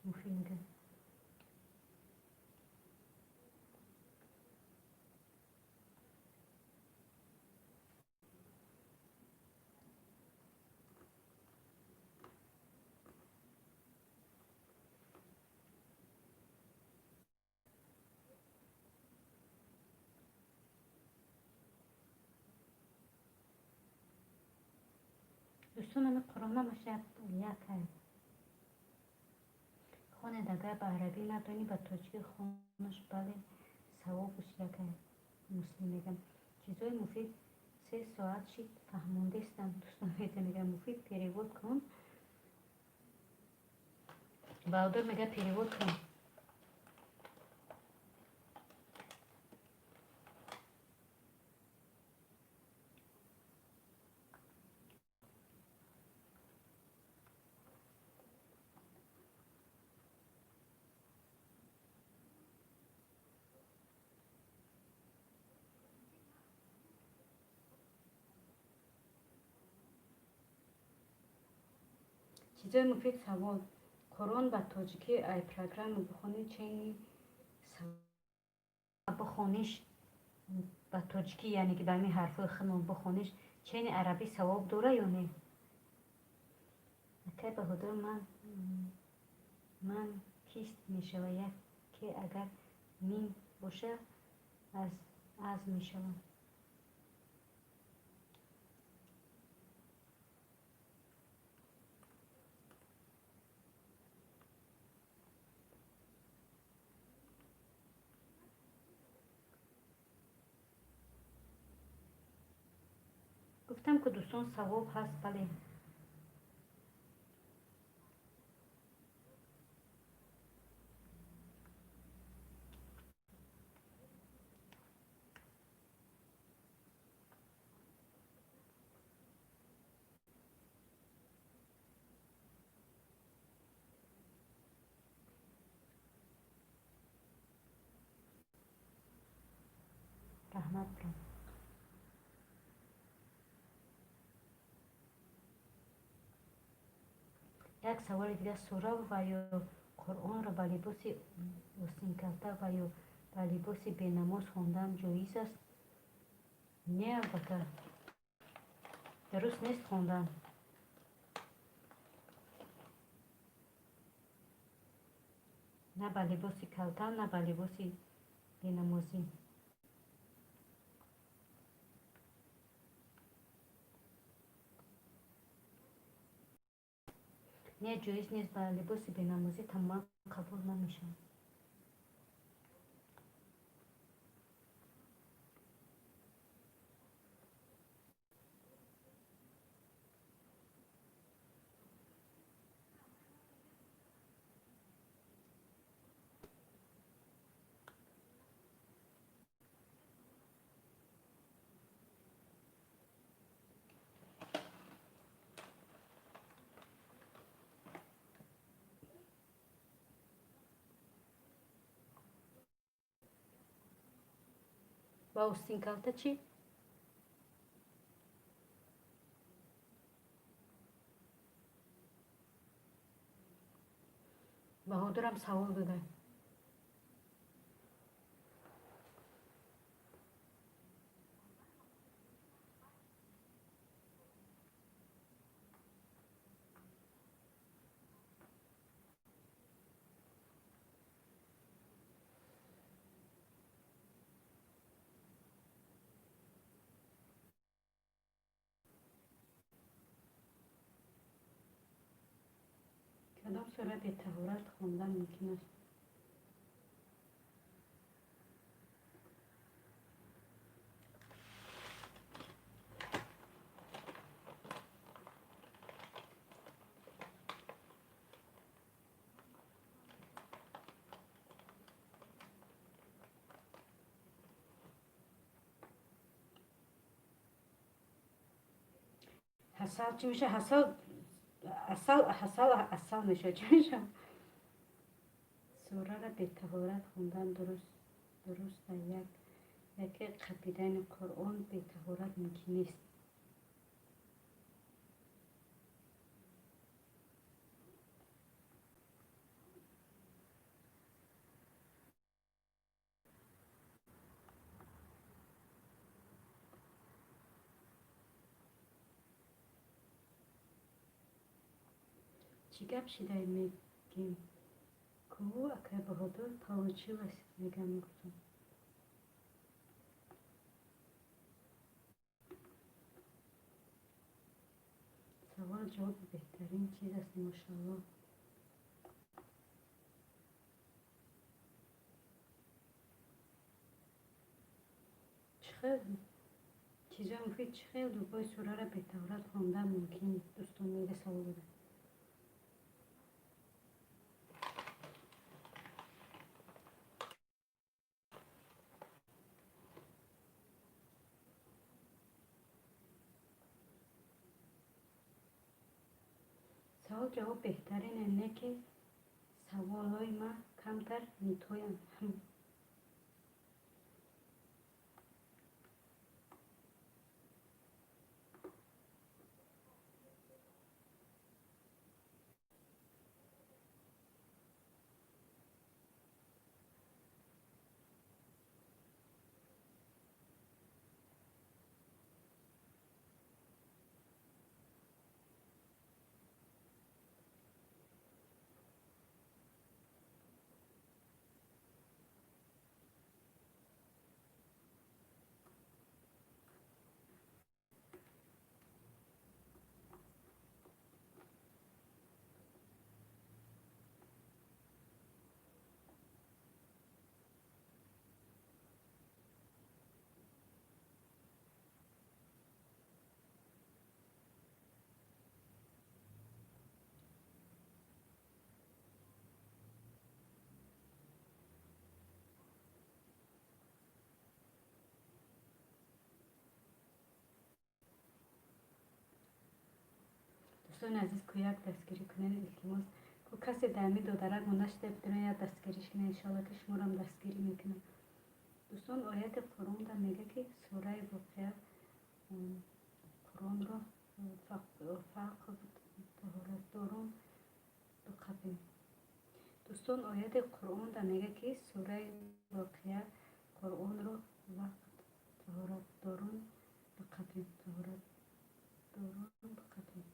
Муфид мегӯяд. Дӯстон, ами Қуръонамаш як хонед, агар ба арабӣ надонӣ, ба тоҷикӣ хонаш, бале, савобуш як. Муслим мегӯям, чизои муфид 3 соат шид, фаҳмондестам. Дӯстон, мегӯям, муфид, перевод кун. Баҳодур мега, перевод кун. Чизои муфид савол: Қуръон ба тоҷикӣ ай программа бихонӣ, чени бихониш. Ба тоҷикӣ, яъне ки ба ҳамин ҳарфҳои худмон бихониш, чени арабӣ савоб дора ё не? Акай Баҳодур, ман кист мешава, яке агар мин боша, аз мешава. Гуфтам ки дӯстон, савоб ҳаст, бале. Раҳмат биром. Як саволи дигар: сура ва ё Қуръонро ба либоси остинкалта ва ё ба либоси бенамоз хондан ҷоиз аст? Не, албатта, дуруст нест хондан. На ба либоси калта, на ба либоси бенамозӣ. Не, ҷоиз нест, ба либоси бенамозӣ тамоман қабул намешавад. Ба остинкалта чӣ? Баҳодурам савол дода. Кадом сура бетаҳорат хондан мумкин аст? Ҳасал чӣ мешавад? Ҳасал, асал, ҳасал, асал мешавад. Чӣ мешавад? Сурара бетаҳорат хондан дуруста? Яке қапидани Қуръон бетаҳорат мумкин нест. Чӣ гап шидай мегим? Ку, акай Баҳодур, получилось, мегам гуфтам. Савол ҷавоб беҳтарин чиз аст, мошалло. Чӣ хел чизои муфид, чӣ хел любой сурара бетаҳорат хондан мумкин? Дӯстон мега савол дода. Савол ҷавоб беҳтарине, не ки саволҳои ман камтар нитоянд. Дӯстони азиз, ку як дастгирӣ кунед, илтимос. Ку касе дар ҳамин додарак монда шуда бидонад, як дастгириш кунед, иншоалло ки шуморам дастгирӣ мекунам. Дӯстон, ояти Қуръонда мега, ки сураи Воқеа Қуръонро фақр таҳоратдорон биқабем. Дӯстон, ояти Қуръонда мега, ки сураи Воқеа Қуръонро вақт таҳоратдорон биқабем, таҳоратдорон биқабем.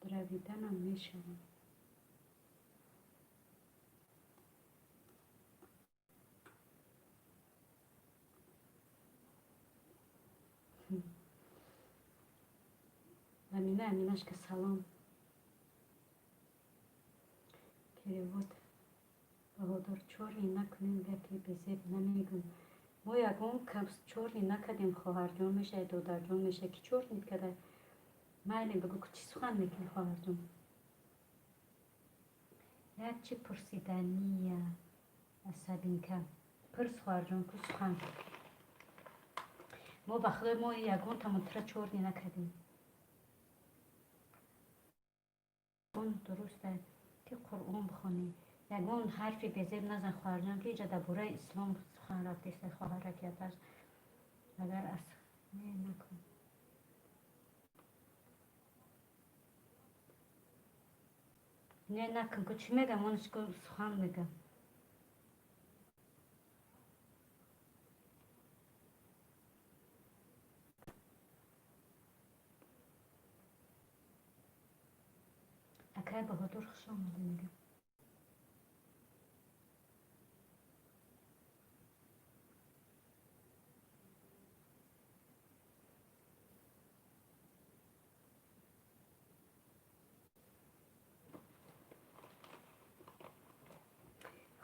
Дравиданам мешавам. Амина, Аминашка, салом. Перевод. Баҳодур, чёрный накунем, гапи безеб намегӯм. Мо ягон кас чёрный накардем, хоҳарҷон мешавад, додарҷон мешавад, ки чёрный када. Майли, бигӯ, чӣ сухан мекунӣ, хоҳарҷон? Як чӣ пурсидания, Асабинка. Пурс, хоҳарҷон, ку сухан. Мо ба худои мо ягонтамон тура чёрный накардем. Он дуруст аст, ки Қуръон бихонӣ. Ягон ҳарфи безеб назан, хоҳарҷон, ки иҷа дар бораи ислом сухан рафтеста, хоҳараки апаш. Агар аз не накун. Не накун, ку чӣ мегам, онш ку сухан мегам. Акай Баҳодур, хуш омадӣ мегам.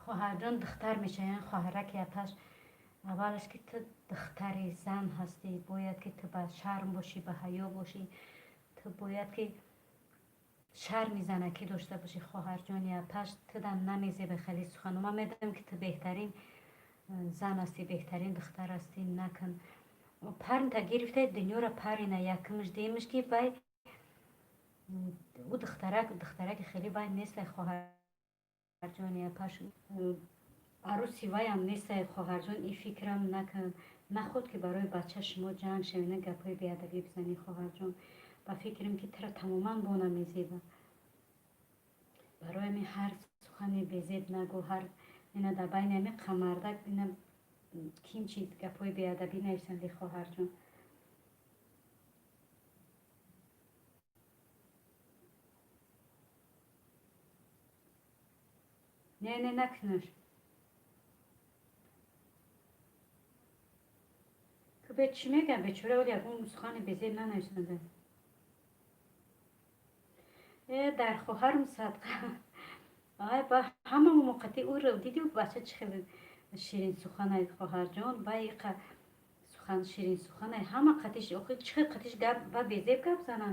Хоҳарҷон, духтар мешаванд, хоҳараки апаш. Аввалаш ки ту духтари зан ҳастӣ, бояд ки ту ба шарм бошӣ, ба ҳаё бошӣ. Ту бояд ки шарми занакӣ дошта бошӣ, хоҳарҷони апаш. Ту дам намезебе хеле сухану. Ман медонам, ки ту беҳтарин зан ҳастӣ, беҳтарин духтар ҳастӣ, накун. Парнита гирифта дунёра парина якумш, дуюмш ки вай ӯ духтарак, духтараки хеле вай нестай, хоҳарҷони апаш. Арӯси ваям нестай, хоҳарҷон, ин фикрам накун. Наход ки барои бача шумо ҷанг шавед, на гапҳои беадабӣ бизанӣ, хоҳарҷон. Ба фикрам ки тура тамоман бо намезеба. Барои ҳамин ҳар сухани безеб нагӯ, ҳар ина дар байни ҳамин қамардак ина ким чи гапҳои беадабӣ нависанди, хоҳарҷон. Не, не накунаш. Ку бе чӣ мегӯям, бечора, оли ягон сухани безеб нанависонда. Э, дар хоҳарм садқа. Ай ба ҳама муқати ӯро диди, бача чӣ хеле ширинсуханай, хоҳарҷон, вай иқа сухан ширинсуханай, ҳама қатиш, охи чӣ хел қатиш гап ва безеб гап зана.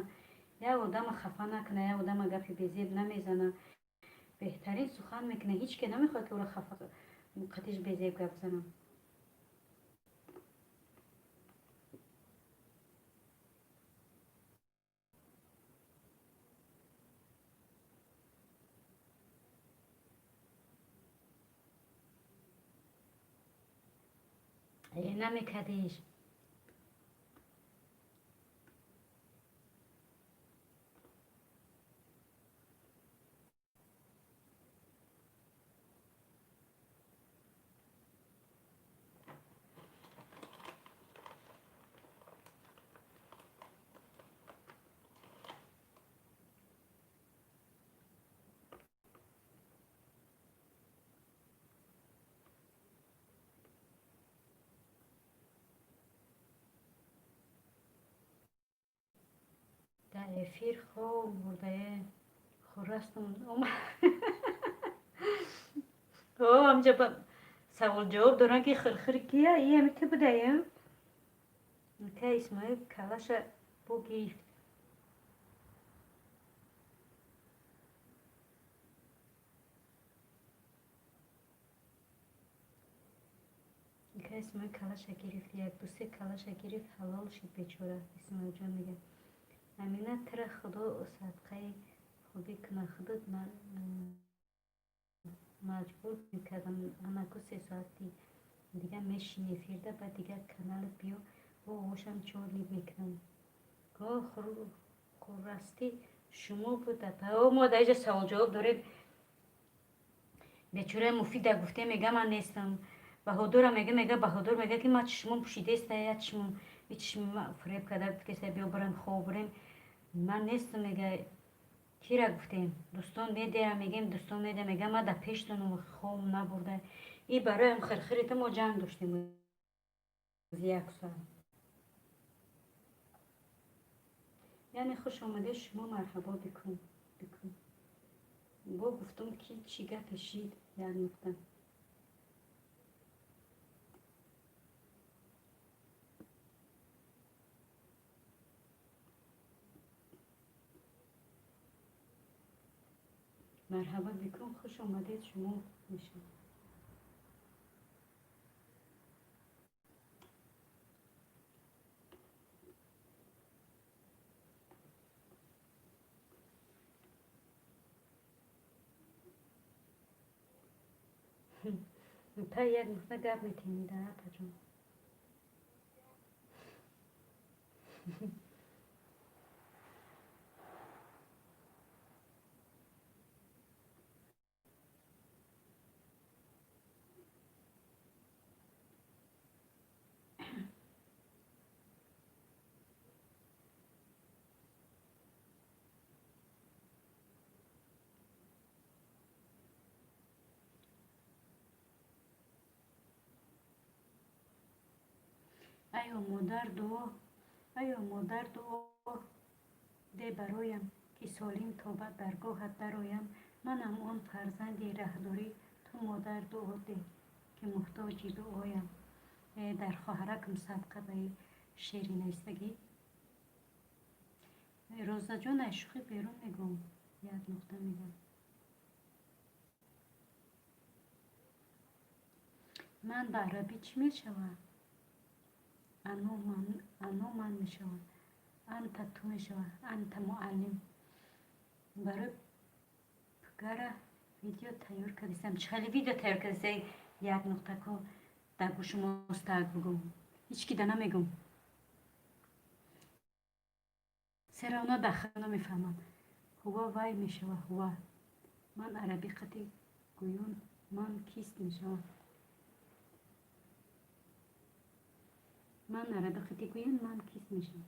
Як одама хафа накуна, як одама гапи безеб намезана. Беҳтарин сухан мекуна, ҳеҷ ке намехоҳад, ки ӯро хафа қатиш безеб гап занам. Э, намекардиш. Дар эфир хоб бурдае хурастам. О, амҷа савол ҷавоб дорам, ки хирхир кия? И ами ту будаем? Ка Исмоил калаша бугирифт. Исмоил калаша гирифт, як ду се калаша гирифт, ҳалол шид бечора. Исмоилҷон мега: Амина, тира худо садқаи хубӣ куна, худот маҷбур мекардам. Анаку 3 соати дига мешини эфирда, ба дигар каналат биё, бо ошам чорник мекунам. Хуррастӣ шумо буда. Мо дар иҷа саволҷавоб дорем. Бечораи Муфида гуфте, мега, ман нестам. Баҳодурам мега, Баҳодур мега, ки ман чишмом пӯшидеста, я чишмом чишми фиреб карда гуфтеста, биё бирем, хоб бирем, ман нестам, мега. Кира гуфтем? Дӯстон медиа мегем, дӯстон медиа мега, ман дар пештонам хоб набурда. И бароям хирхирита мо ҷанг доштем як соат. Яъне хуш омадед шумо, марҳабо бикун, бикун. Бо гуфтум, ки чӣ гапе шид, як нуқта. Марҳабо бикун, хуш омадед шумо мешавад. Та як нуқта гап метинӣ да, апаҷон. Айё модар, дуо, айё модар, дуо де бароям, ки солим то ба даргоҳат дароям. Манам он фарзанди раҳдорӣ ту, модар, дуо деҳ, ки муҳтоҷи дуоям. Дар хоҳаракам садқа ба шеъри навистагӣ. Розаҷон, ай шӯхӣ берун мегӯм, як нуқта мегӯм. Ман ба арабӣ чӣ мешавад? Ано ман мешавад, анта ту мешавад, анта муаллим. Барои пгара видео тайёр кардистам. Чӣ хеле видео тайёр кардиста, як нуқта ко дар гӯши мостак бугум. Ҳеҷ ки да намегум. Сера оно даха намефаҳмам. Ҳува вай мешава, ҳува. Ман арабӣ қати гӯён ман кист мешавам. Ман арабӣ қати гӯён ман кист мешавам.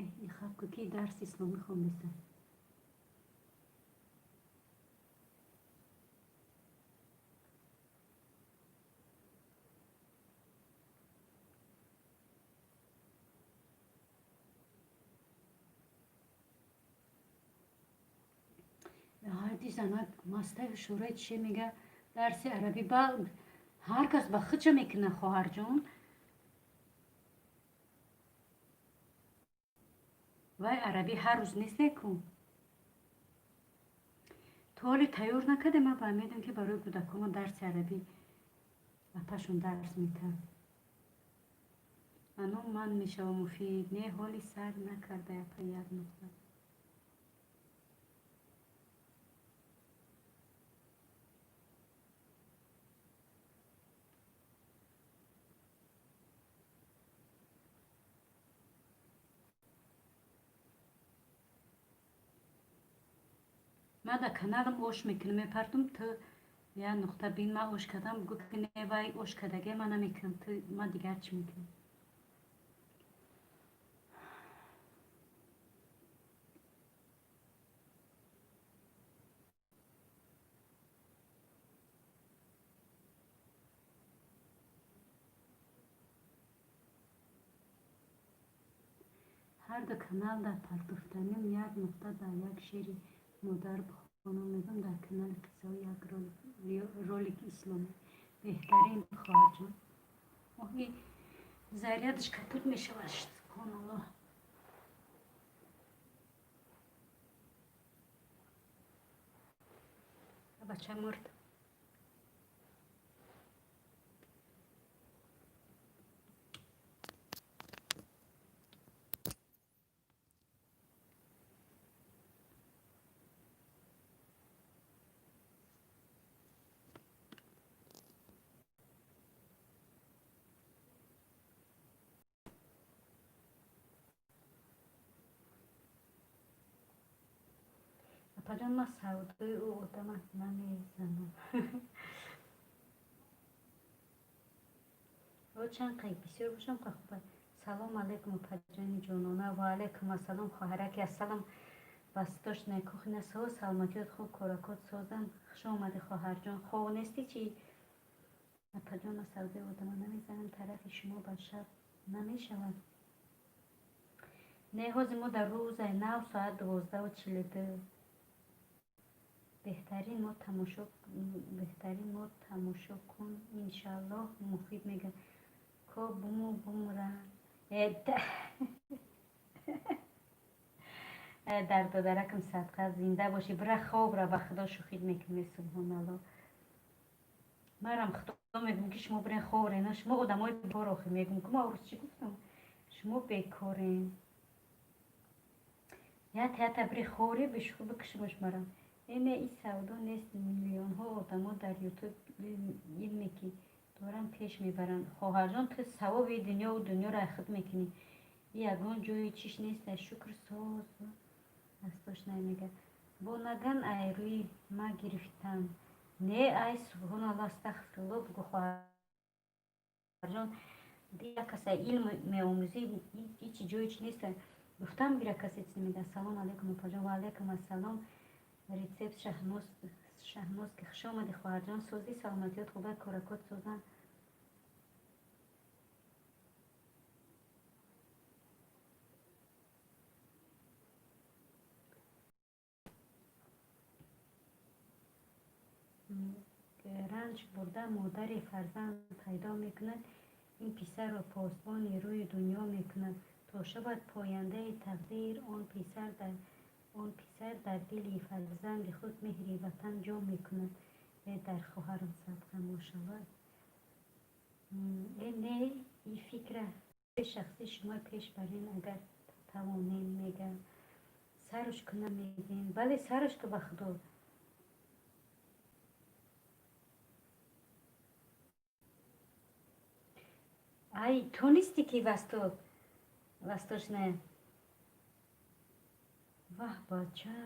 Эҳ, ихабку ки дарси исломӣ хондеста. Ҳарди занак мастаи шӯраи чие мега, дарси арабӣ ба ҳар кас ба худша мекунад, хоҳарҷон. Вай арабӣ ҳар рӯз нест ку. То ҳоле тайёр накардем. Ман фаҳмидам, ки барои кӯдакома дарси арабӣ апашон дарс метаҳад. Ано ман мешавам, Муфид. Не, ҳоли сар накарда, апа, як нуқта. Ман дар каналам ош мекунам, мепартум, ту як нуқта бин, ман ош кардам, гӯ ки не, вай ош кардагия ман намекунам, ту ман дигар чӣ мекунам? Ҳар ду канал дар партофтаним, як нуқта, дар як шеъри модар бихонам, мегӯям, дар канали қиссаҳо як ролики исломӣ беҳтарин, хоҳарҷон. Оҳи, зарядаш капут мешавад, субҳоналлоҳ. Бача мурд. Апаҷон, ман савдои ӯ одама намезанам. О, чанд қай бисёр бошам, қа хуб. Салом алейкум, апаҷони ҷонона. Ва алейкум ассалом, хоҳараки. Ассалом, восточная кухня. Соз, саломатиёт хуб, коракот созам. Хуш омадӣ, хоҳарҷон. Хов нестӣ чӣ? Апаҷон, ман савдои одама намезанам. Тарафи шумо ба шаб намешавад? Не, ҳозир мо дар рӯзаи нав, соат 12:42. Беҳтарин мо тамошо, беҳтарин мо тамошо кун, иншааллоҳ муфид мега. Ко буму бумра. Дар додаракам садқа, зинда бошӣ. Бира хобра, ба худо шӯхид мекунӣ, субҳоналло. Марам худо мегӯм, ки шумо бирен хобрена. Шумо одамои бекор охи мегӯм, ки ма орӯз чӣ гуфтам? Шумо бекорен. Ята ята бири хори, бешӯхӣ бикушимаш марам. Э не, и савдо нест. Миллионҳо одамо дар ютуб илме ки доранд пеш мебаранд. Хоҳарҷон, ту савоби дунёву дунёро худ мекунӣ. И ягон ҷои чиш нест. Шукр, соз восточная мега. Бо наган ай рӯи ма гирифтам. Не, ай субҳоналло, астағфирулло бугӯ, хоҳарҷон. Як каса илм меомӯзӣ, ҳичи ҷои чи нест. Гуфтам гира, касе чиз мега. Ассалому алайкум, опаҷон. Ва алайкум ассалом. Рецепт Шаҳноз, Шаҳноз ки хуш омадӣ, хоҳарҷон. Созӣ, саломатиёт хуба, коракот созанд. Ранҷ бурда модари фарзанд пайдо мекунад, ин писарро посбони рӯи дунё мекунад, то шавад пояндаи тақдир он писар дар дили фарзанди худ меҳри ватан ҷо мекунад. Э, дар хоҳарам садқа, мошалло. Э не, и фикра шахсии шумо пеш барен, агар тавонем, мега. Саруш кунам мегем. Бале, саруш ку, ба худо. Ай, ту нестӣ ки восточная? Ваҳ, бача.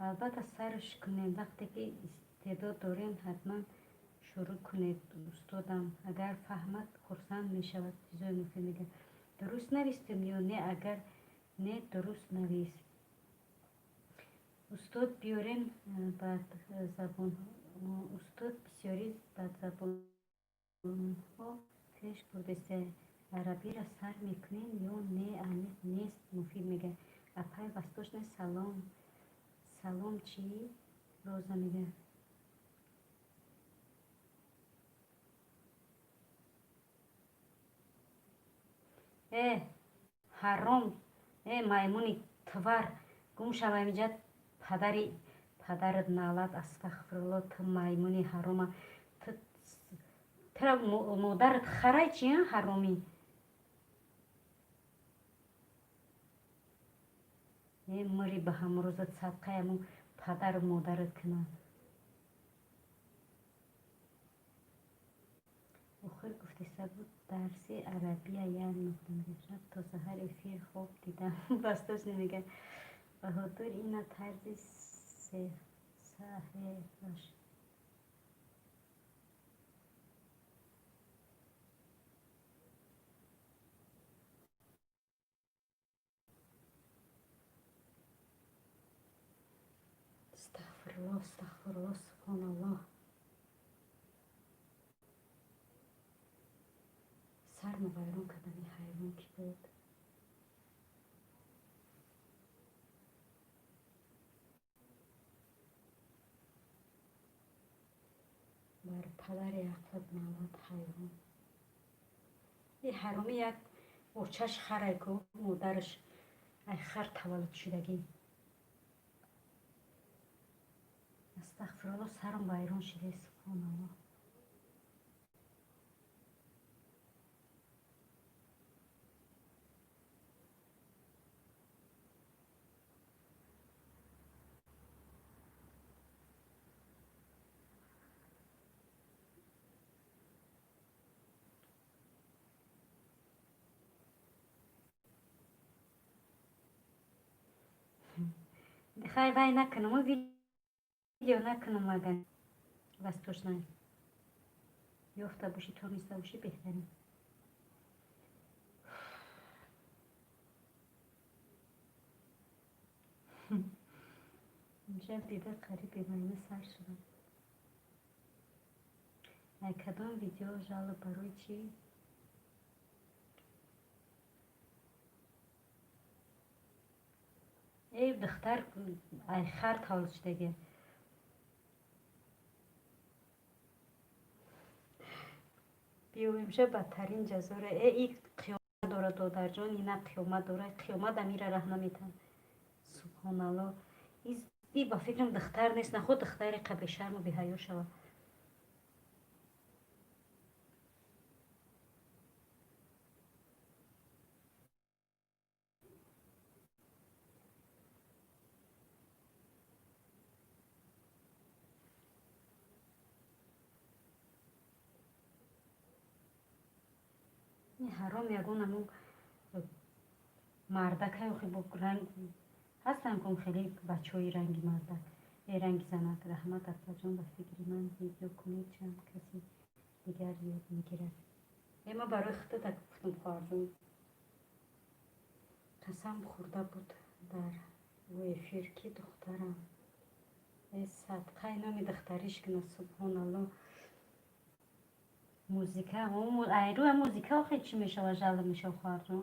Албатта, сарш кунем. Вақте ки истеъдод дорем, ҳатман шурӯъ кунед, устодам. Агар фаҳмад, хурсанд мешавад. Чизои муфид мега. Дуруст навистем ё не? Агар не, дуруст навис. Устод биёрем бадзабон, устод бисёри бадзабонҳо пеш бурдеста. Арабиро сар мекунем ё не, аниқ нест, муфид мега. Апай восточная, салом, салом, чӣ роза мега. Э, ҳаром, э, маймуни твар, гум шава инҷа, падари падарат налат, астағфирулло, ту маймуни ҳарома. Тура модарат харай чи, ҳаромӣ? Э, мури ба ҳамрӯзат садқаяму падару модарат кунад. Охир гуфтеста буд дарси арабия як нуқта мега. Шаб то саҳар эфир хоб дидам. Восточный мега. Баҳодур, ина тарзи саҳеҳаш. Астағфирулло, астағфирулло, субҳоналлоҳ. Сармо вайрон кардани ҳайвон ки буд. Бар падари ақлат налат, ҳайвон. И ҳаромӣ як очаш харай ку, модараш ай хар таваллуд шудагӣ. Астағфирулло, сарам вайрон шуда, субҳоналлоҳ. Хай, вай накунам, видео накунам, агар восточная ёфта бошӣ, тониста бошӣ, беҳтарин. Имшаб дида қариб бемаъна сар шудам. Ай кадом видео жалоб, барои чӣ? Эй, духтар ай хар таваллуд шудагия. Биё, имшаб бадтарин ҷазора. Э, и қиёмат дорад, додарҷон, ина қиёмат дорад, қиёмат амира раҳ наметавон. Субҳоналло, и ба фикрам духтар нест, наход духтари қабешарму беҳаё шавад. Ҳаром, ягон аму мардакай охи бо ранг ҳастанд кун, хеле бачаҳои ранги мардак, э, ранги занак. Раҳмат, апаҷон, ба фикри ман видео кунед, чанд каси дигар ёд мегирад. Э, ман барои худата гуфтам, хоҳарҷон. Қасам хӯрда буд дар эфир, ки духтарам. Э, садқаи номи духтариш кунад, субҳоналло. Музыка айрӯя музыка охе чӣ мешава, жалоб мешава, хоҳарҷон.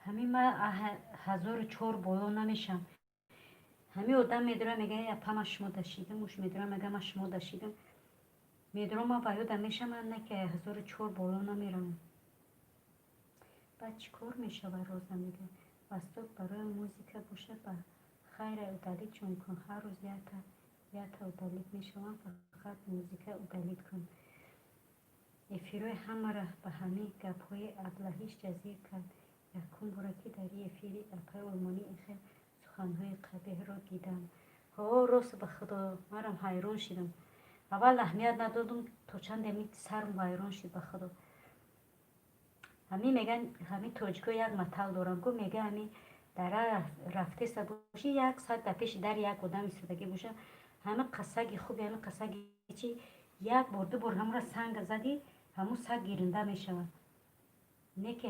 Ҳамин ма 1004 боло намешам. Ҳамин одам медора, мега: «Апа, ма шумо дашидам». Уш медора, мега: «Ма шумо дашидам». Медорам, ма ба ёдам мешам, на ки 1004 боло намеравам. Баъд чӣ кор мешава? Роза мега: «Восток, барои музыка бошад, ба хайра, удалить чун кун. Ҳар рӯз якта якта удалить мешавам, фақат музыка удалить кун». Эфирҳои ҳамаро ба ҳамин гапҳои аблаҳиш ҷазир кард. Якум бора ки дар эфири апаи олмонӣ ин хел суханҳои қабеҳро дидам. Ҳо, рост, ба худо, марам ҳайрон шидам. Аввал аҳамият надодум, то чанде сарм вайрон шид, ба худо. Ҳамин меган, ҳамин тоҷико як матал доранд ку, мега: ҳамин дара рафтеста бошӣ, як соат дар пеши дар як одам истодагӣ боша, ҳамин қасаги хуби, ҳамин қасаги чи, як бор, ду бор ҳамура санга задӣ, ҳамун саг гиринда мешавад. Не ки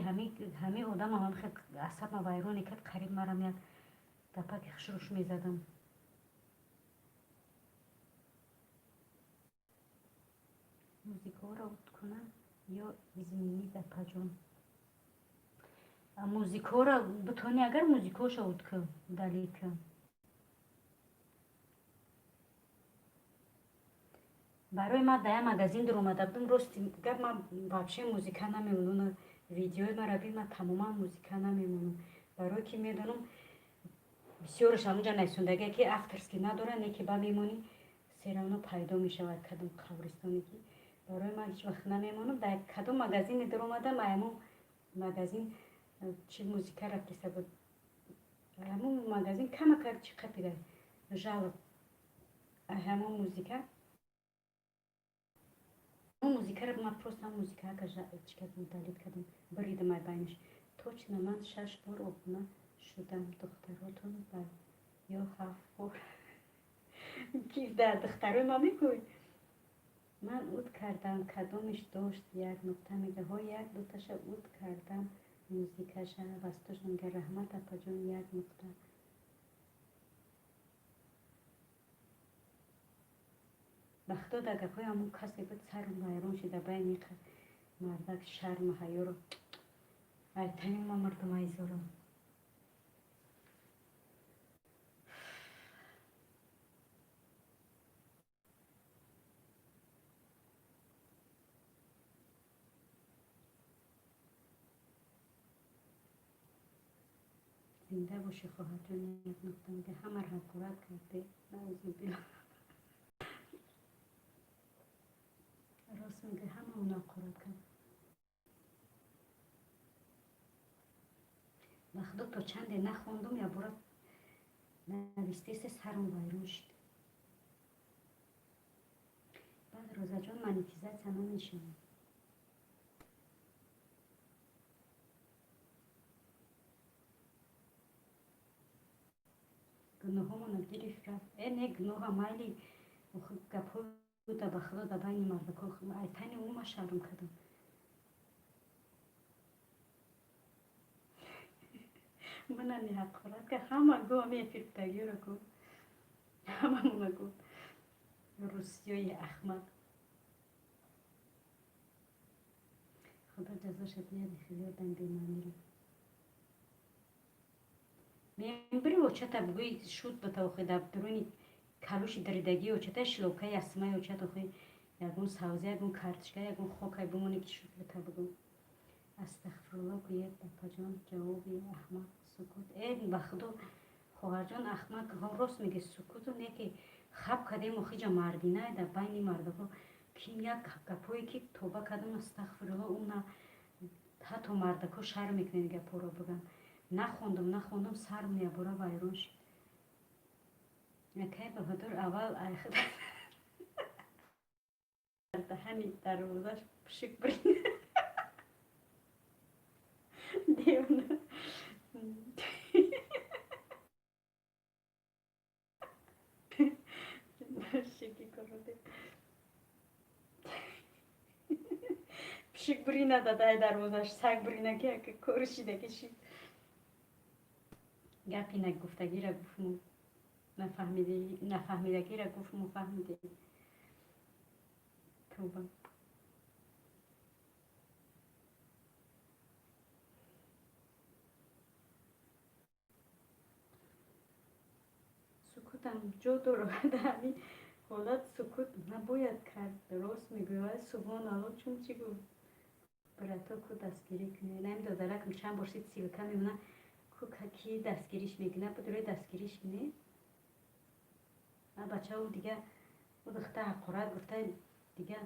ҳамин одамам ҳам хел асабма вайроне кард, қариб марам як гапаки хушруш мезадам. Музыкаҳоро кунам ё изменить, апаҷон? Музыкаҳоро бутонӣ, агар музыкаҳошо удкӯ, удалить кун. Барои ман дар як магазин дуромада будам. Рости гап, ман вообще музыка намемонам. Видеои маро бин, ман тамоман музыка намемонам, барое ки медонам, бисёраш ҳамунҷа нависондагие ки авторский надорад, не ки ба мемонӣ, всё равно пайдо мешавад кадом қабристоне ки. Барои ман ҳеҷ вақт намемонам. Дар кадом магазине дуромадам, ҳамун магазин чи музыка рафтиста буд, ҳамун магазин камакак чи қапида жалоб ҳамун музыка. Музыкаро ман просто музыкака чи кардам, удалить кардам, буридам ай байнаш. Точно, ман шаш бор обуна шудам духтаротон ба ё ҳафт бор. Ки дар духтарои ман мегӯй? Ман уд кардам, кадомиш дошт як нуқта, мега. Ҳо, як дуташа уд кардам музыкаша. Вастошна мега: «Раҳмат, апаҷон». Як нуқта. Ба худо, дар гапҳои ҳамун касе буд, сарм вайрон шуда. Байни мардак шарму ҳаёро айтани ма мардум айзорам. Зинда бошӣ, хоҳарҷон. Як нуқта мега, ҳамаро ҳақорат карде, наузубилла. Рост мега, ҳамаонро ҳақорат кард. Ба худо, то чанде нахондум, якбора навистесе, сарам вайрон шуд. Баъд, Розаҷон, монетизатсия намешавад. Гуноҳомона гирифт, рафт. Э, не, гуноҳа майли, гапҳо буда, ба худо, дар байни мардако айтани ӯ ма шарм кардам. Манани ҳақорат кард, ҳама гу, ами эфиртагиро гу, ҳамамона гу, русиёи ахмақ. Худо ҷазоша диҳад хеле одам бемаъниро. Мембири очата бугӯи шуд бата, охи, дар дуруни калуши даридагии очата, шилокаи асмаи очат, охи, ягон савза, ягон картишка, ягон хокай бимоне, ки шуд бата бугӯ. Астағфирулло гӯяд, апаҷон, ҷавоби аҳмақ сукут. Э, ба худо, хоҳарҷон, аҳмақ рост меги, сукуту не, ки хаб кардем, охиҷа мардинай дар байни мардаҳо ким як гапҳое ки тоба кардам, астағфирулло, уна ҳатто мардако шарм мекунед гапҳоро биган. Нахондум, нахондум, сарм якбора вайрон шуд. Акай Баҳодур, аввал дар даҳани дарвозаш пушик бирин. Девона. Шики короде. Пушик бурина дадай дарвозаш, саг бурина, ки ака коршидаки шид. Гапи нагуфтагиро гуфтму, нафаҳмидагиро гуфтму, фаҳмидем. Тоба. Сукутам ҷо дорад, дар ҳамин ҳолат сукут набояд кард. Рост мегӯяд, субҳоналло, чун чӣ гуфт? Брато, ку дастгирӣ кунед. Наим додаракам чанд бор шид, ссылка мемона, ку ки дастгириш мекунад, будурӯи дастгириш кунед. А бачао, дига ӯ духта ҳақорат гуфта, дига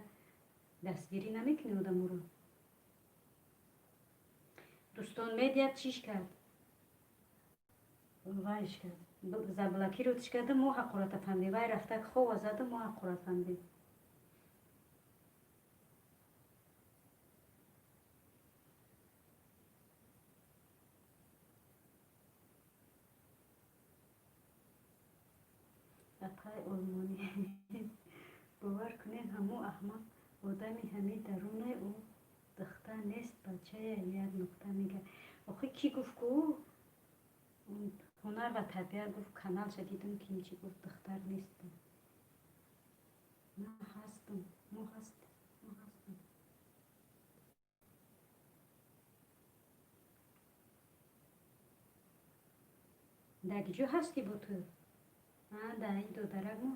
дастгирӣ намекунед одаморо. Дӯстон медиҳад, чиш кард? Вайш кард. Заблокировать карда, мо ҳақората фаҳмидем. Вай рафта хова зада, мо ҳақорат фаҳмидем. Апай олмонӣ, бовар кунед, ҳамо аҳмақ одами ҳами дарунаи ӯ духтар нест, бачая, як нуқта мега. Охи, кӣ гуфт ку? Ҳунар ва тарбият гуфт, каналша дидум, ким чӣ гуфт, духтар нест. Ман ҳастам, мо ҳастем, мо ҳастем. Дар ҷо ҳастӣ бо ту? А, дар ин додарак мо?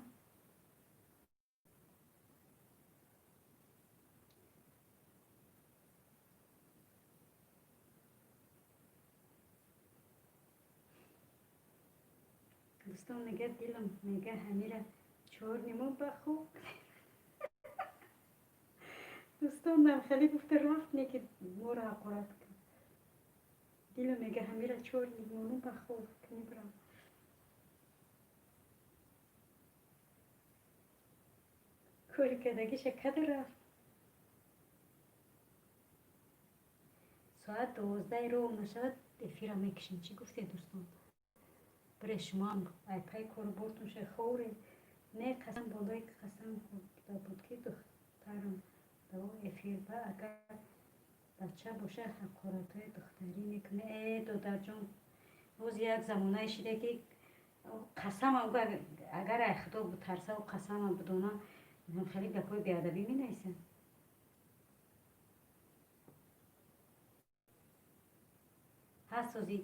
Дӯстон, мега, дилам мега, ҳамира чор нимо ба хуб. Дӯстон, хеле гуфта рафт, не ки моро ҳақорат кард. Дилам мега, ҳамира чор нимону ба хоб кунӣ бирам. Кори кардагиша када рафт. Соат 12 ров нашавад, эфира мекушем. Чӣ гуфтед, дӯстон? Бире, шумоам айпай кору бортон ша, ховре. Не, қасам болои қасам хӯрда буд, ки духтарам ба ӯ эфир ба агар бача боша, ҳақоратҳои духтарӣ мекунад. Э, додарҷон, боз як замонае шида, ки қасамам агар ай худо бутарсаву қасамам бидона, хеле гапҳои беадабӣ менависанд. Ҳаст ози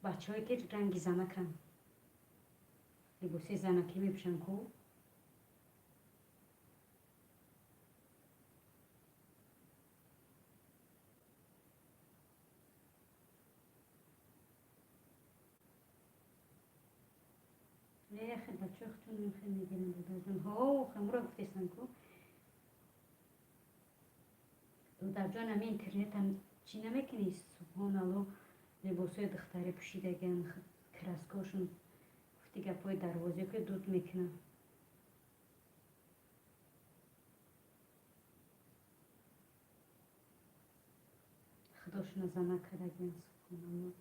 бачаҳое, ки ранги занаканд, либоси занакӣ мепӯшанд ку. Э, бачаҳо хутун хе мегиранд, додарҷон. Ҳо, хамуро гуфтесан ку. Додарҷон, ами интернетам чӣ намекунӣ? Субҳоналло, либосҳои духтарӣ пӯшидагиан, краскошон, гуфти гапҳои дарвозе ки дуд мекунанд. Худошона зана кардагиан, субҳоналло.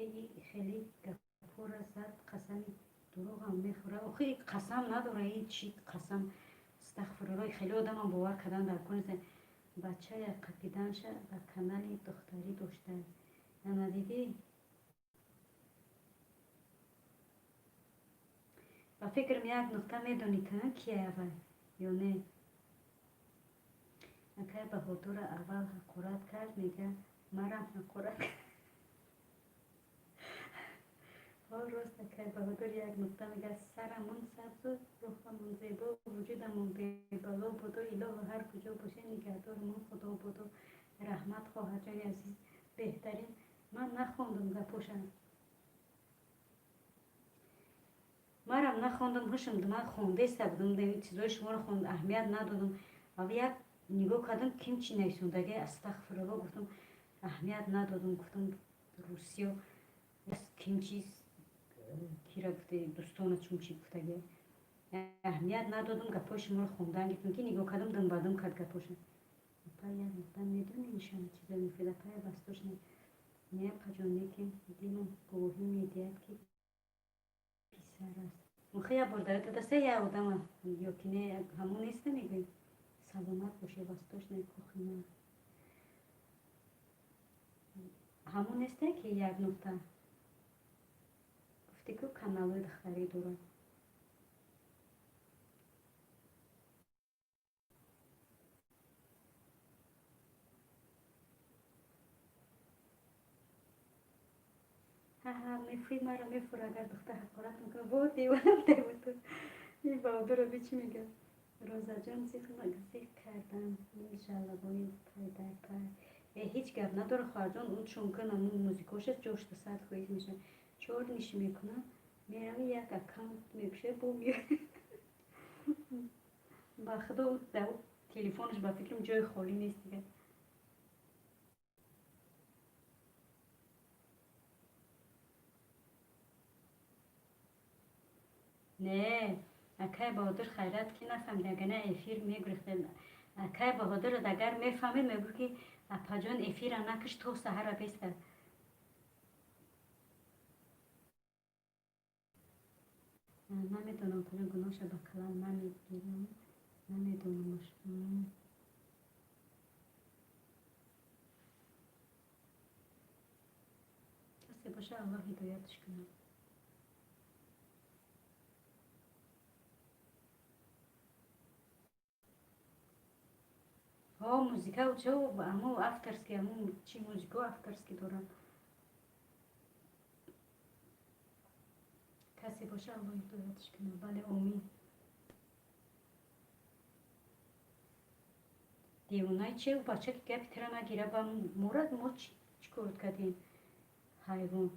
Э, хеле гапҳоро зад, қасами дурӯғам мехӯра. Охи, қасам надора, и чӣ қасам? Астағфирулло, хеле одамам бовар кардан дар кор нест. Бачая қапиданша ба канали духтарӣ дошта. Ана дидӣ? Ба фикрам, як нуқта медонӣ, кия аввал ё не? Акай Баҳодурро аввал ҳақорат кард, мега марам ҳақорат кард. Ҳо, рост, акай Баҳодур як нуқта мега: сарамон сабзу, рӯҳамон зебо, вуҷудамон бебало бодо, илоҳо, ҳар куҷо бошем, нигаҳдорамон Худо бодо. Раҳмат, хоҳарҷони азиз, беҳтарин. Ман нахондум гапоша. Марам нахондум, ҳушам ман хондеста будум, чизои шуморо хонд, аҳамият надодум. Ава як нигоҳ кардам, ким чӣ нависондаги, астағфирулло гуфтум, аҳамият надодум, гуфтум, русиё ким чиз кира гуфте, дӯстона чун чӣ гуфтаги, аҳамият надодум. Гапҳои шуморо хондан гирифтум, ки нигоҳ кардам, думбадум кард гапҳоша. Апа, як нуқта медони, нишона чизо мефӯд, апая восточный. Не, апаҷон, лекин дилам гувоҳӣ медиҳад, ки писар аст. Охи, як бор дар даста як одама ё ки не, ҳамон неста мегӯем. Саломат бошед, восточная кухня. Ҳамон несте, ки як нуқта гуфти ку каналҳои духтарӣ дорад. Ҳа, мефӯи, маро мефура, агар духтар ҳақорат мекунад. Во, девонам, девоту. Ин Баҳодурро би чӣ мегӯяд? Розаҷон, зиқ кардам ин жалобои пайдарпай. Э, ҳеҷ гап надора, хоҳарҷон, ӯ чункин ҳамун музикоша ҷошта 100% мешавад. Чор ниши мекунам, мерави, як аккаунт мекушад, бо меояд. Ба худо, дар телефонаш, ба фикрам, ҷои холӣ нест дигар. Не, акай Баҳодур, хайрат, ки нафаҳмид, агар на эфир мегурехтед. Акай Баҳодур агар мефаҳмед, мегӯ, ки апаҷон, эфира накиш, то саҳара беста. Намедонам, апаҷон, гуноҳша ба калам намегирам, намедонамаш. Касе боша, Аллоҳ ҳидоятш кунад. Ҳо, музика чо, ҳамо авторский, ҳамо чи музико авторский дорад. Касе боша, Аллоҳ ҳидоятш кунад. Бале, омин. Девонаи че, бача, ки гапи тира нагира, ба мурад мо чӣ кор кардем, ҳайвон.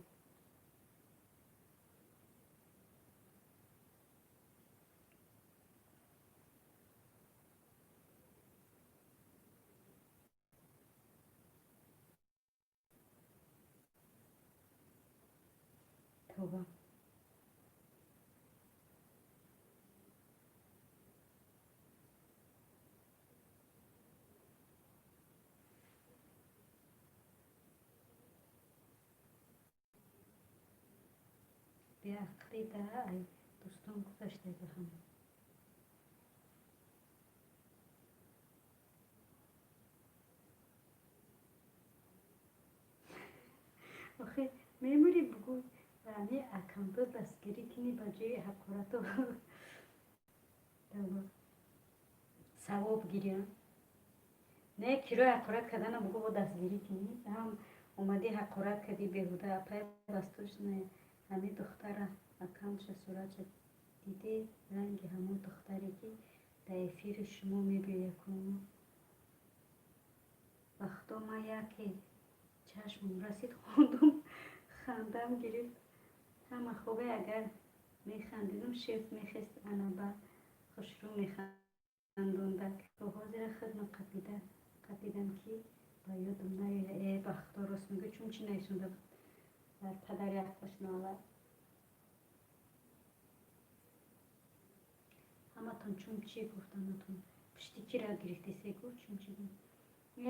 Тавба. Беақлӣ да ай дӯстон гузаштага ҳама. Охе, мемурӣ, бугӯ, ами аккаунто дастгирӣ кунӣ ба ҷои ҳақорату, савоб гирӣ. Не, кирои ҳақорат кардана бугӯ, бо дастгирӣ кунӣ. Ҳам омадӣ, ҳақорат кардӣ беҳуда. Апай восточная, ҳами духтара аккаунтша, суратша дидед, ранги ҳамон духтаре, ки дар эфири шумо мебиёяд ку. Ба худо, ман яке чашмам расид, хондум, хандам гирифт. Ҳама хубе, агар Механдидум, шеф мехест, ана ба хушрӯ механдондак. То ҳозира хидма қапидам, ки ба ёдам наёя. Э, ба худо, рост мегӯ, чун чӣ нависонда буд дар падари ақлаш нола. Ҳаматон чун чӣ гуфтанатон, пушти кира гирифтесе, гуфт, чун чӣ гуфт.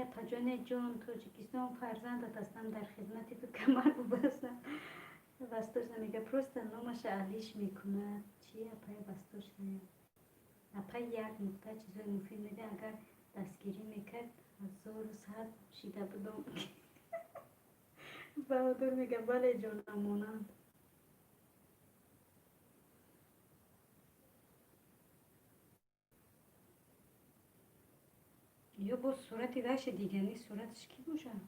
Я паҷоне ҷон, Тоҷикистон, фарзандат ҳастам, дар хизмати ту камар бубастам. Восточная мега, просто номаша алиш мекунад. Чи, апай Восточная? Апай як нуқта чизои муфид медиҳад, агар дастгирӣ мекард, 1100 шида будом. Баҳодур мега, бале, ҷонам монанд. Ё боз сурати вайша дигани, сураташ кӣ бошад?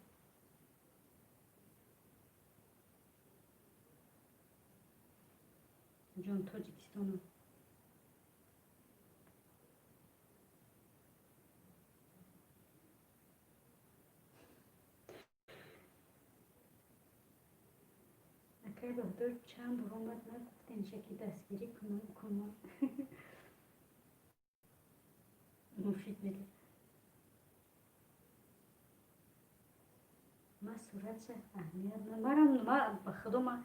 Ҷон Тоҷикистону. Акай Баҳодур, чанд бор омад, нагуфтем, ки дастгирӣ кунам. Муфид мега. Ман суратша аҳамият марам, ба худо, ман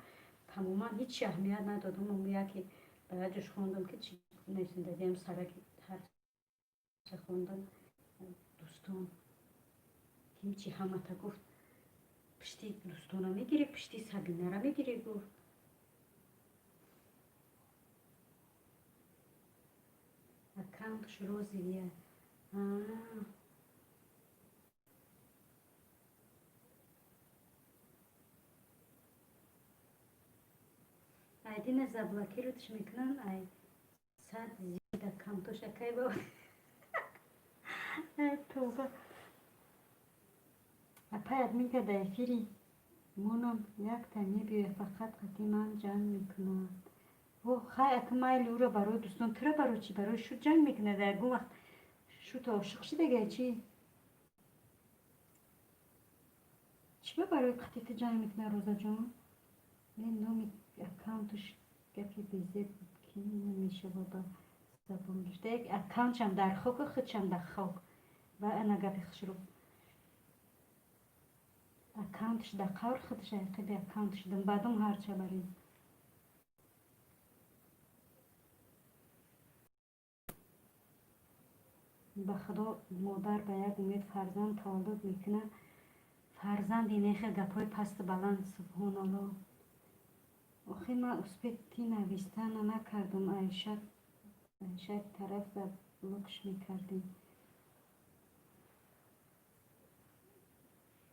тамоман ҳеҷ аҳамият надодам. Яке ба як ҷош хондам, ки чӣ нависондагиам, сараки ҳарфша хондам. Дӯстон, ким чи ҳамата гуфт, пишти дӯстона мегирӣ, пишти Сабинара мегирӣ, гуфт. Аккаунтш розовый. А айдина заблокировать мекунанд, ай 100 зиёд аккаунтош, акай ба. Ай тоба. Апай админка, дар эфири монам якта мебиёяд, фақат қати ман ҷанг мекунад. О, хай, ака, майли, ӯро барои дӯстон, тура барои чӣ, барои шу ҷанг мекунад? Ягон вақт шута ошиқ шидагай, чӣ? Чӣ ба барои қати ту ҷанг мекунад, Розаҷон? Мен номи аккаунташ гапи безеб буд, ки намешава ба забон гирифта. Як аккаунтшам дар хоку, худшам дар хок ва ана гапи хушрӯ. Аккаунтш дар қавр, худш айқиби аккаунт шудам, баъдум ҳарча барин. Ба худо, модар ба як умед фарзанд таваллуд мекунад, фарзанди нехел гапҳои пасту баланд, субҳоналло. Охир ман успеть навистана накардам, айшак тараф заблокш мекардем.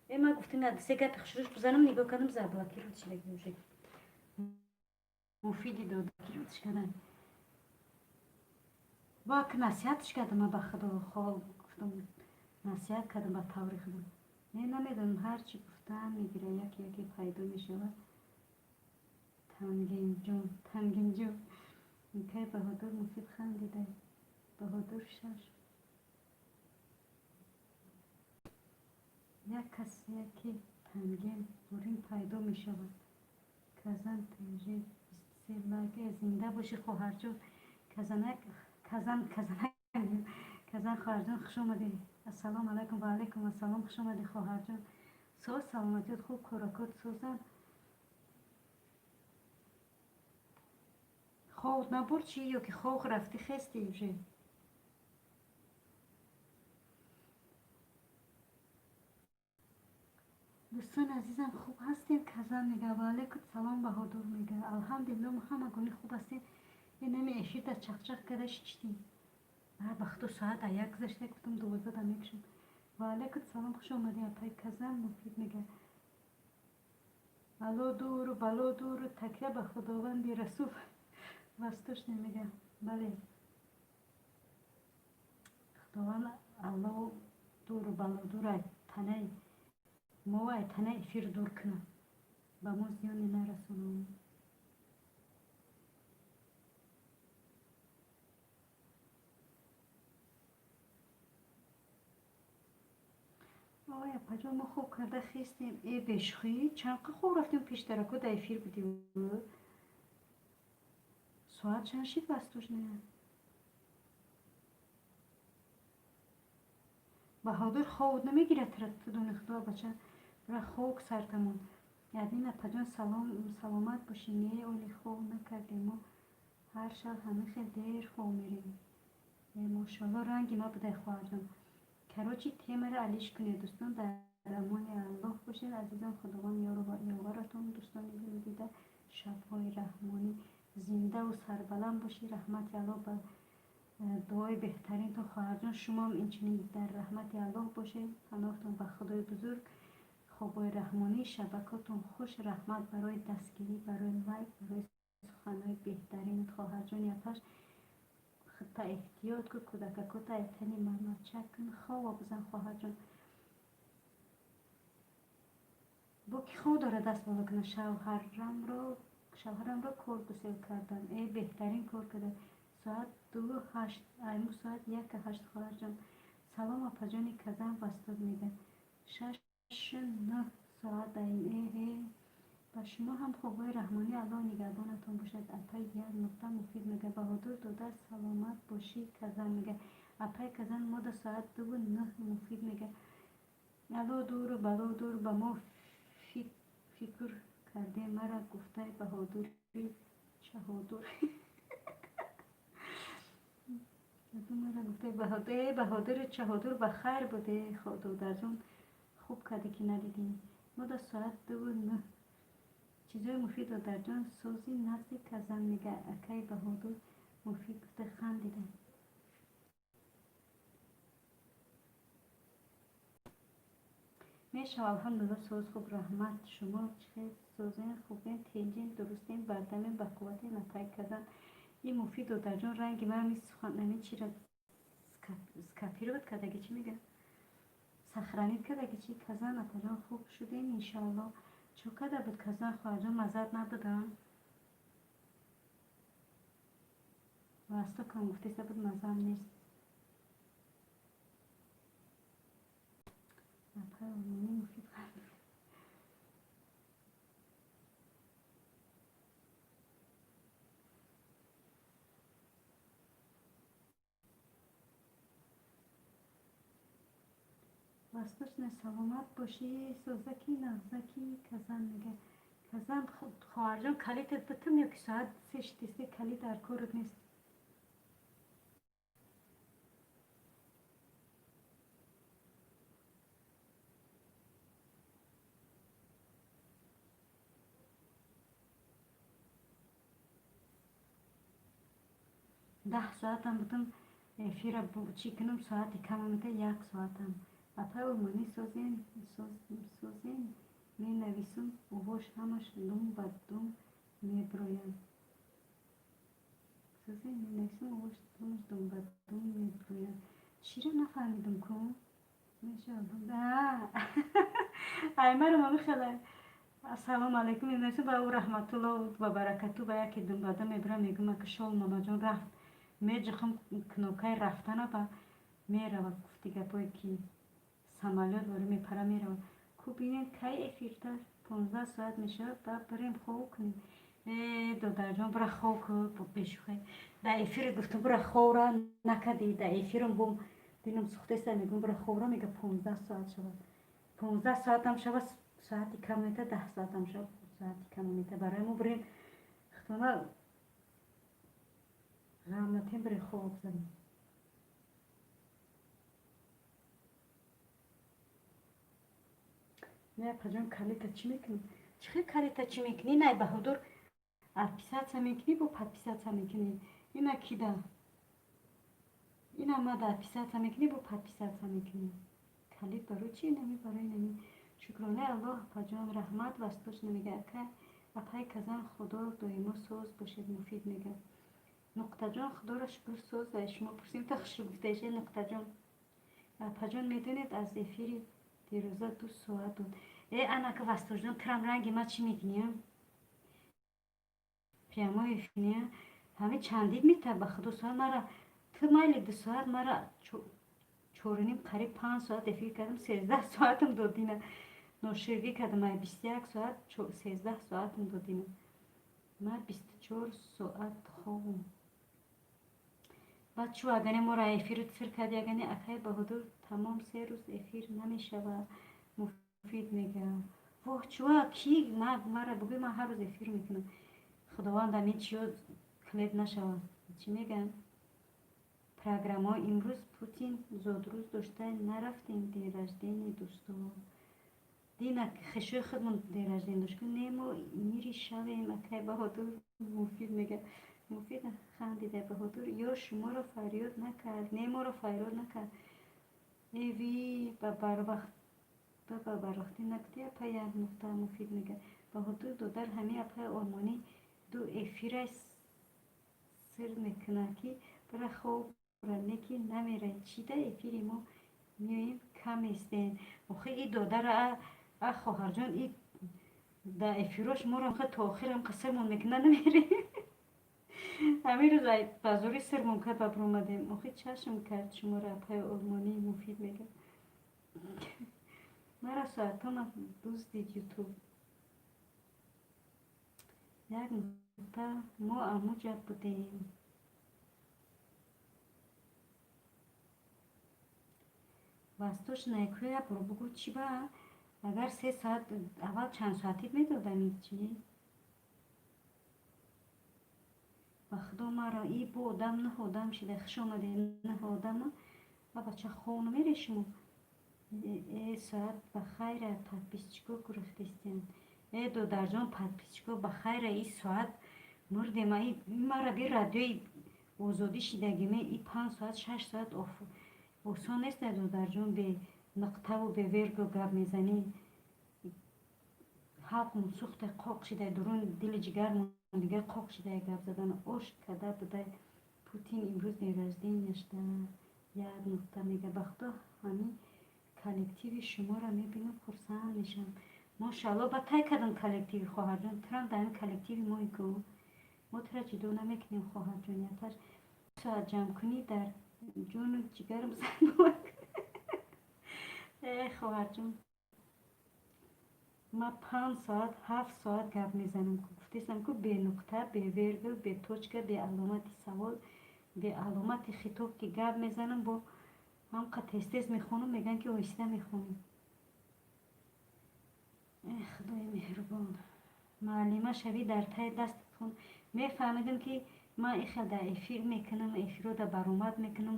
Э, ман гуфтем, се гапи хушрӯш бизанам, нигоҳ кардам, заблокировать шидаги уже. Муфиди додакировать кардан. Бо ак насиҳатш кардам, ба худо, хол гуфтам, насиҳат кардам ба таври худам. Не, намедонам, ҳарчи гуфтам мегира, яке яке пайдо мешавад. Тангинҷон, Тангинҷон, кай Баҳодур муфид хандида. Баҳодур шаш. Як кас яке тангин бурин пайдо мешавад. Казан тж 23 лайк. Зинда бошӣ, хоҳарҷон. Казанак, казан, казанак, казан, хоҳарҷон, хуш омадӣ. Ассалому алайкум, ва алайкум ассалом, хуш омадӣ, хоҳарҷон. Соз, саломатиёт хуб, коракот созанд. Хоб набурд чӣ, ё ки хоб рафтӣ, хестӣ уже? Дӯстони азизам, хуб ҳастем? Казан мега, ва алайкум салом, Баҳодур мега. Алҳамдулилло, мо ҳамагони хуб ҳастем. Инами эфирда чақчақ карда шиштем. Ба худо, соат 1 гузашта, гуфтам 12 да мекушам. Ва алайкум салом, хуш омадӣ, апай Казан. Муфид мега. Бало дуру, бало дуру, такя ба худованди расул. Восточный мега. Бале. Худованд Аллоҳ дуру бало дур, ай танаи мо, ай танаи эфир дур кунад. Ба мо зиёне нарасонад. Ой, апаҷон, мо хоб карда хестем. Э, бешухӣ, чанд қа хоб рафтем, пештарако дар эфир будем. Соат чанд шид, Восточная? Баҳодур, хоб намегирад тудуни худо, бача, бира хок сартамон. Ядин апаҷон, салом, саломат бошӣ. Не, оли хоб накардем, мо ҳар шаб ҳамин хел дер хоб мерем. Мошоалло, ранги ма будай, хоҳарҷон. Короче, темаро алиш кунед, дӯстон. Дар амони Аллоҳ бошед, азизон. Худованд ёру ёваратон, дӯстони дилдида. Шабҳои раҳмонӣ, зиндаву сарбаланд бошӣ. Раҳмати Аллоҳ ба дуои беҳтаринтон, хоҳарҷон. Шумоам инчунин дар раҳмати Аллоҳ бошед. Паноҳтон ба Худои бузург. Хобҳои раҳмонӣ, шабакотон хуш. Раҳмат барои дастгирӣ, барои лайк, барои суханҳои беҳтаринат, хоҳарҷони апаш. Худта эҳтиёт кун, кӯдакакота айтани мамачак кун, хова бизан, хоҳарҷон. Бо ки хоб дорад, даст боло кунад. Шавҳарамро кор гусел кардам. Э, беҳтарин кор карда. Соат 2:08, айму соат 1:08, хоҳарҷон. Салом, апаҷони Казан, Восток мега. 6:09 соат даим. Эҳе, ба шумо ҳам хобҳои раҳмонӣ, Аллоҳ нигаҳбонатон бошад. Апай як нуқта муфид мега. Баҳодур дода, саломат бошӣ, Казан мега. Апай Казан, мода соат 2:09, муфид мега. Алло дуру бало дур, ба мо фикр кардем, мара гуфтай баҳодури чаҳодур. Мара гуфтай баҳодури чаҳодур, ба хайр буде, додарҷон, хуб карде ки надидем. Мода соат 2:09. Чизои муфид, додарҷон, сози назди Казан мега. Акай Баҳодур муфид гуфта хандида. Мешава, алҳамдулилла, соз, хуб, раҳмат. Шумо чӣ созен, хубен, тинҷен, дурустен, бардамем, бақувватен, апай Казан? И муфид додарҷон, ранги ман сухан ами чира скопировать кардаги, чӣ мега, сохранить кардаги, чӣ? Казан, апаҷон, хуб шудем, иншоалло. Чо карда буд Казан, хоҳарҷон, маззат набудам? Востокам гуфтеста буд, маззам нест. Апай олмонӣ, муфид хандид. Восточная, саломат бошӣ, созаки нағзаки Казан мега. Казан, хоҳарҷон, калитат битум ё ки соат се шидисе, калит дар корат нест? 10 соатам бутум эфира чӣ кунам, соати камамита, як соатам. Апай олмонӣ, созен, созен? Менависум, овош ҳамаш дум ба дум меброянд. Созен? Менависум, овош ҳамаш дум ба дум меброянд. Чиро нафаҳмидум ку? Аймарам ами хеле ассалому алайкум менависум, ба ӯ раҳматулло ва баракату, ба яке дум ба дум мебирам. Мегӯм, ака шол мамаҷон рафт, меҷихам кнопкаи рафтана, ба мерава. Гуфти гапое ки самолёт ворӣ мепара, мерава ку. Бинед, кай эфирта 15 соат мешавад, ба бирем хоб кунем. Э, додарҷон, бира хоб ку, бешухе. Дар эфири гуфтум, бира ховра, накади. Дар эфирам бом дилам сухтеста, мегӯм, бира ховра, мега 15 соат шавад. 15 соатам шавад, соати кам мета, 10 соатам шавад, соати кам мета. Барои мо бирем, хитона ғам натем, бирем хоб занем. Не, апаҷон, калита чӣ мекунӣ? Чӣ хел калита чӣ мекунӣ? Най, Баҳодур, отписаться мекунӣ, бо подписаться мекунӣ. Ина кида, ина мада отписаться мекунӣ, бо подписаться мекунӣ. Калит барои чи? Инами барои инами. Шукронаи Аллоҳ, апаҷон, раҳмат. Восточная мега. Ака, апай Казан, Худо доимо соз бошед, муфид мега. Нуқтаҷон, Худоро шукр, соз. Шумо пурсим та хушрӯ гуфтаише, Нуқтаҷон. Апаҷон, медонед, аз эфири дирӯза 2 соат дод. Э, анака Вастоҷон, трам ранги ма чӣ мекунӣ? Прямой эфир ҳами чандид мета, ба худо, соат мара ту майли 2 соат, мара чоруним, қариб 5 соат эфир кардам, 13 соатам додина. Ноширгӣ кардам, ай 21 соат 13 соатам додина. Ман 24 соат хобам. Баъд чӯ агане моро эфиру сир карди, агане, акай Баҳодур, тамом, 3 рӯз эфир намешава, Муфид мега. Воҳ, чӯа ки мара бугӯй, ман ҳар рӯз эфир мекунам. Худованд, амин чиё клеб нашава. Чӣ мегӯянд программаҳо? Имрӯз Путин зодрӯз дошта, нарафтем день рождения дӯсто. Дина хешои худмон день рождения дошт. Не, мо мири шавем, акай Баҳодур, Муфид мега. Муфид хандида. Баҳодур ё шуморо фарёд накард? Не, моро фарёд накард. Эви, ба барвақтӣ нагуфти, апа, як нуқта, Муфид мега. Баҳодур додар, ҳамин апаи олмонӣ ду эфираш сир мекунад, ки бира хоб бура, не ки намера. Чӣ да эфири мо меоем, кам местем. Охи, и додара, а хоҳарҷон, и да эфирош моро то охирам сирмон мекунад, намерем. Ҳамин рӯз ба зӯри сирмон кард ба биромадем. Охи, чашм кард шуморо апаи олмонӣ, Муфид мега. Мара соатона дуздид Ютуб. Як нуқта, мо амуҷа будем. Восточная кӯя, буро бугӯ, чӣ ба агар 3 соат аввал чанд соатит медодам, чӣ ба худо маро и бо одам наҳ одам шида. Хуш омадед, наҳ одама. А бача, хов намере шумо? Э, соат ба хайра, подписчико гурехтестиям. Э, додарҷон, подписчико ба хайра, и соат мурдем. Мара би радиои Озодӣ шидагиме, и 5 соат, 6 соат осон нест, додарҷон, бе нуқтаву бе вергул гап мезанӣ. Ҳалқмон сӯхта, қоқ шида, дурун дили ҷигармон дигар қоқ шида, гап задан ош када будай. Путин имрӯз день рождения шда, як нуқта мега. Ба худо, ҳамин коллективи шуморо мебинам, хурсанд мешавам. Мошалло, ба тай кардам коллективи, хоҳарҷон, турам дар ин коллективи мои ку, мо тура ҷудо намекунем, хоҳарҷон. Яташ соат ҷамъкунӣ дар ҷону ҷигарам зан. Э, хоҳарҷон, ман 5 соат, 7 соат гап мезанам. Гуфтесам ку, бе нуқта, бе вергул, бе точка, бе аломати савол, бе аломати хитоб ки гап мезанам, бо ҳамқа тез-тез мехонам, мегӯянд, ки оҳиста мехонӣ. Э, худои меҳрубон, муаллима шавӣ, дар таи дастатон мефаҳмидам, ки ман ихел дар эфир мекунам, эфиро да баромад мекунам,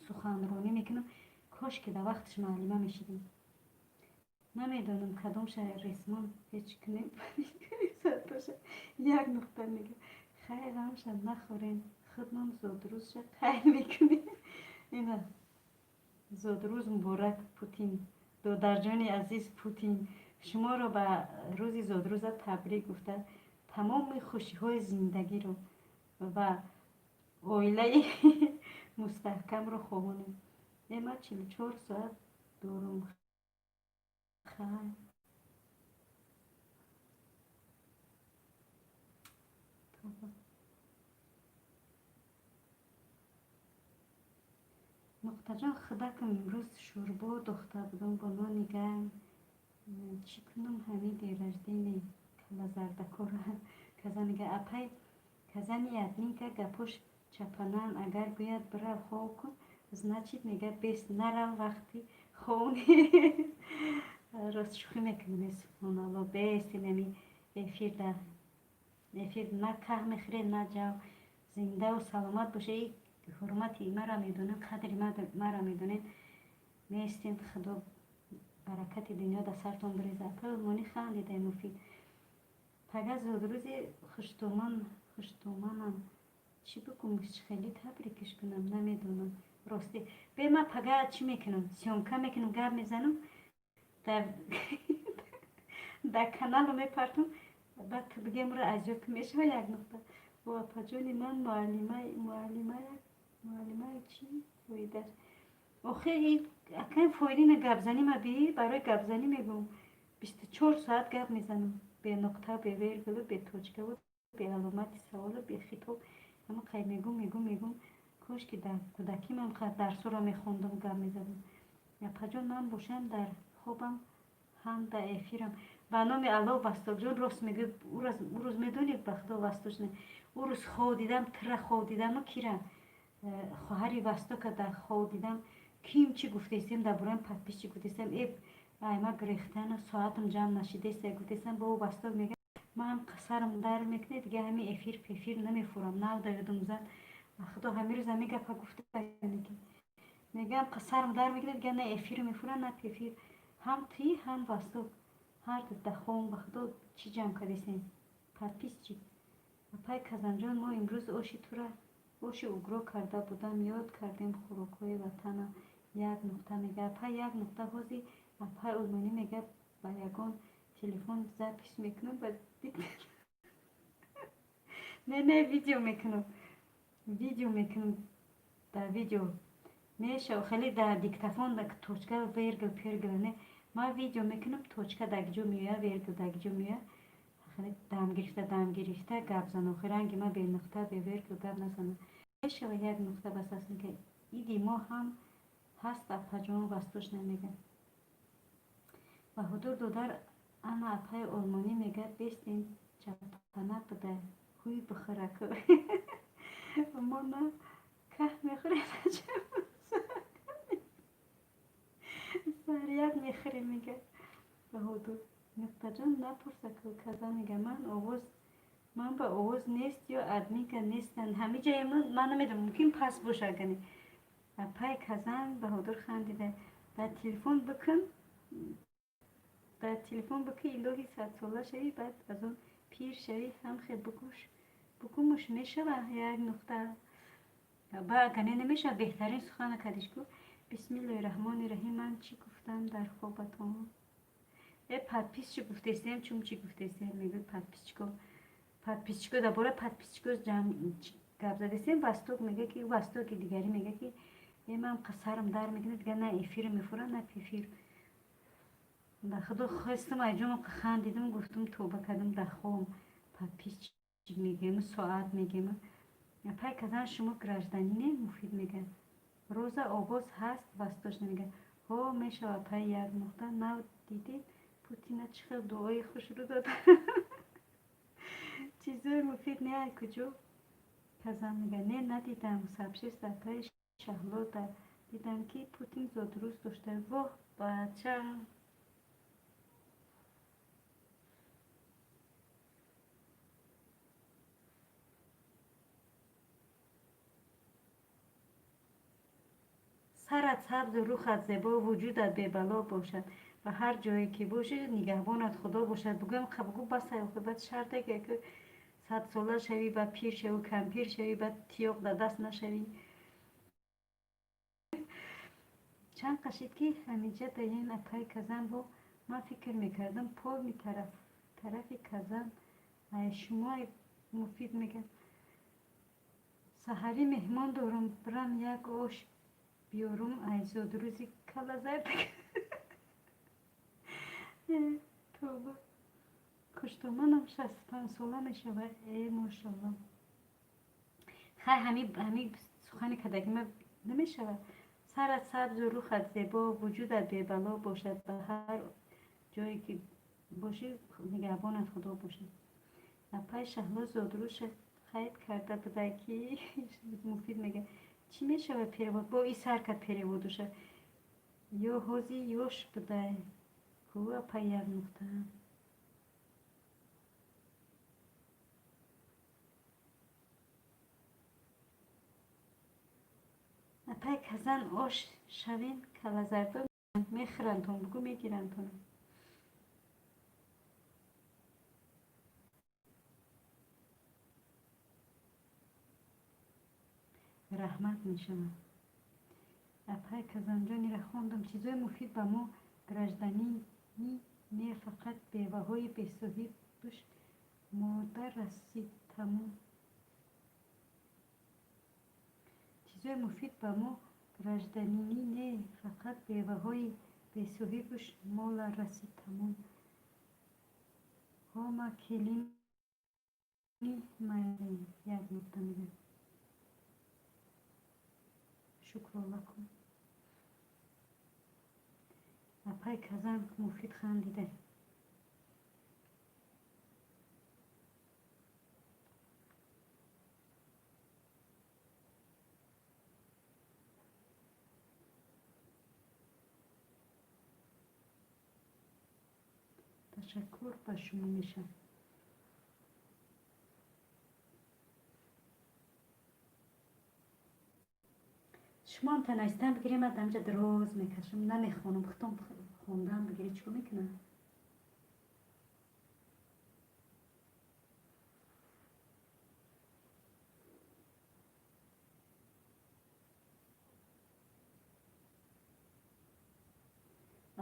суханронӣ мекунам. Кош ки дар вақташ муаллима мешидам. Намедонам, кадомша ресмон ҳеҷ кунем. Як нуқта мега. Хайр, ғамша нахӯрем, худмон зодрӯзша қайд мекунем. Ина, зодрӯз муборак, Путин, додарҷони азиз Путин, шуморо ба рӯзи зодрӯза табрик гуфта, тамоми хушиҳои зиндагиро ва оилаи мустаҳкамро хоҳонем. Е, ман 44 соат дорум. Хайр, тоба. Нуқтаҷон, худакам имрӯз шӯрбо духта будам бо нони гарм. Чӣ кунам, ҳамин день рождения калазардакора каза мега. Апай казани яднинка гапош чапанан, агар гӯяд бирав хов кун, значит, мега, бес нарав, вақти хов нест. Рост, шӯхӣ мекунем. Субҳоналло, бестем ами эфир дар эфир на каҳ мехӯред, на ҷав. Зиндаву саломат бошед. Ҳурмати маро медонед, қадри маро медонед, меистем. Худо баракати дунё дар сартон бирезад. Апай олмонӣ хандидай, Муфид. Пага зодрӯзи хуштуман, хуштуманам. Чӣ бигӯм, хеле табрикиш кунам, намедонам, ростӣ. Бе, ман пага чӣ мекунам? Съёмка мекунам, гап мезанам, дар каналу мепартам, баъд ту бигемро азёд ки мешава. Як нуқта, о, апаҷони ман, муаллимаи чӣ фоидаш? Охи, акай фоидина гапзанӣ ма би, барои гапзанӣ мегӯм, 24 соат гап мезанам, бе нуқта, бе вергулу, бе точкаву, бе аломати саволу, бе хитоб. Ҳама қай мегӯм, мегӯм, мегӯм. Кош ки дар кӯдакимам дарсҳоро мехондам, гап мезадам. Апаҷон, ман бошам, дар хобам ҳам дар эфирам. Ба номи Аллоҳ, Вастокҷон, рост мегӯ. Ӯ рӯз медонӣ, ба худо, Васточне, ӯ рӯз хоб дидам, тира хоб дидаму кира, хоҳари Востока дар хоб дидам. Ким чӣ гуфтестем дар бораи подписчик гуфтестем, э ай ма гирехтану соатам ҷамъ нашидеста гуфтестам. Бо Восток мега, ман сарам дар мекунед, дига ҳами эфир пефир намефурам. Нав да ёдум зад, ба худо, ҳамин рӯз ҳамин гапа гуфта, мегӯям, сарам дар мекунед, дига на эфир мефурам, на пефир. Ҳам ти, ҳам Восток, ҳар ду дахом, ба худо, чӣ ҷамъ кардесем подписчик. Апай Казанҷон, мо имрӯз оши тура, оши угро карда будам, ёд кардем хӯрокҳои ватана. Як нуқта мега, апай як нуқта. Ҳози апай олмонӣ мега, ба ягон телефон запись мекунам, ба не, не, видео мекунам, видео мекунам, дар видео меша хеле дар диктофон точка, вергл пергл не, ман видео мекунам, точка дар ҷо меоя, вергл дар ҷо меоя. Хеле дам гирифта, дам гирифта гап зан. Охи ранги ма бенуқта, бевергл гап назана мешава. Як нуқта бас аст, мега. Иди мо ҳам ҳаст, апаҷон, Восточна мега. Баҳодур додар, ана апаи олмонӣ мега, бестен чапана буда, ҳуй бихӯраку. Мо на каҳ мехӯрем, сарият мехӯрем, мега Баҳодур. Нуқтаҷон, напурсаку, каза мега, ман овоз, ман ба овоз нест ё админка нестанд ҳами ҷое, ман намедонам, мумкин паст боша. Гани апай Казан, Баҳодур хандида, дар телефон бикун, дар телефон бикун, илоҳи садсола шавӣ, баъд аз он пир шавӣ, ҳам хел бигӯш, бигӯмуш мешава. Як нуқта ба гане намешава. Беҳтарин сухана кардиш ку. Бисмиллоҳи раҳмони раҳим. Ман чӣ гуфтам дар хобатон? Э, подписчик гуфтесем, чум чӣ гуфтесем, мегӯй подписчико, подписчико, дар бораи подписчико гап задесем. Восток мега ки, Востоки дигарӣ мега ки, е ман сарам дар мекунад, дига на эфир мефурам, на пефир. Ба худо, хостам айҷон хандидам, гуфтам, тоба кардам, дар хобам подписчик мегӯем, соат мегӯем. Пай казан, шумо гражданине? Муфид мега, роза овоз ҳаст, Восточна мега. Ҳо, мешава, пай як нуқта. Нав дидед Путина чӣ хел дуои хушрӯ дод? Чизои муфид не, ай куҷо? Казан мега, не, надидам. Сабшист, апаи Шаҳло, дидам, ки Путин зодрӯз дошта. Воҳ, бача. Сарат сабзу, рухат зебо, вуҷудат бебало бошад ва ҳар ҷое ки бошӣ, нигаҳбонат Худо бошад. Бугӯям, бугӯ, басай, оқибат шарте ки садсола шавӣ, баъд пир шавӣ, кампир шавӣ, баъд тиёқ дар даст нашавӣ. Чанд қашид ки ҳамиҷа даен, апай Казан, бо ман фикр мекардам, полный тарафи Казан ай шумо. Муфид мегӯяд, саҳарӣ меҳмон дорум, бирам як ош биёрум, ай зодрӯзи калазар. Тоба, хуштоманам 65сола мешавад. Э, мошалло. Хай, ҳами сухани кадагима намешавад. Сарат сабзу, рухат зебо, вуҷудат бебало бошад, ба ҳар ҷое ки бошӣ, нигаҳбонат Худо бошад. Апай Шаҳло зодрӯзша қайд карда буда ки. Муфид мега, чӣ мешавад перевод? Бо и сар кард переводуша. Ё ҳози ёш будай ку, апай як нуқта. Апай Казан, ош шавен, калазардо мехӯрандтон, бугӯ, мегирандтон. Раҳмат мешавад. Апай Казанҷонира хондам. Чизои муфид ба мо гражданини не, фақат беваҳои бесоҳибуш модар расид, тамом. Чизои муфид ба мо гражданини не, фақат беваҳои бесоҳибуш мола расид, тамом. Ҳома келини майрем, як нуқта мегӯям. Шукролла кун. Апай Казан, Муфид хандида. Ташаккур ба шумо мешавад. Шумоам танаистан бигирем, ман дамҷа дароз мекашам, намехонам, худтон хондан бигиред, чӣ кор мекунам?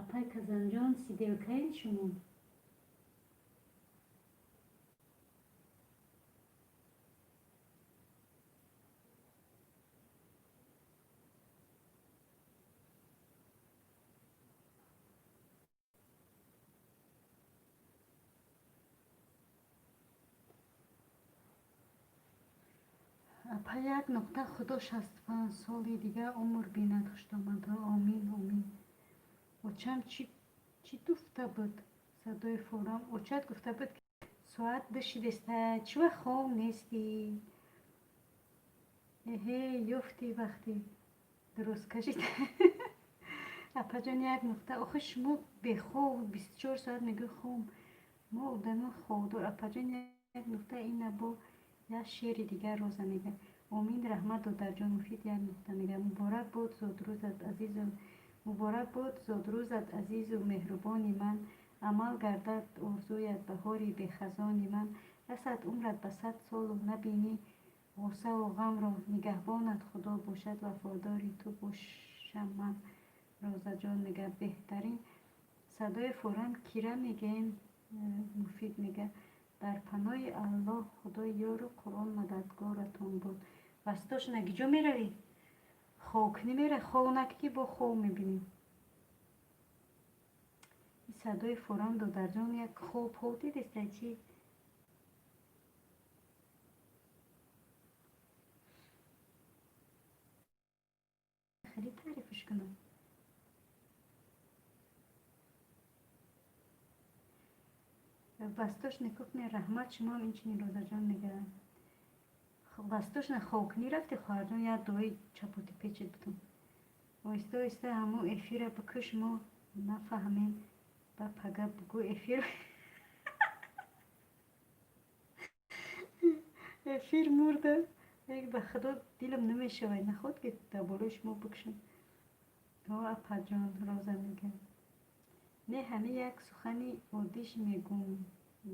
Апай Казанҷон, сиделкаед шумо? Апа як нуқта, Худо 65 соли дигар умр бинад хуштомадҳо. Омин, омин. Очам чӣ гуфта буд? Садои форам. Очат гуфта буд, ки соат 2 шидеста, чӣ вақт хоб нестӣ? Эҳе, ёфтӣ вақти дуруст кашид. Апаҷон як нуқта, охи шумо бехоб 24 соат мегӯй хом. Мо одами хобдор. Апаҷон як нуқта, ина бо як шеъри дигар Роза мега. Омин, раҳмат, додарҷон. Муфид як нуқта мега. Муборак бод зодрӯзат, азизу, муборак бод зодрӯзат, азизу меҳрубони ман. Амал гардад орзуят, баҳори бехазони ман. Расад умрат ба 100 солу набинӣ ғуссаву ғамро. Нигаҳбонат Худо бошад, вафодори ту бошам ман. Розаҷон мега, беҳтарин садои форам кира мегӯем. Муфид мега, дар паноҳи Аллоҳ, Худои ёру Қуръон мададгоратон бод. Вастошна гиҷо меравӣ? Хобкунӣ мера, хоб накӣ, ки бо хоб мебинӣ. Ин садои форам, додарҷон, як хоб хоб дидеста чӣ? Хеле таърифш кунам. Восточный кухня, раҳмат, шумоам инчунин. Розаҷон мега, восточная хобкунӣ рафти, хоҳарҷон, як дуои чапоти печет бутун. Оҳиста оҳиста ҳамун эфира бикуш, мо нафаҳмем, ба пага бугӯ, эфир мурда. Ба Худо дилам намешавад, наход ки дар болои шумо бикушам. О, апаҷон, Роза мега, не, ҳами як сухани оддиш мегум,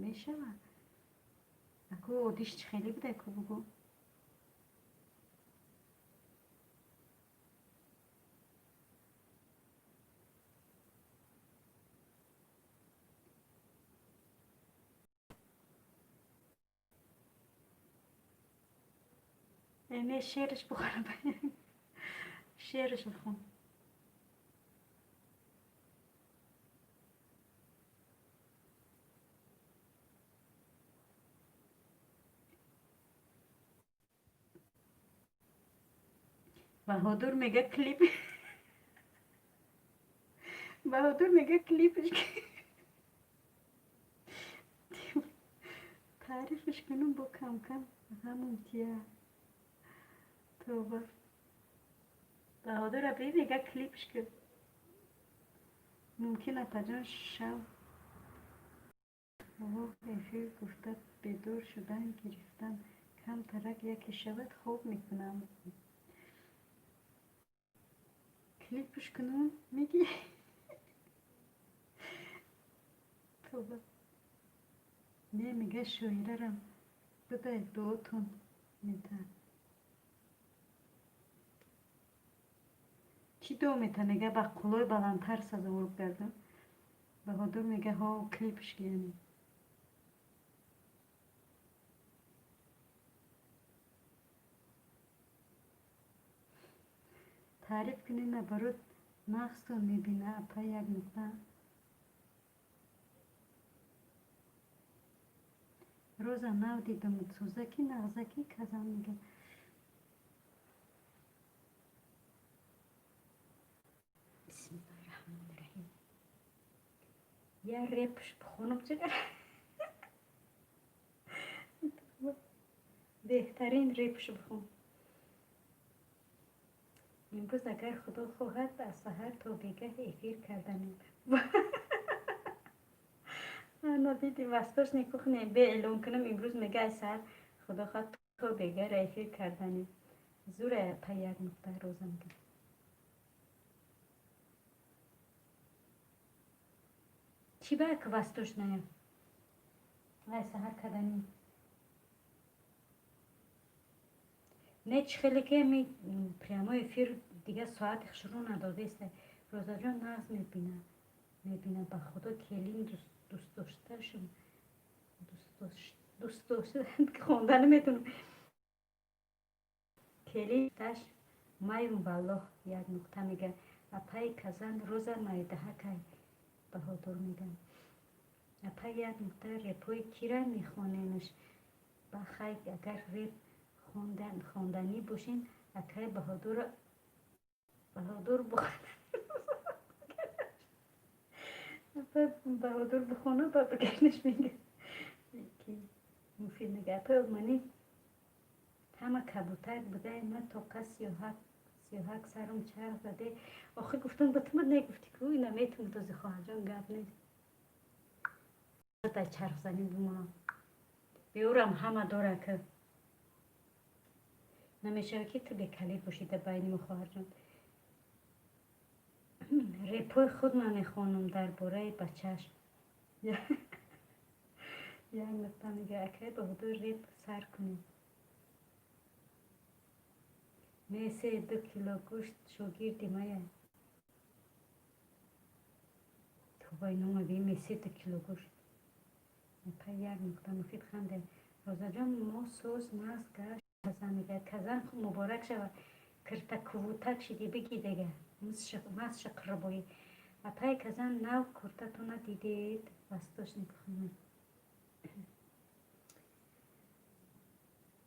мешавад? Аку оддиш чӣ хеле буда, ку бугӯ. Не, шеъраш бихонам, шеъраш бихон. Баҳодур мега клип, Баҳодур мега, клипш таърифш кунум, бо камкам ғамум тия. Тоба, Баҳодур аби мега, клипш кун. Мумкин, апаҷон, шав эфир гуфта бедор шудан гирифтам. Камтарак яке шавад, хоб мекунам. Клипш кунум мегӣ? Тоба, не, мега, шоирарам будай, дуотон мета. Чӣ дуо мета? Мега, ба қуллои баландтар сазовор гардам. Баҳодур мега, ҳо, клипш яъне. Таъриф кунед, наоборот, нағзтон мебина. Апа як нуқта, Роза, нав дидам, сӯзаки нағзаки казан мега. Бисмиллоҳи раҳмони раҳим. Я репш бихонам, чӣ беҳтарин репш бихон. Имрӯз, агар Худо хоҳад, аз саҳар то бегаҳ эфир карданем. Ана диди, Восточный кухня бе эълон кунам, имрӯз мега, ай саҳар, худо хоҳад, то бегара эфир карданем. Зура, па, як нуқта Роза мега. Чӣ ба к восточная? Ай саҳар кардани. Не, чӣ хеле ки ми прямой эфир дига соати хушрӯ надодеста. Розаҷон нағз мебина. Мебина, ба худо, келин дӯстдошташум. Дӯстдошта хонда наметавонам. Келин маюм, валлоҳ, як нуқта мега. Апаи Казан, Роза майдаҳакай, Баҳодур мега. Апай, як нуқта, репои кира мехонемш? Ба хай, агар реп хонданӣ бошен, акай Баҳодур, Баҳодур Баҳодур бихона, ба биганаш мега. Муфид мега, апай мани ҳама кабутар будаи, ма тоқа сиёҳак сарум чарх заде. Охи, гуфтам ба тума, негуфтӣ ку, ина метунӣ този, хоҳарҷон, гап нест. Дар чархзанӣ бимонам. Биёрам, ҳама дора ки намешава ки ту бекалид бошӣ дар байни мо, хоҳарҷон. Репои худ ман мехонам дар бораи бачаш. Як нуқта мега, акай Баҳодур, реп сар кунем. Месе 2 кило гӯшт шогирди мая. Тобаи нома би, месе 2 кило гӯшт. Апай, як нуқта, Муфид ханде. Розаҷон, мо соз нағз гашт. Казан мега. Казан муборак шавад. Кирта кувутак шиди, биги дега. Масша қирбоӣ. Апай Казан, нав куртатона дидед? Восточный кухня.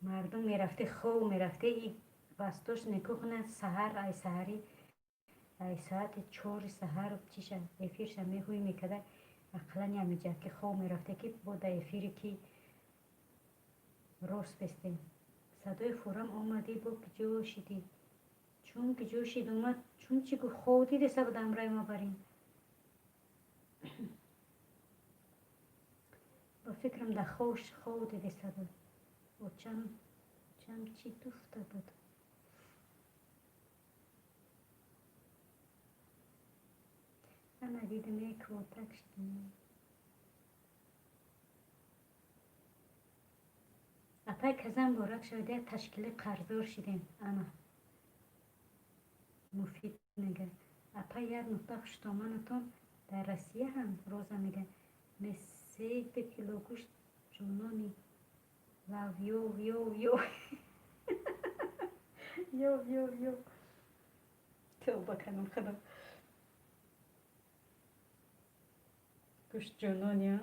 Мардум мерафте, хов мерафте, и Восточный кухня саҳар, ай саҳари, ай соати 4 саҳар чиша эфирша меҳӯй мекарда, ақаллан ямиҷа ки хов мерафте, ки бо да эфире ки рост бестем. Садои фурам омадӣ, бо киҷо шидӣ? Чун киҷо шид омад, чун чӣ гуфт, хов дидеса буд амраи ма барин. Ба фикрам, дар хов дидеса буд. Очам чам чӣ туфта буд. Ана дидам, як квотак шидем. Апай Казан, муборак шавад, як ташкили қарздор шидем. Ана Муфид мега. Апай, як нуқта, хуштоманатон дар Россия ҳам. Роза мега. Месе 2 кило гӯшт ҷонони лав ёв ёв ёв ёв ёв ёв. Тавба канам, худо. Гӯшт ҷонони, а?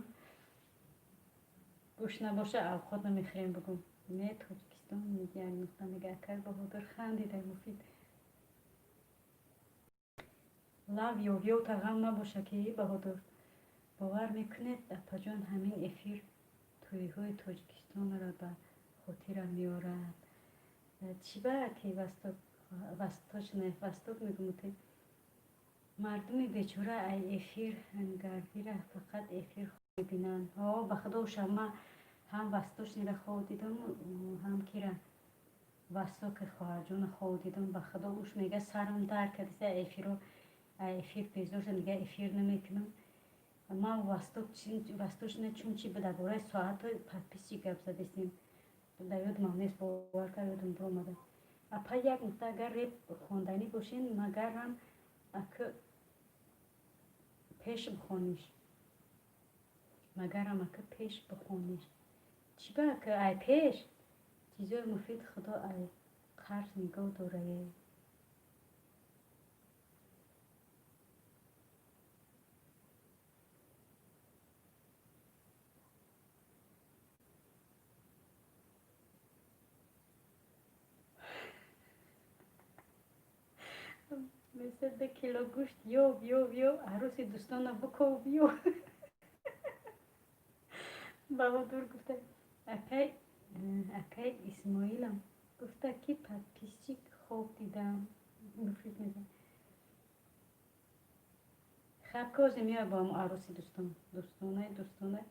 Гӯшт набоша, авқот намехӯрем, бугум. Не, Тоҷикистон, як нуқта мега. Акай Баҳодур, хандидай Муфид. Лав ёв ёв тағам набоша ки, Баҳодур. Бовар мекунед, апаҷон, ҳамин эфир тӯйҳои Тоҷикистонро ба хотирам меорад. Чӣ ба ки восток, восточный, восток мегумуте. Мардуми бечора ай эфир гардира, фақат эфир мебинанд. Ҳо, ба худо, шама ҳам восточныйра хов дидам, ҳам кира востоки хоҳарҷона хов дидам. Ба худо, уш мега, сарам дард кардиса, эфиро, эфир безор шудам, дига эфир намекунам. Ман восток, восточный, чун чи дар бораи соатҳои подписчик гап задестем. Дар ёдамам нест, бовар кар, ёдам биромада. Апа, як нуқта, агар реп хонданӣ бошен, магарам ака пеш бихониш. Магарам ака пеш бихониш. Чӣ ба ака ай пеш? Чизои муфид, худо ай қарз нигоҳ дорае. Мисли 2 кило гӯшт ёв ёв ёв, арӯси дӯстона биков ёв. Баҳодур гуфта, акай Исмоилам гуфта, ки подписчик хоб дидам. Муфид мега. Хаб, козе меояд бо ҳамо арӯси дӯстон. Дӯстонаи дӯстонаи.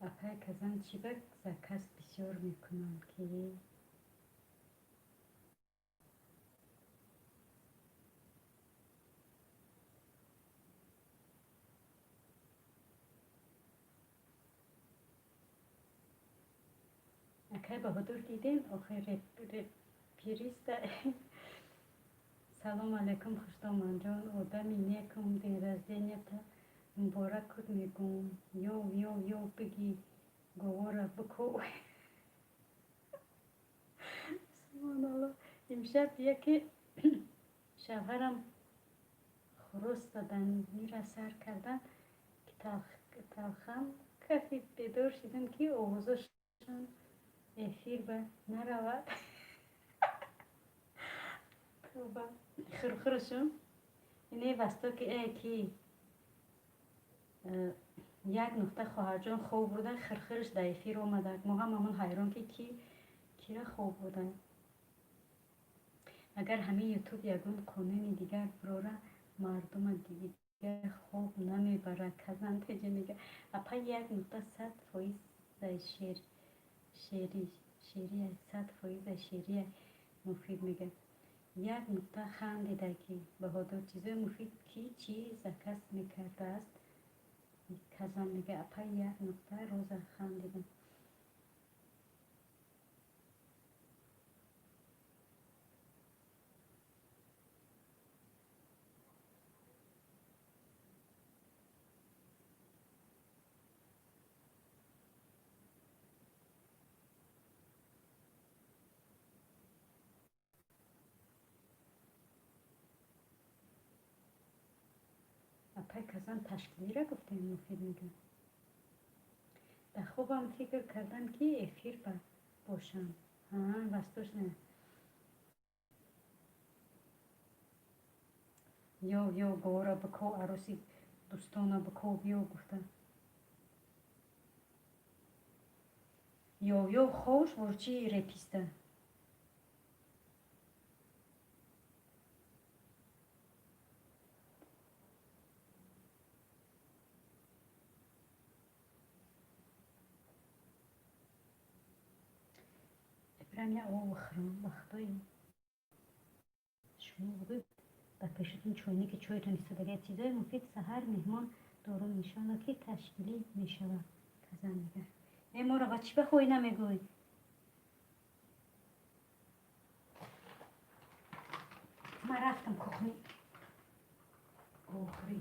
Апай Казан, чӣ ба заказ бисёр мекунанд, ки акай Баҳодур дидем охир репириста. Салом алейкум, Хуштоманҷон, одами некум, день рождения-та муборак куд мегӯм. Ёв, ёв, ёв, биги, говора бико. Субҳоналло, имшаб яке шавҳарам хурӯс заданира сар кардан, ки талхам кафи бедор шидам, ки овозашон эфир ба наравад. Тоба, хурхурашум ине востоки э ки як нуқта хоҳарҷон хоб бурда, хирхираш дар эфир омадак. Мо ҳамамон ҳайрон, ки ки кира хоб бурда. Агар ҳамин Ютуб ягон қонуни дигар бирора, мардума дигар хоб намебарад. Казан теҷа мега, апа, як нуқта 100% шерия, 100% шерия муфид мега. Як нуқта хандида, ки Баҳодур чизои муфид ки чӣ заказ мекардааст. Казан мега, апа, як нуқта роза хандидам. Апай Казан, ташкилира гуфтем, муфид мега. Дар хобам фикр кардам, ки эфир бошам. Восточная. Ё, ё, гора бико, аруси дӯстона бико, биё гуфта. Ё, ё, хош бурчи реписта. Прям я об бихӯрам, ба худои шумо бугӯй, ба пешатон чойники чойтон истода. Чизои муфид саҳар меҳмон дорум, иншоалло, ки ташкилӣ мешавад. Казан мега, э моро ба чӣ ба хоҳӣ намегӯй? Ман рафтам кухни охирӣ.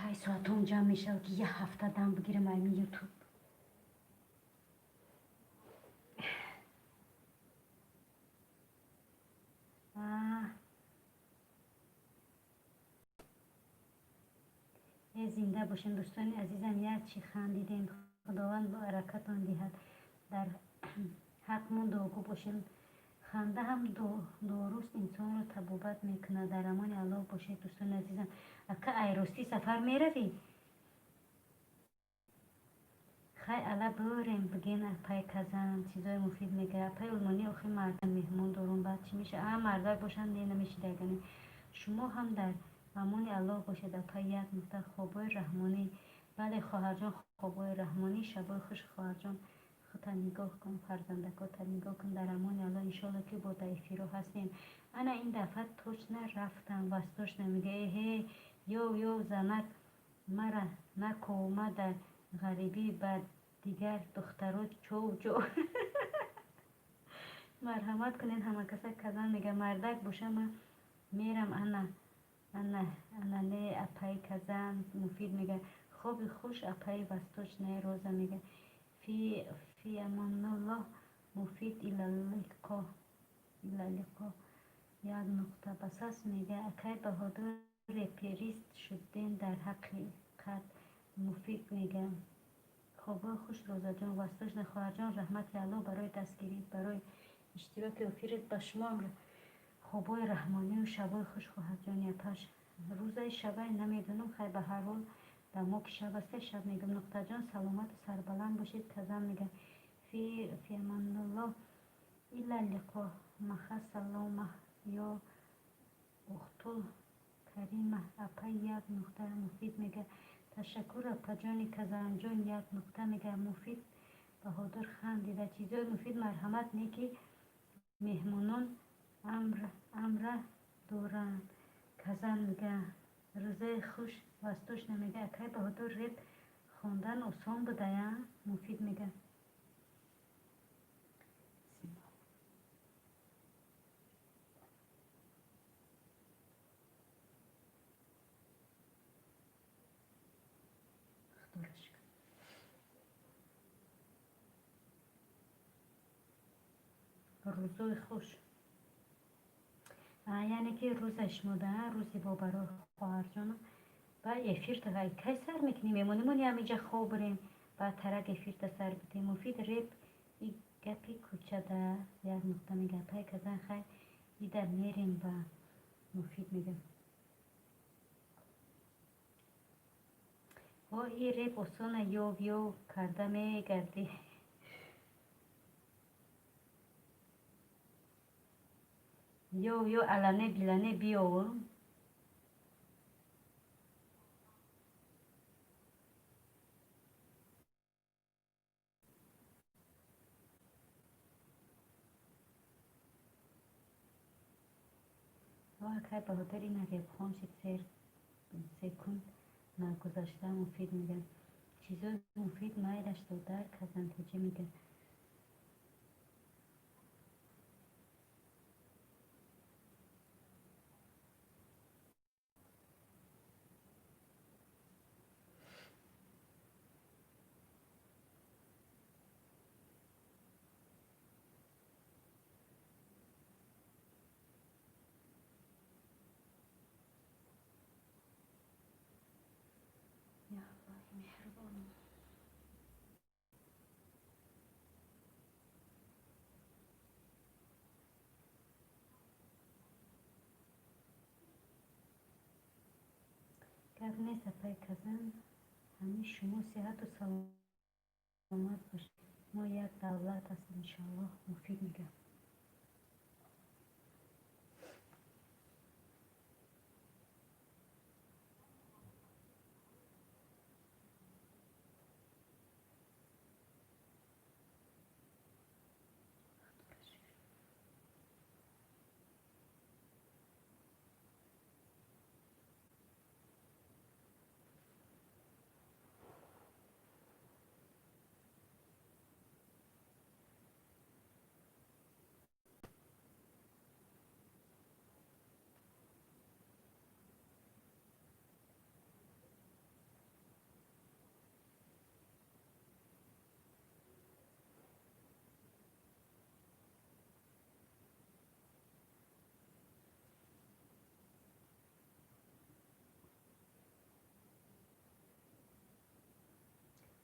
Кай соатон ҷамъ мешавад, ки як ҳафта дам бигирам ами Ютуб? Э, зинда бошем, дӯстони азизам, як чӣ хандидем, Худованд баракатон диҳад, дар ҳақмон дуогӯ бошем. Ханда ҳам доруст, инсонро табобат мекунад. Дар амони Аллоҳ бошед, дӯстони азизам. Ака, айростӣ сафар меравӣ? Хай, ала бурем, бигем, апай Казан чизои муфид мега. Апай Олмонӣ, охи мардам меҳмон дорум, баъд чӣ меша? А мардак бошанд, не, намешидагане. Шумо ҳам дар амони Аллоҳ бошед, апай. Як нуқта, хобои раҳмонӣ. Бале, хоҳарҷон, хобои раҳмонӣ. Шабои хуш, хоҳарҷон. Худта нигоҳ кун, фарзандакота нигоҳ кун. Дар амони Алло, иншоалло, ки бо дар эфиро ҳастем. Ана ин дафъа точно рафтам. Восточная мега: «Эҳе, ёв, ёв, занак, мара накова дар ғарибӣ, ба дигар духтаро чов ҷов». Марҳамат кунед ҳамакаса. Казан мега: «Мардак боша, ман мерам». Ана, ана, ана, не, апаи Казан. Муфид мега: «Хоби хуш, апаи Восточная». Роза мега: «Фи амонуллоҳ, Муфид, илаллиқо, илаллиқо». Як нуқта басас мега: «Акай Баҳодур, реперист шуден дар ҳақиқат». Муфид мега: «Хобҳои хуш, Розаҷон». Восточная хоҳарҷон, раҳмати Аллоҳ барои дастгирӣ, барои иштироки эфирит. Ба шумоам хобҳои раҳмонию шабҳои хуш, хоҳарҷони апаш. Рӯзаи шабай намедонам, хай, ба ҳар ҳол дар мо ки шаб аста, шаб мегӯм. Нуқтаҷон, саломату сарбаланд бошед. Казан мега: «Фи амануллоҳ, илаллиқо, маха салома, ё ухтул карима, апай». Як нуқта. Муфид мега: «Ташаккур, апаҷони Казанҷон». Як нуқта мега Муфид. Баҳодур хандида. Чизои муфид, марҳамат, не ки меҳмонон амра доранд. Казан мега: «Рӯзаи хуш». Восточная мега: «Акай Баҳодур, реп хондан осон будая?» Муфид мега: Худоро шукр, рӯзои хуш, яъне ки рӯза шумода рӯзи бобарор, хоҳарҷонам. Ба эфирта кай сар мекунем? Мемонемон ҳамиҷа, хоб бурем, баъд тарак эфирта сар бидем. Муфид, реп и гапи кӯчада. Як нуқта мега: «Пай казан, хай, ида мерем». Ба Муфид мега: «О, и реп осона, ёв ёв карда мегардӣ». Ёв ёв, алане билане биёв. Акай Баҳодур, ина репхон шид, секунд нагузашта. Муфид мега: «Чизои муфид, майлаш, додар». Казантеҷӣ мега: «Я Аллоҳи меҳрубонам». Гап нест, апай Казан, ҳамин шумо сиҳату саломат бошед, мо як давлат ҳастем, иншоаллоҳ. Муфид мега: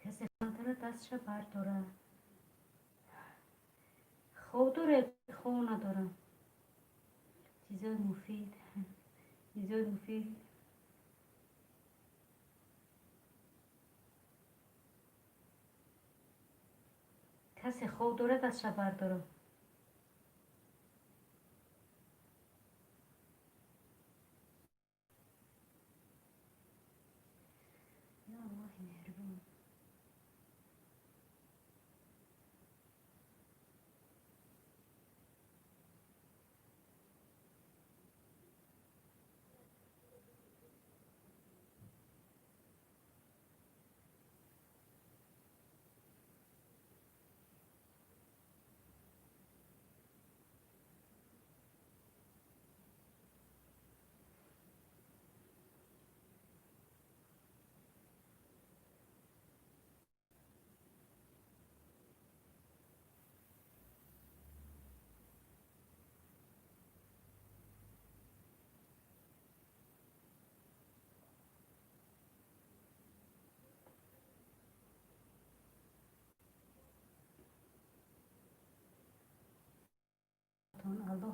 «Касе дорад, дастша бардора. Хоб доред? Хоб надорам». Чизои муфид, чизои муфид. Касе хоб дорад, дастша бардора. Ё Аллоҳи меҳрубон.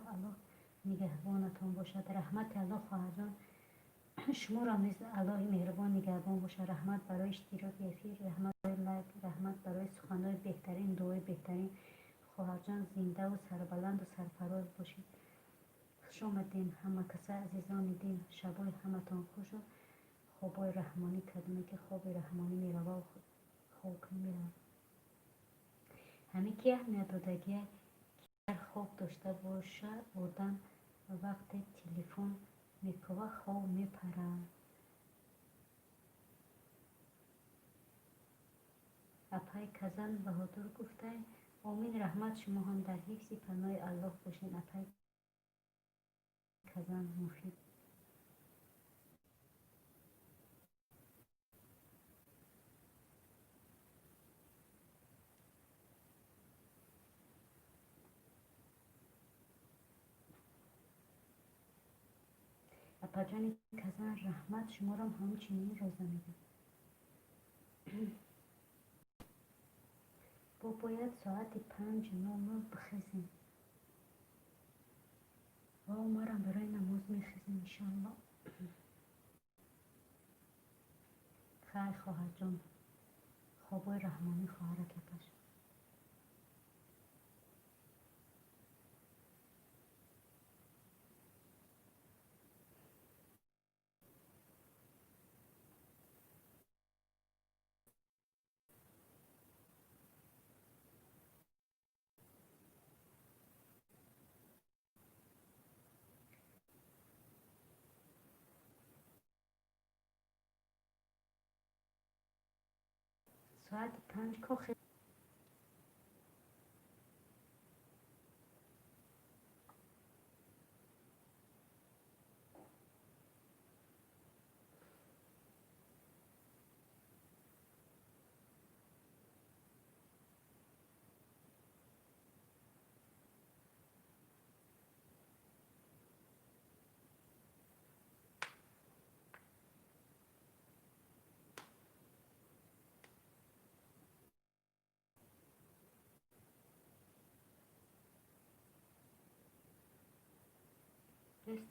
Аллоҳ, Аллоҳ нигаҳбонатон бошад. Раҳмати Аллоҳ, хоҳарҷон, шуморо низ Аллоҳи меҳрубон нигаҳбон бошад. Раҳмат барои иштироки эфир, раҳмат барои лайк, раҳмат барои суханҳои беҳтарин, дуои беҳтарин. Хоҳарҷон, зиндаву сарбаланду сарфароз бошед. Хуш омадем, ҳама каса, азизони дил. Шабои ҳаматон хушу хобои раҳмонӣ. Кадоме ки хоби раҳмонӣ мерава, хоб кунӣ мерава. Ҳамин ки аҳамият додагия, ки хоб дошта боша одам, вақте телефон мекова, хоб мепарад. Апай Казан Баҳодур гуфтай: омин, раҳмат, шумо ҳам дар ҳифзи паноҳи Аллоҳ бошед, апай Казан Муфид. Апаҷони Казан, раҳмат, шуморам ҳамчунин роза мегӯям. Бо бояд соати 5:00 бихезем. О, марам барои намоз мехезем, иншоалло. Хайр, хоҳарҷон, хобои раҳмонӣ, хоҳарак апаш. Соати 5 кохе.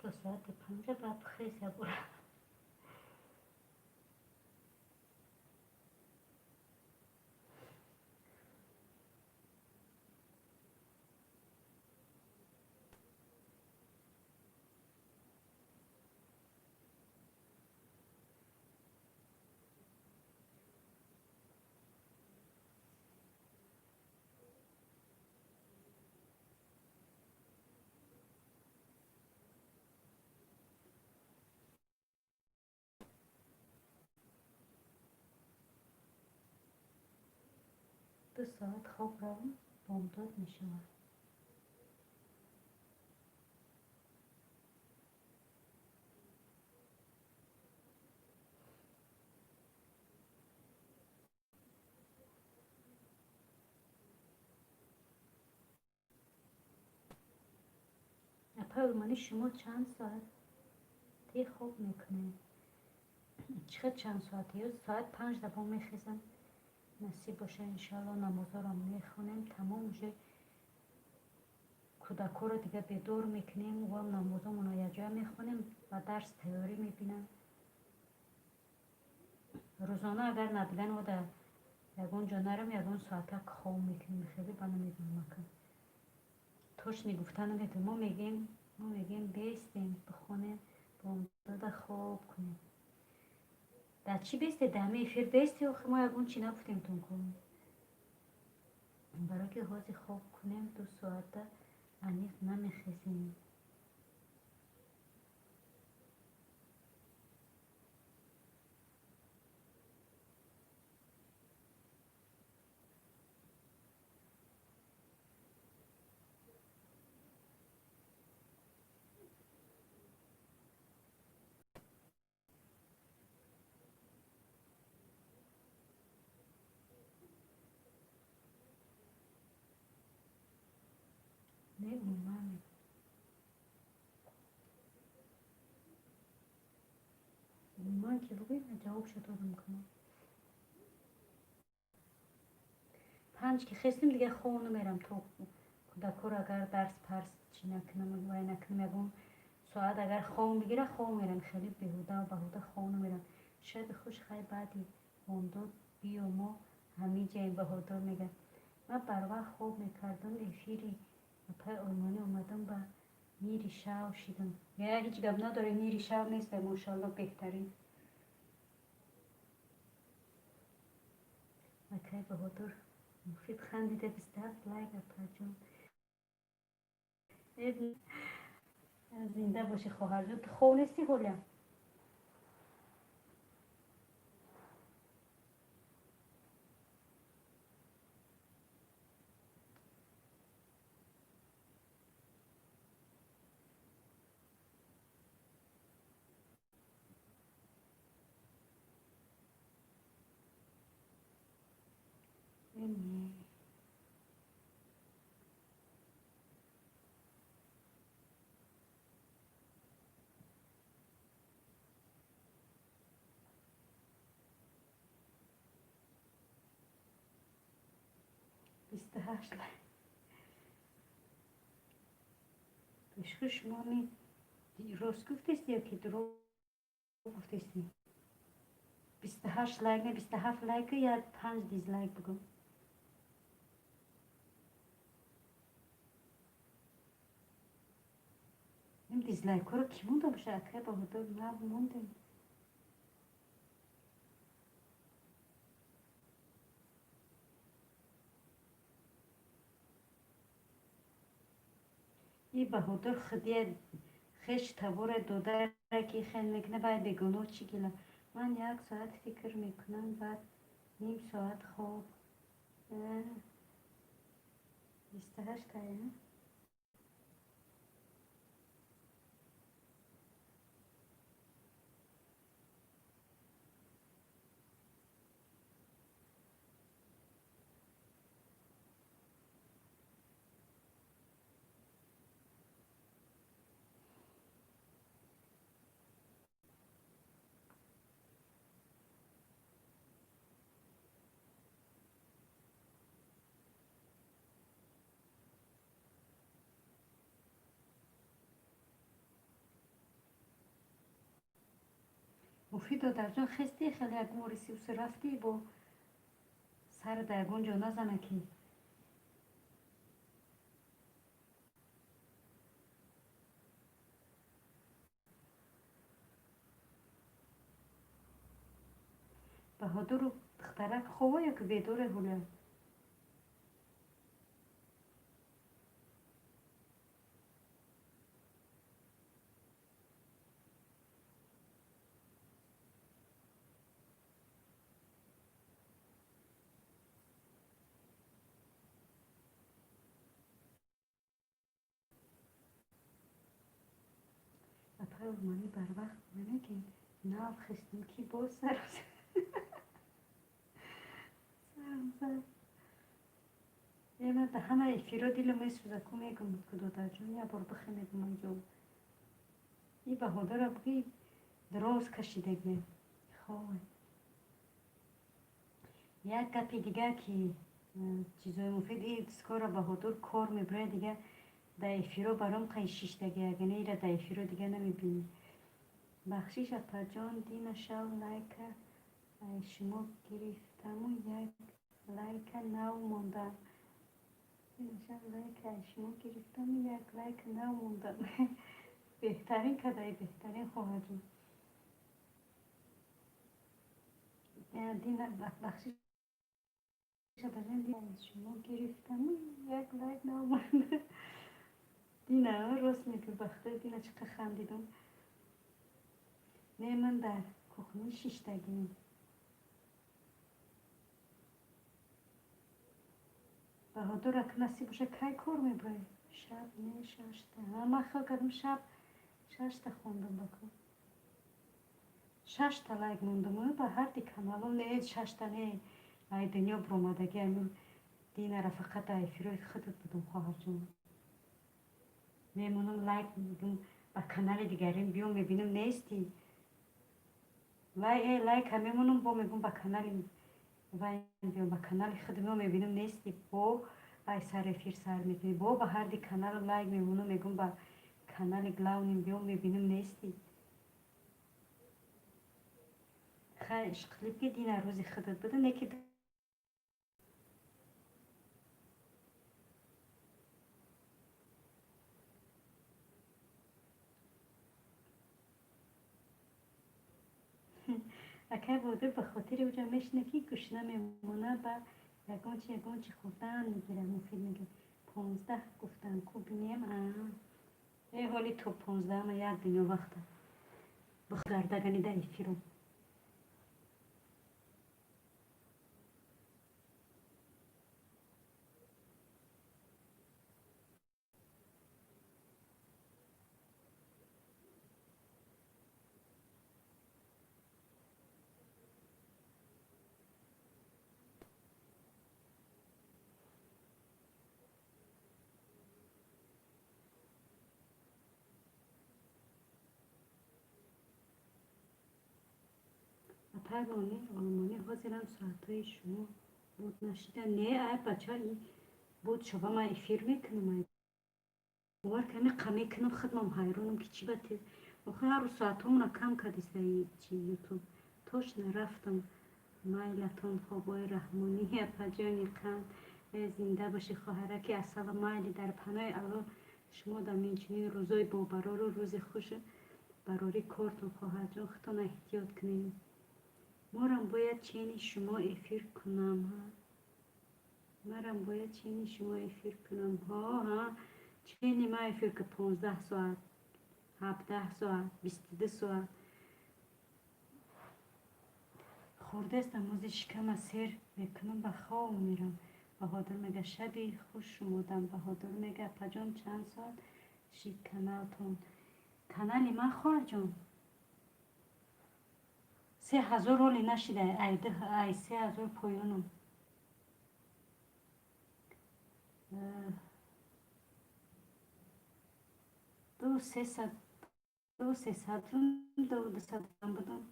То соати 5 баъд хез ябора. 2 соат хоб равам, бомдод мешавад. Апай Олмонӣ, шумо чанд соати хоб мекунед? Чӣ хел чанд соате? Соат 5 дабон мехезам, насиб боша, иншоалло, намозҳоро мехонем, тамом, уже кӯдакҳоро дига бедор мекунем, вам намозҳомонро якҷоя мехонем, ба дарс тайёрӣ мебинам. Рӯзона агар надиган ода ягон ҷо нарам, ягон соатак хоб мекунем. Хеле ба намедонам, ака, точно гуфта наметавонам. Мо мегӯем бестем, бихонем, бомдода хоб кунем. Дар чӣ бесте? Дар ҳамин эфир бесте? Охи мо ягон чӣ нагуфтем тун ку. Барое ки ҳозир хоб кунем, 2 соата аниқ намехезем. Не, умуман, умуман ки бигӯем, ҷавобшо додам кунам. 5 ки хестем, дига хоб намерам, то Кӯдакҳоро агар дарс парс чӣ накунам, вай накунам, ягон соат агар хоб бигира, хоб меран, хеле беҳуда баҳуда хоб намеран. Шаби хуш, хай, баъди бомдод биё, мо ҳамиҷаем. Баҳодур мегӯяд: ман барвақт хоб мекардам, эфири апаи Олмонӣ омадам, ба мири шав шидам. Я, ҳеҷ гап надоре, мири шав нест, мошалло, беҳтарин. Акай Баҳодур муфид хандида, 27 лайк, апаҷон. Зинда бошӣ, хоҳарҷон. Ту хоб нестӣ ҳоля? 28 лайк. Пешхӯ, шумо ми рост гуфтести ё ки дурӯғ гуфтести? 28 лайк не, 27 лайку як панҷ дизлайк бигӯ. Ин дизлайкҳоро кӣ монда боша, акай Баҳодур? Нав мондем. И Баҳодур худия хеш таборе додара, ки хел мекуна, вай бегуноҳ чӣ гила? Ман як соат фикр мекунам, баъд ним соат хоб. 28 тая. Муфид додарҷон, хести хеле як мориси уси рафтӣ, бо сар да ягон ҷо назана ки. Баҳодуру духтарак хова ё ки бедоре ҳуля? Апай Олмонӣ, барвақт намегӯем, нав хестем ки боз сарам зад. Е, ман да ҳама эфиро дилам месӯза ку, мегум ку, додарҷон, як бор бихе, мегум анҷо. И Баҳодура буги, дроз кашидагӣ хоб. Як гапи дигар ки чизои муфид, и скоро Баҳодур кор мебурад, дига да эфиро баром қай шиштаги, агане ира да эфиро дига намебинӣ. Бахшиш, апаҷон, дина шав лайка ай шумо гирифтаму як лайка нав мондам. Дина шав лайка ай шумо гирифтаму як лайка нав мондам. Беҳтарин кадаи, беҳтарин, хоҳарҷон. Дина, бахшиш, апаҷон, шумо гирифтаму як лайк нав мондам. Дина рост мегӯ, бахта дина чӣ қадр хандидам. Не, ман дар кухни шиштагим. Баҳодур, ака, насиб боша, кай кор мебурӣ? Шаб не, 6-та. Ман хел кардам, шаб 6-та хондам ба кор. 6-та лайк мондам ба ҳарди каналом. Не, 6-та не, ай дунё биромадаги ами динара фақат ай эфирои худат будум, хоҳарҷон. Мемонам лайк, мегум ба канали дигарим биём, мебинам, нестӣ. Лайка мемонам, бо мегум ба канали вай биём, ба канали худ меом, мебинам, нестӣ. Бо Ай сар эфир сар мекунӣ. Бо ба ҳарди канал лайк мемонам, мегӯм ба канали главный биём, мебинам, нестӣ. Хай, ишқилиб ки дина рӯзи худат буда, не ки акай Бодир ба хотири уҷа мешина, ки гушна мемона, ба ягон чи, ягон чи хӯрдан мегирад. Муфид мега, 15 гуфтам ку, бинем. Э, ҳоли то 15-ама як дунё вақта бихгардагани да эфирум. Апай Олмонӣ, ҳозирам соатҳои шумо буд нашида. Не, ай бача, буд шава, ман эфир мекунам. Ай бовар ками қа мекунам, худмам ҳайронам, ки чӣ ба тез. Охир ҳар рӯз соатҳомона кам кардиста чи Ютуб. Точно рафтам, майлатон, хобои раҳмонӣ, апаҷони қанд. Э, зинда бошӣ, хоҳараки асала. Майли, дар паноҳи Аллоҳ. Шумо дам инчунин рӯзои бобарору рӯзи хушу барорӣ кортон, хоҳарҷон, худтон эҳтиёт кунед. Морам бояд чени шумо эфир кунам, марам бояд чени шумо эфир кунам. Ҳо, ҳа, чени ма эфир ки, 15 соат, 17 соат, 22 соат. Хӯрдестам, ози шикама сер мекунам, ба хоб мерам. Баҳодур мега, шаби хуш шумодам. Баҳодур мега, апаҷон, чанд соат шид каналтон? Канали ман, хоҳарҷон, 3000 роли нашида, ай 3000 поёнам. Ду сесад, ду сесадум, ду дусадам будам,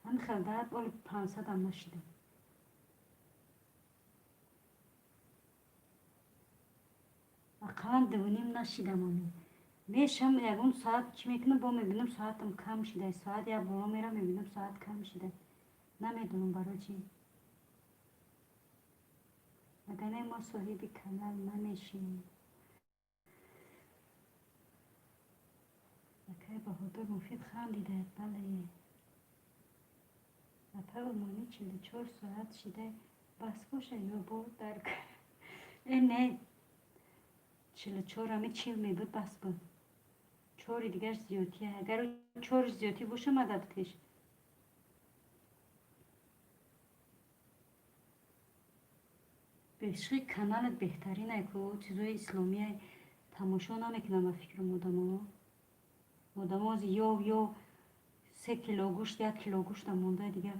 ҳамин хел дар оли 500-ам нашидам. Ақаллан дувним нашидам. Ами мешам, ягон соат чӣ мекунам, бо мебинам, соатам кам шида. Соат як боло мерам, мебинам, соат кам шида. Намедонам барои чӣ. Агар не, мо соҳиби канал намешем. Акай Баҳодур, Муфид хандида. Бале, апай Олмонӣ, 44 соат шида, бас боша ё бо дар? Э, не, 44, ами 40 мебуд, бас буд. Чори дигар зиёдтия. Агар чор зиёдтӣ боша, мада бутеш. Бешхи каналат беҳтаринай ку, чизои исломия тамошо намекунам, ба фикрам, одамо. Одамо ё 3 кило гӯшт, 1 кило гӯшта монда дигар.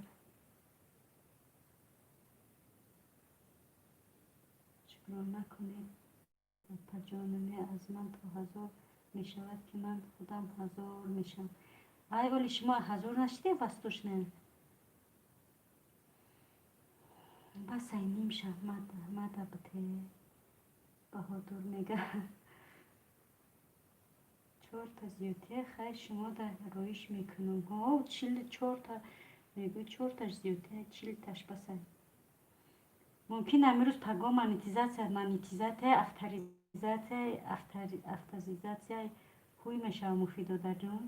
Шукрон накунед, апаҷонаме, аз ман то 1000 мешавад, ки ман худам 1000 мешавам. Ай, оли шумо 1000 нашиде, вастошне бас, ай ним шаб мада буте. Баҳодур мега, чорта зиёдтия. Хай, шумо да роиш мекунам. Ҳо, 44-та мегӯй, чорташ зиёдтия, 40-таш басай. Мумкин амирӯз паго монетизатсия, авторизатсия, автозизатсия ҳуй мешава. Муфид додарҷон,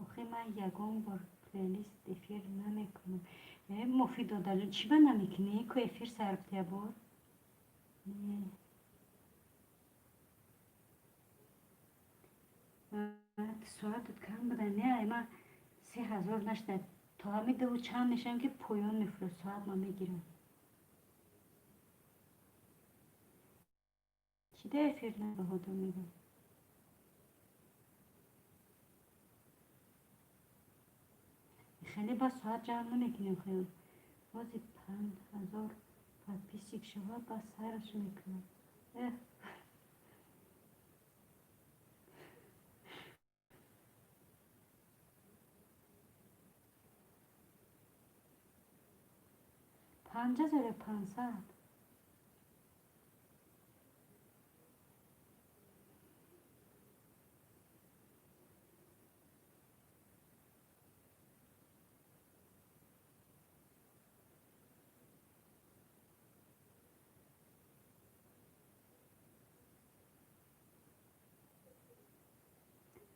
охи ман ягон бор плейлист эфир намекунам. Э, Муфид додарҷон, чӣ ба намекунӣ ку эфир сарбтия бор? Не, соатат кам буда. Не, ай ман 3000 нашуда, то ҳами дуву чанд мешавам, ки поён мефурад, соат ман мегирам. Чӣ да эфир? Баҳодур мегӯ, хеле ба соат ҷамъ намекунем. Хел бози 5000 подписчик шава, ба сараш мекунам. Эх, 5500.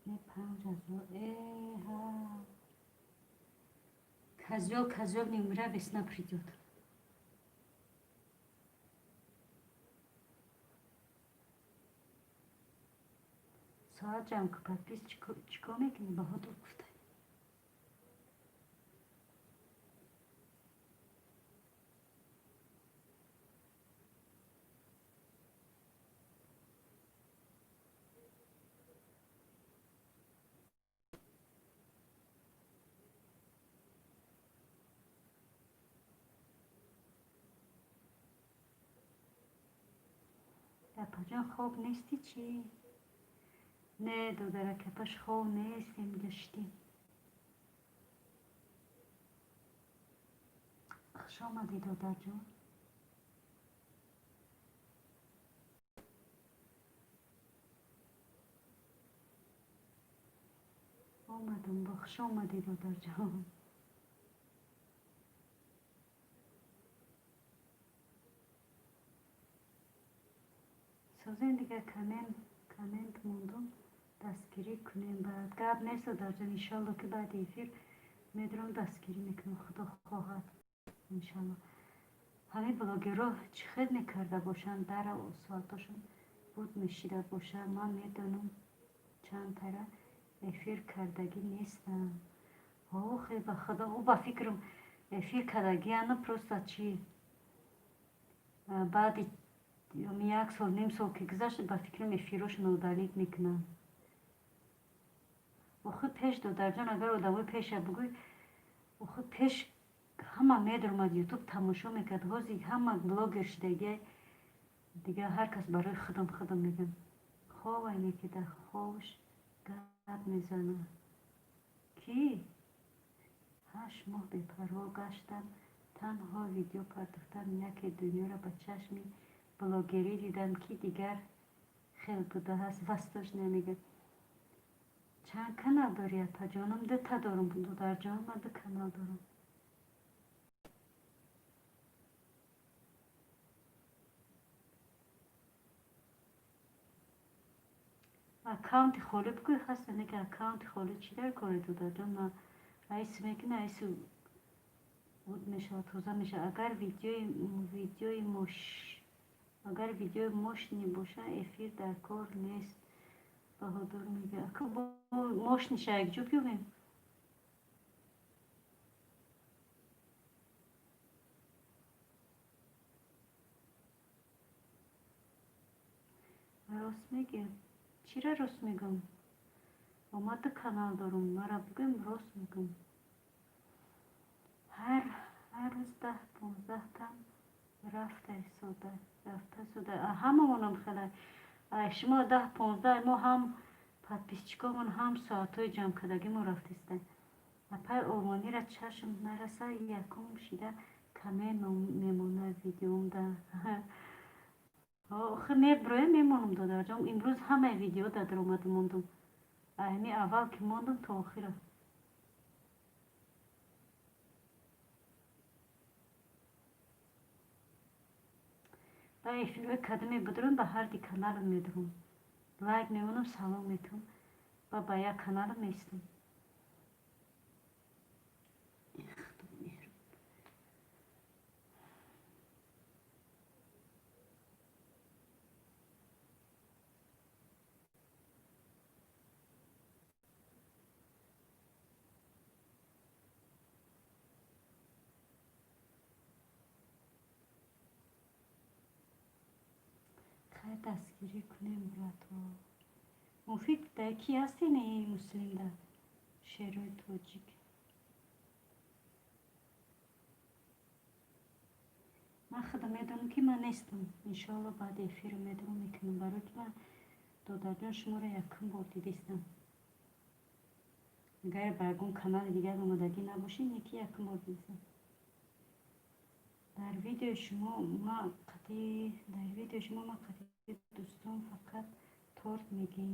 Не, 5000. Эҳа, козёл, козёл не умирай, весна придёт. Соат ҷамъ ку, подпись чикор мекунӣ, Баҳодур гуфта. Апаҷон, хоб нестӣ чӣ? Не, додаракапаш, хоб нестем, гаштем. Хуш омадӣ, додарҷон. Омадам бо. Хуш омадӣ, додарҷон. Созем дигар, коммент мондум, дастгирӣ кунем. Баъд гап нест, додарҷон, иншалло, ки баъди эфир медурам, дастгирӣ мекунам, худо хоҳад, иншалло. Ҳамин блогерҳо чӣ хел мекарда бошанд, дара соатошон буд мешида бошад. Ман медонам, чанд тара эфир кардагӣ нестам. Охе, ба худо, ӯ ба фикрам эфир кардагиану просто чи баъди як сол, ним сол ки гузашт, ба фикрам, эфирошон удалить мекунанд. Охи пеш, додарҷон, агар одамои пеша бугӯй, охи пеш ҳама медурмад, Ютуб тамошо мекард. Ҳозир ҳама блогер шудагиай, дигар ҳар кас барои худам худам мегӯям. Ховайне ки дар ховш гап мезанад. Кӣ 8 моҳ бепарво гаштам, танҳо видео партохтам, яке дунёро ба чашми блогерӣ дидам, ки дигар хел будааст. Восточная мегӯяд. Чанд канал дорӣ, апаҷонам? Дута дорум, додарҷон, ман ду канал дорам. Аккаунти холӣ бигӯй, ҳаста, не ки аккаунти холӣ чӣ дар кори, додарҷон? Ма айси мекунӣ, айси буд мешавад, тоза мешавад. Агар видеои мощный боша, эфир дар кор нест, Баҳодур мегӯяд. Мощный ша якҷо биёвем. Рост мегӯям. Чира рост мегӯям? Ма ду канал дорум, мара бигӯем, рост мегӯям. Ҳар рӯз 10-15 тан рафта истода, рафта истода. Ҳамамонам хеле. Шумо 10-15, мо ҳам подписчикомон, ҳам соатҳои ҷамъкардагимо рафтистем. Апай олмонира чашм нараса, якум шида коммент мемонад видеомда. Охи меброем, мемонам, додарҷон. Имрӯз ҳамаи видео дар омада мондум. Ами аввал ки мондум то охира. Ба эфирҳои кадоме бидурам, ба ҳарди каналам медурам. Лайк мемонам, салом метавам. Ба як каналам меистам. Худо меҳрубон. Хайр, дастгирӣ кунем, брато. Муфид, да ки ҳастӣ, не муслим да шерои тоҷик. Ман худам медонам, ки ман нестам. Иншоалло, баъди эфирро медонам, мекунам, барое ки ман, додарҷон, шуморо якум бор дидистам. Агар ба ягон канали дигар омадагӣ набошед, не ки якум бор дидистам. Дар видеои шумо ма қатъи дӯстон фақат торт мегӯем.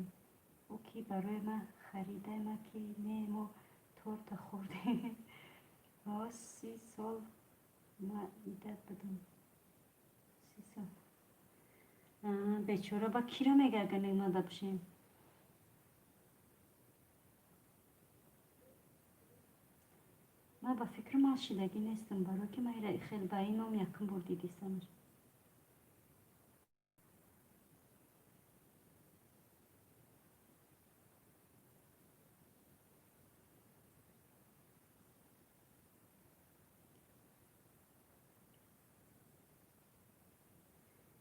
Ӯ ки барои ман харида, ма ки не, мо торта хӯрдем. 30 сол ма ида будам. 30 сол. Бечора, ба кира мега, агар немада бошем? Ман ба фикри ман шидагӣ нестам, барое ки ман хел ба ин ном якум бор дидистамаш.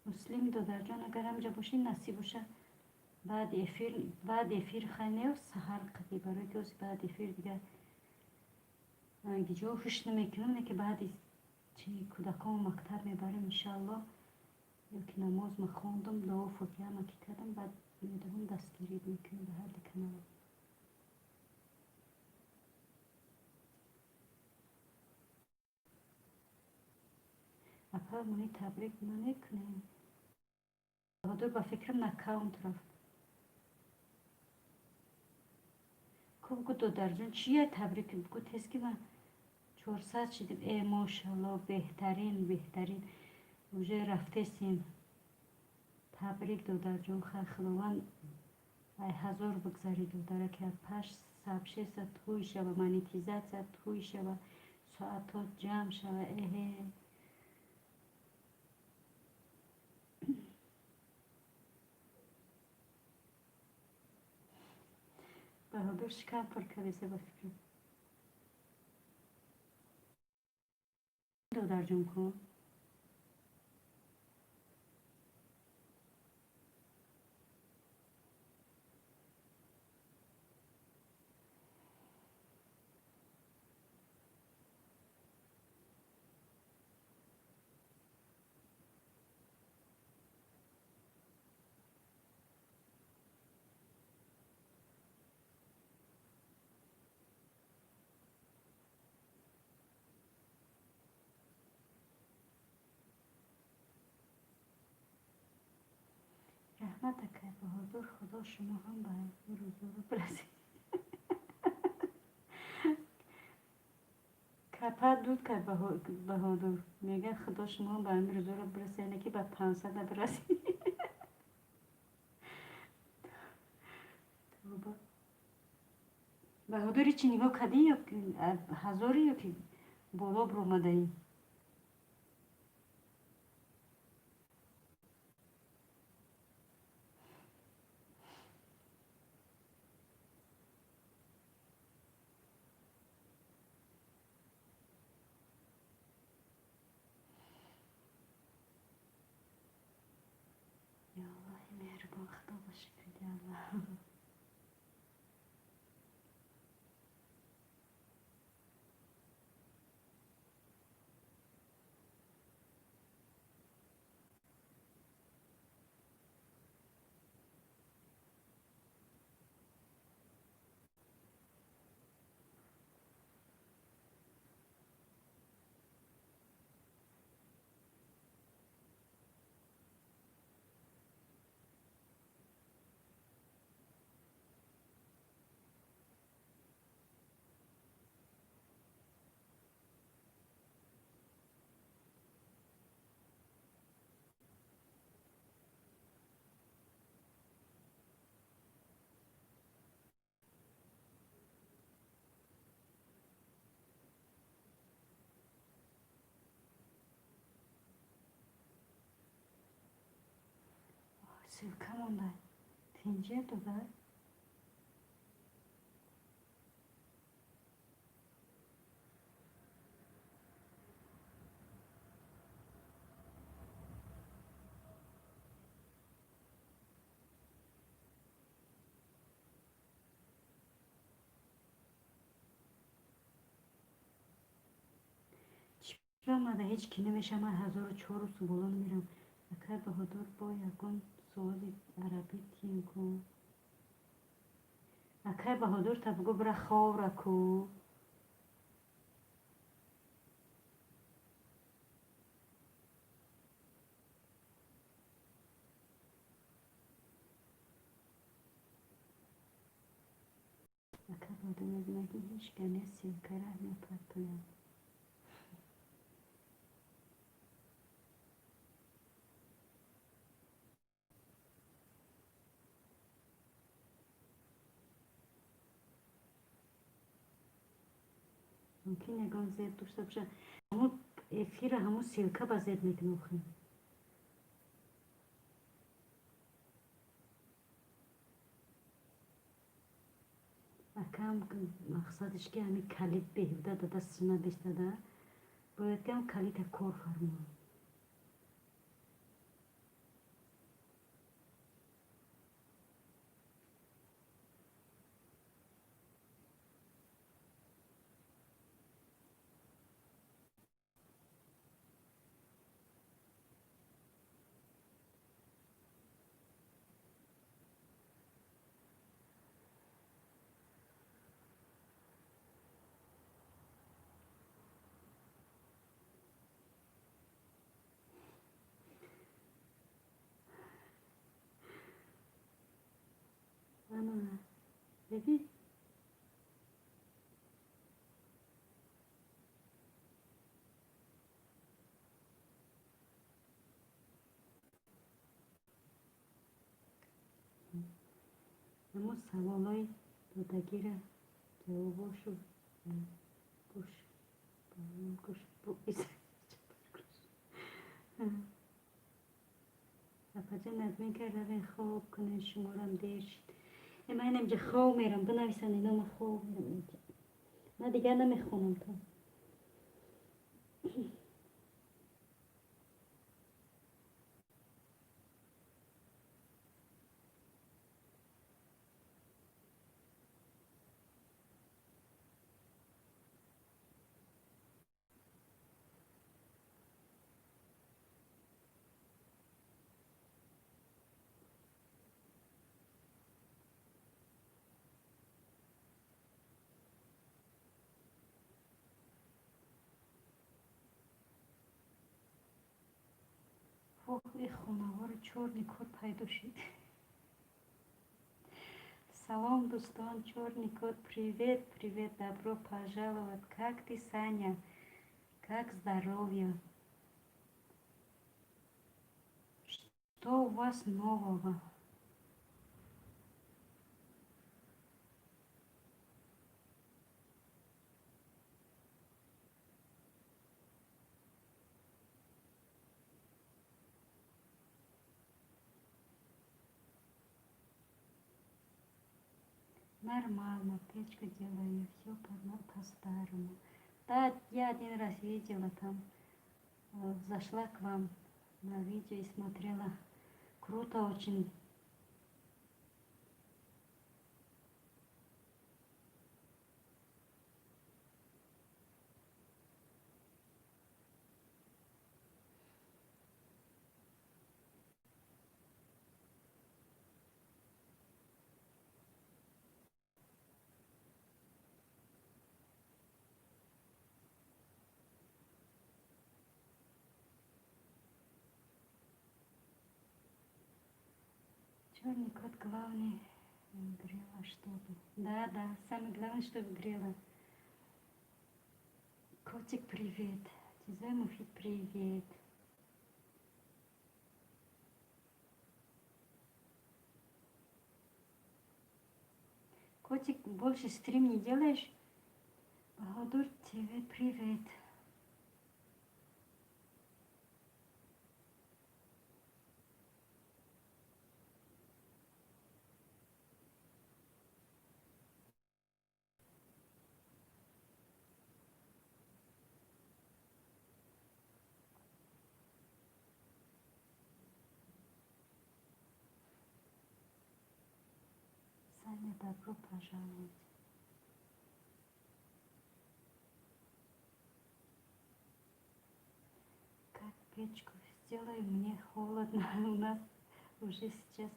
Муслим додарҷон, агар ҳамҷа бошӣ, насиб боша, баъди эфир хайнею саҳар қадӣ, барое ки ози баъди эфир дигар гиҷо ҳуш намекунам, не ки баъди чи кӯдакон мактаб мебарем, иншаалло, ё ки намоз ма хондум, дуо фотиҳама ки кардам, баъд медоҳам, дастгирӣ мекунем ба ҳарди канал. Апа, мои табрик намекунем? Баҳодур, ба фикрам, нокаут рафт. Ку, бугу, додарҷон, чия табрик бугу тез, ки ман 400 шидем. Э, мошалло, беҳтарин, беҳтарин, уже рафтесем. Табрик, додарҷон. Ха, Худованд ай 1000 бигзари, додара, ки паш сабшеса тӯй шава, монетизация тӯй шава, соатҳо ҷамъ шава. Эҳе, Баҳодур шикам пур кардеса, ба фикрам. Додарҷон, ку. Раҳмат, акай Баҳодур, Худо шумо ҳам ба ин рӯзоро бирасед. Капа дуд кард Баҳодур. Мегӯяд, Худо шумо ба ҳамин рӯзоро бирасед, яъне ки ба 500 бирасед. Тавба. Баҳодури, чӣ нигоҳ кардӣ, ё ҳазоре, ё ки боло биромадаӣ? Я Аллоҳи меҳрубон, Худо ба шукр, я Аллоҳ. Ссылка монда. Тинҷия, додар? Чӣ омада, ҳеҷ ки намеша, ман 1004 рӯз боло намерам. Акай Баҳодур, бо ягон суоли арабӣ тим ку. Акай Баҳодур, та бугӯ, бира ховра ку. Акай Баҳодур мебинад, ки ҳеҷ ка нест, ссылка ра мепартояд. Мумкин, ягон зеб дошта боша. Ҳамун эфира, ҳамун ссылка ба зеб мекунам охи. Акам мақсадаш ки ҳамин калид беҳуда да дасташ набистада, бояд ки ҳам калида кор фармояд. Ана, бибин. Ҳамун саволҳои додагира ҷавобошу гӯш гӯш. Апаҷон, админка, равен, хоб кунен, шуморам дер шид. Ман инамҷа хоб мерам, бинависан ино, ман хоб мерам инҷа. Ман дигар намехонам то. Воҳ, и хонаворо чёрный кот пайдо шид. Салом, дӯстон, чёрный кот, привет, привет, добро пожаловать. Как ты, Саня? Как здоровье? Что у вас нового? Нормально, печку делаю, все по-старому. Да, я один раз видела там, зашла к вам на видео и смотрела. Круто очень. Черный кот, главный, грела, чтобы. Да, самое главное, чтобы грела. Котик, привет. Чизой Муфид, привет. Котик, больше стрим не делаешь? Бахадур ТВ, привет. Саня, добро пожаловать. Как печку сделай, мне холодно. У нас уже сейчас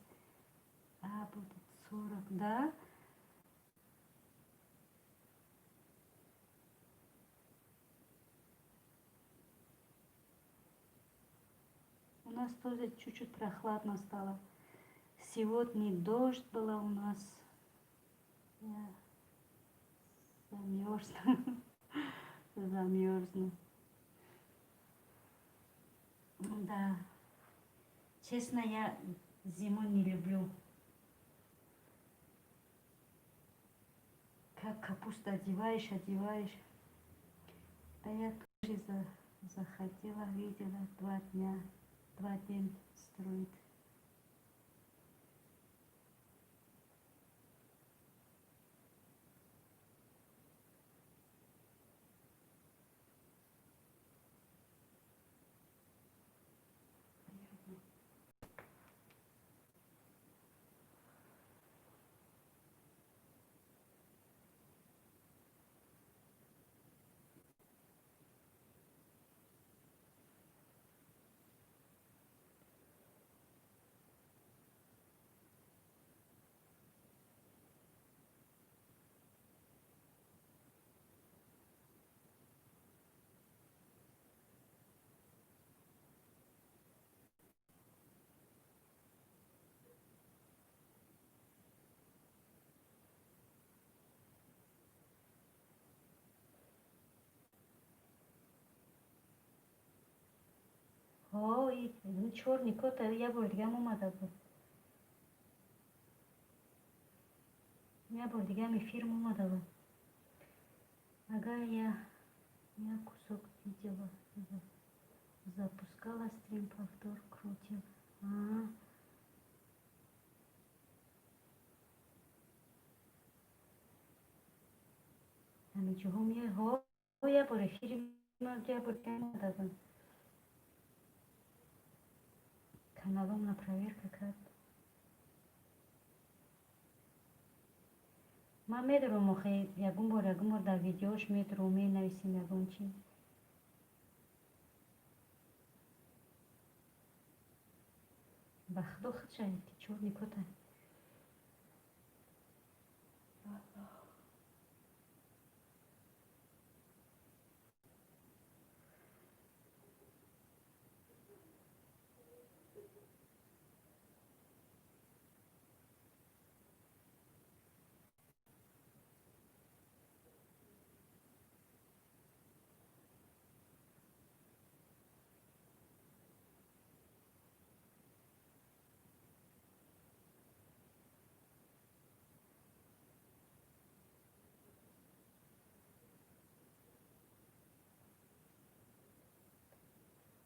будет 40, да? У нас тоже чуть-чуть прохладно стало. Сегодня дождь была у нас. Я замерзла. Замерзну. Да. Честно, я зиму не люблю. Как капуста одеваешь, одеваешь. А я тоже заходила, видела 2 дня, 2 день строит. Понятно. Ҳо, чёрный кот як бор дигам омада буд. Як бор дигам эфирм омада буд. Ага, я кусок видела. Запускала стрим, повтор крутил. А. Ҳаминҷоҳо меои? Ҳо, як бор эфири як бор дигам омада буд. Каналом на проверка кард. Ман медурам, охе, ягон бор дар видеош медурам, менависем ягон чи. Ба худо, худша чёрный кота.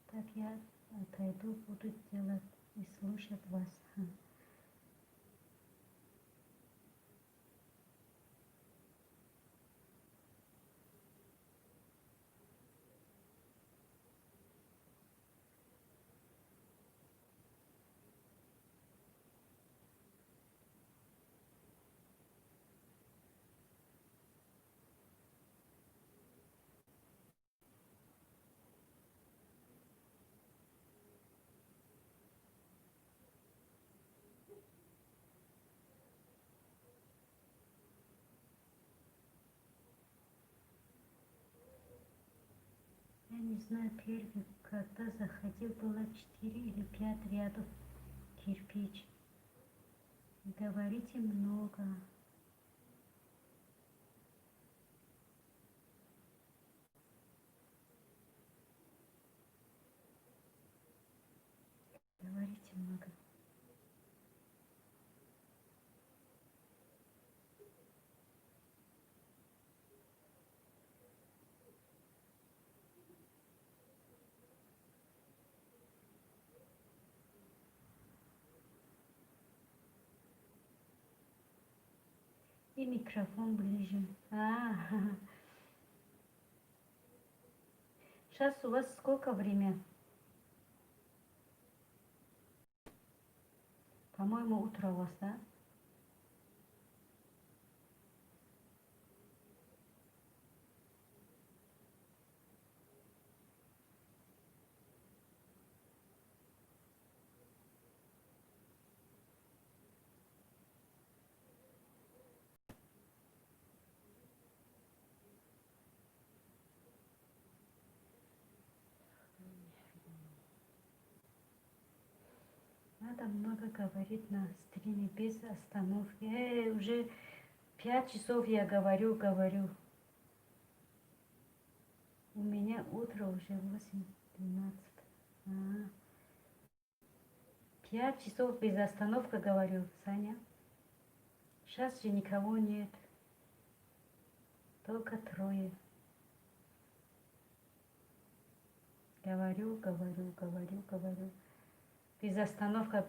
Так, я отойду, буду делать и слушать вас. Я не знаю, первый, когда заходил, было четыре или пять рядов кирпич. Говорите много. Говорите много. И микрофон ближе. А, сейчас у вас сколько время? По-моему, утро у вас, да? Надо много говорить на стриме без остановки. Уже 5 часов я говорю, говорю. У меня утро уже 8:12. А. 5 часов без остановка говорю, Саня. Сейчас же никого нет. Только трое. Говорю, говорю, говорю, говорю. Без остановка,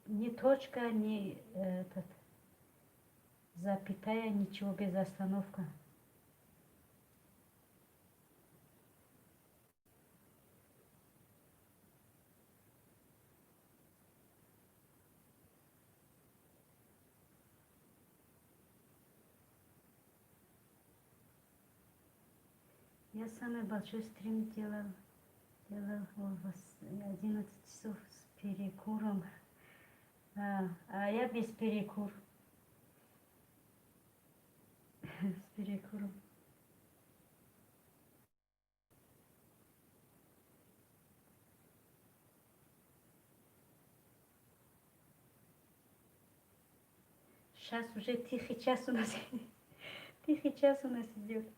ни точка, ни этот, запятая, ничего, без остановка. Я самый большой стрим делал в 11 часов с перекуром. А я без перекур. С перекуром. Сейчас уже тихий час у нас. Тихий час у нас идет.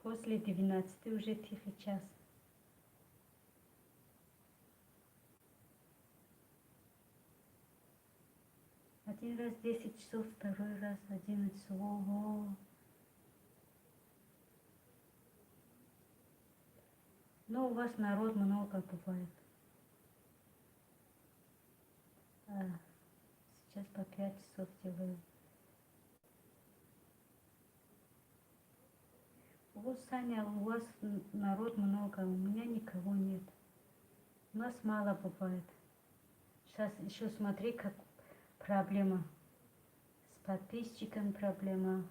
После 12 уже тихий час. Один раз 10 часов, второй раз 11 часов. Ого! Но у вас народ много бывает. А, сейчас по 5 часов делаю. Вот, Саня, у вас народ много, у меня никого нет. У нас мало бывает. Сейчас еще смотри, как проблема. С подписчиком проблема.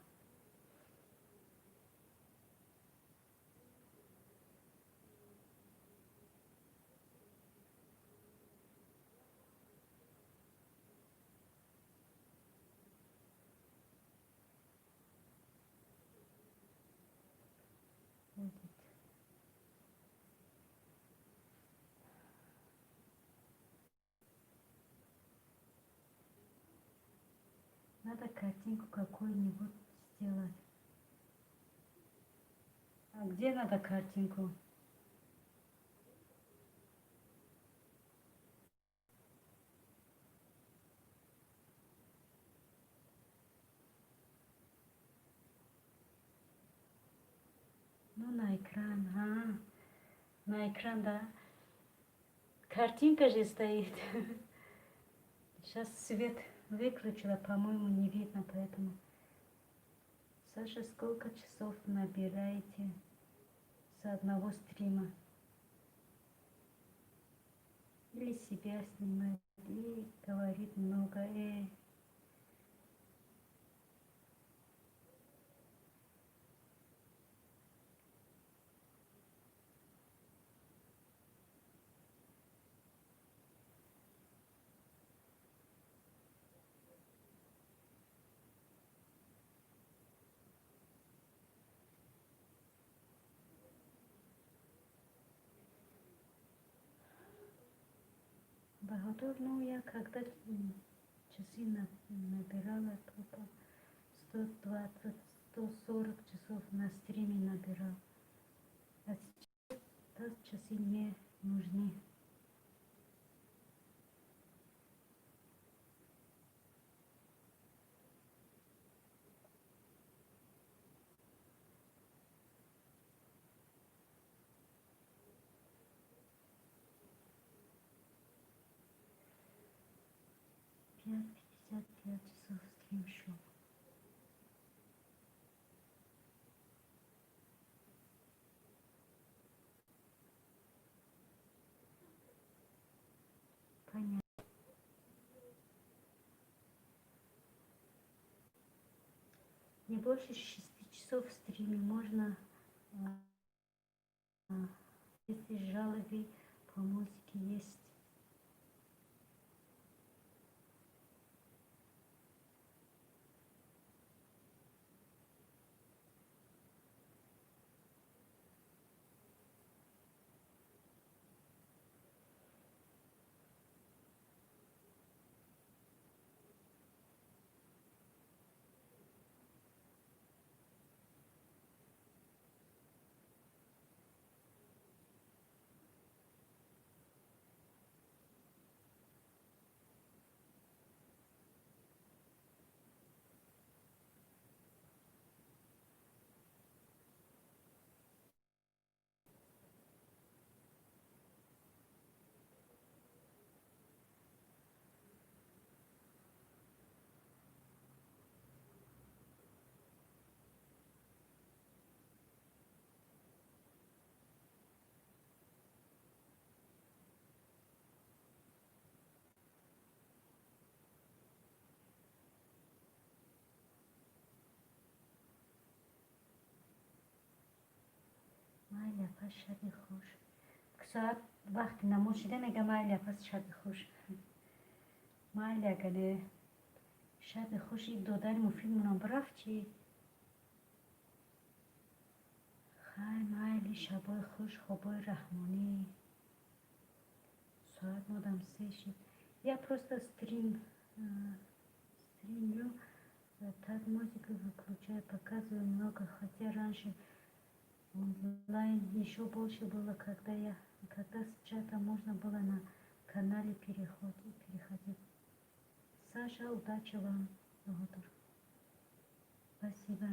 Будет. Надо картинку какую-нибудь сделать. А где надо картинку? Ну, на экран, а? На экран, да. Картинка же стоит. Сейчас свет выключила, по-моему, не видно, поэтому. Саша, сколько часов набираете с одного стрима? Или себя снимает, и говорит много. Баҳодур, ну я когда часы набирала, то по 120, 140 часов на стриме набирал. А сейчас часы не нужны. 5:55 часов стрим шел. Понятно. Не больше 6 часов в стриме можно, если жалобы по музыке есть. Майли, апа, шаби хуш. Соат вақти намоз шида, мега, майли, апа, шаби хуш. Майли, агале, шаби хуш. И додари муфидмонам бирафт чӣ? Хай, майли, шабои хуш, хобои раҳмонӣ. Соат модам 3 шид. Я просто стримлю, так музыку выключаю, показываю много, хотя раньше онлайн еще больше было, когда с чата можно было на канале переходить. Саша, удачи вам, Баҳодур. Спасибо.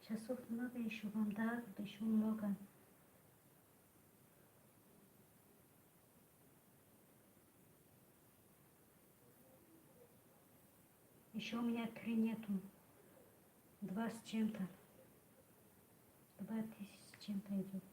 Часов много еще вам, да, еще много. Еще у меня три нету. Два с чем-то. 2000 с чем-то идет.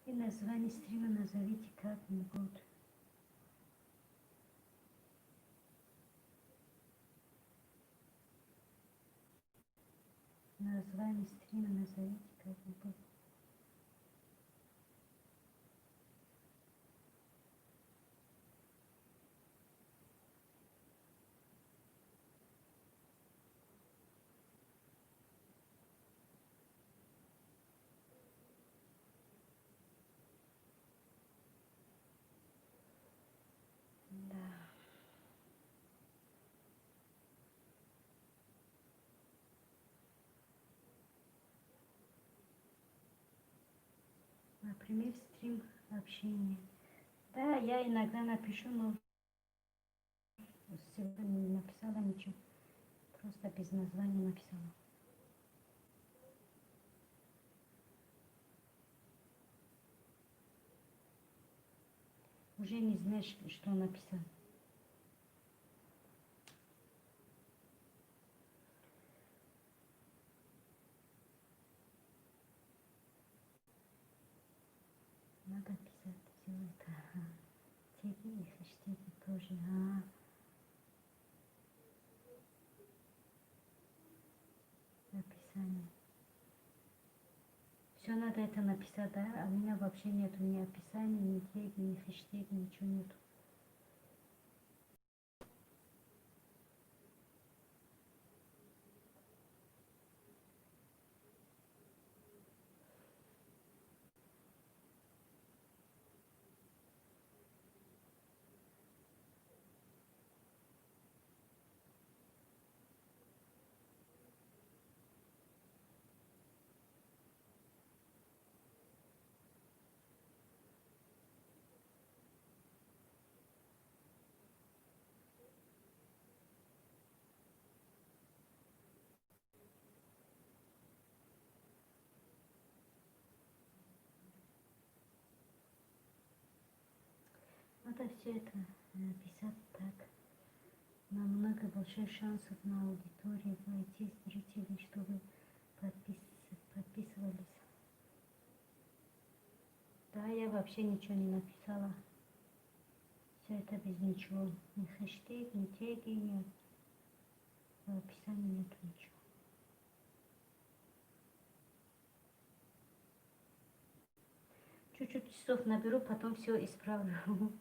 И название стрима назовите как-нибудь. Название стрима назовите как-нибудь. Да. Например, стрим общения. Да, я иногда напишу, но сегодня не написала ничего. Просто без названия написала. Уже не знаешь, что написать. Надо писать все это. Ага. Теги и хэштеги тоже. А. Описание. Все надо это написать, да? А у меня вообще нету ни описания, ни теги, ни хэштеги, ничего нету. Надо все это писать так. Намного больше шансов на аудитории войти зрители, чтобы подписывались. Да, я вообще ничего не написала. Все это без ничего. Ни хэштег, ни теги, ни в описании нету ничего. Чуть-чуть часов наберу, потом все исправлю.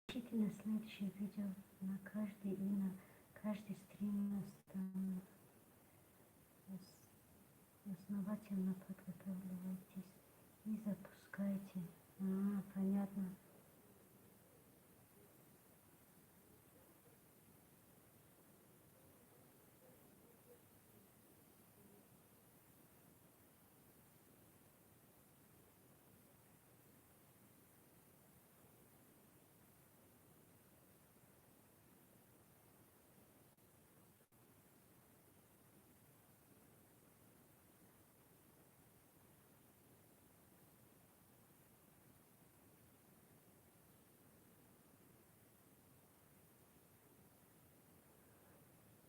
Пишите на следующее видео, на каждый и на каждый стрим основательно подготавливайтесь и запускайте. А, понятно.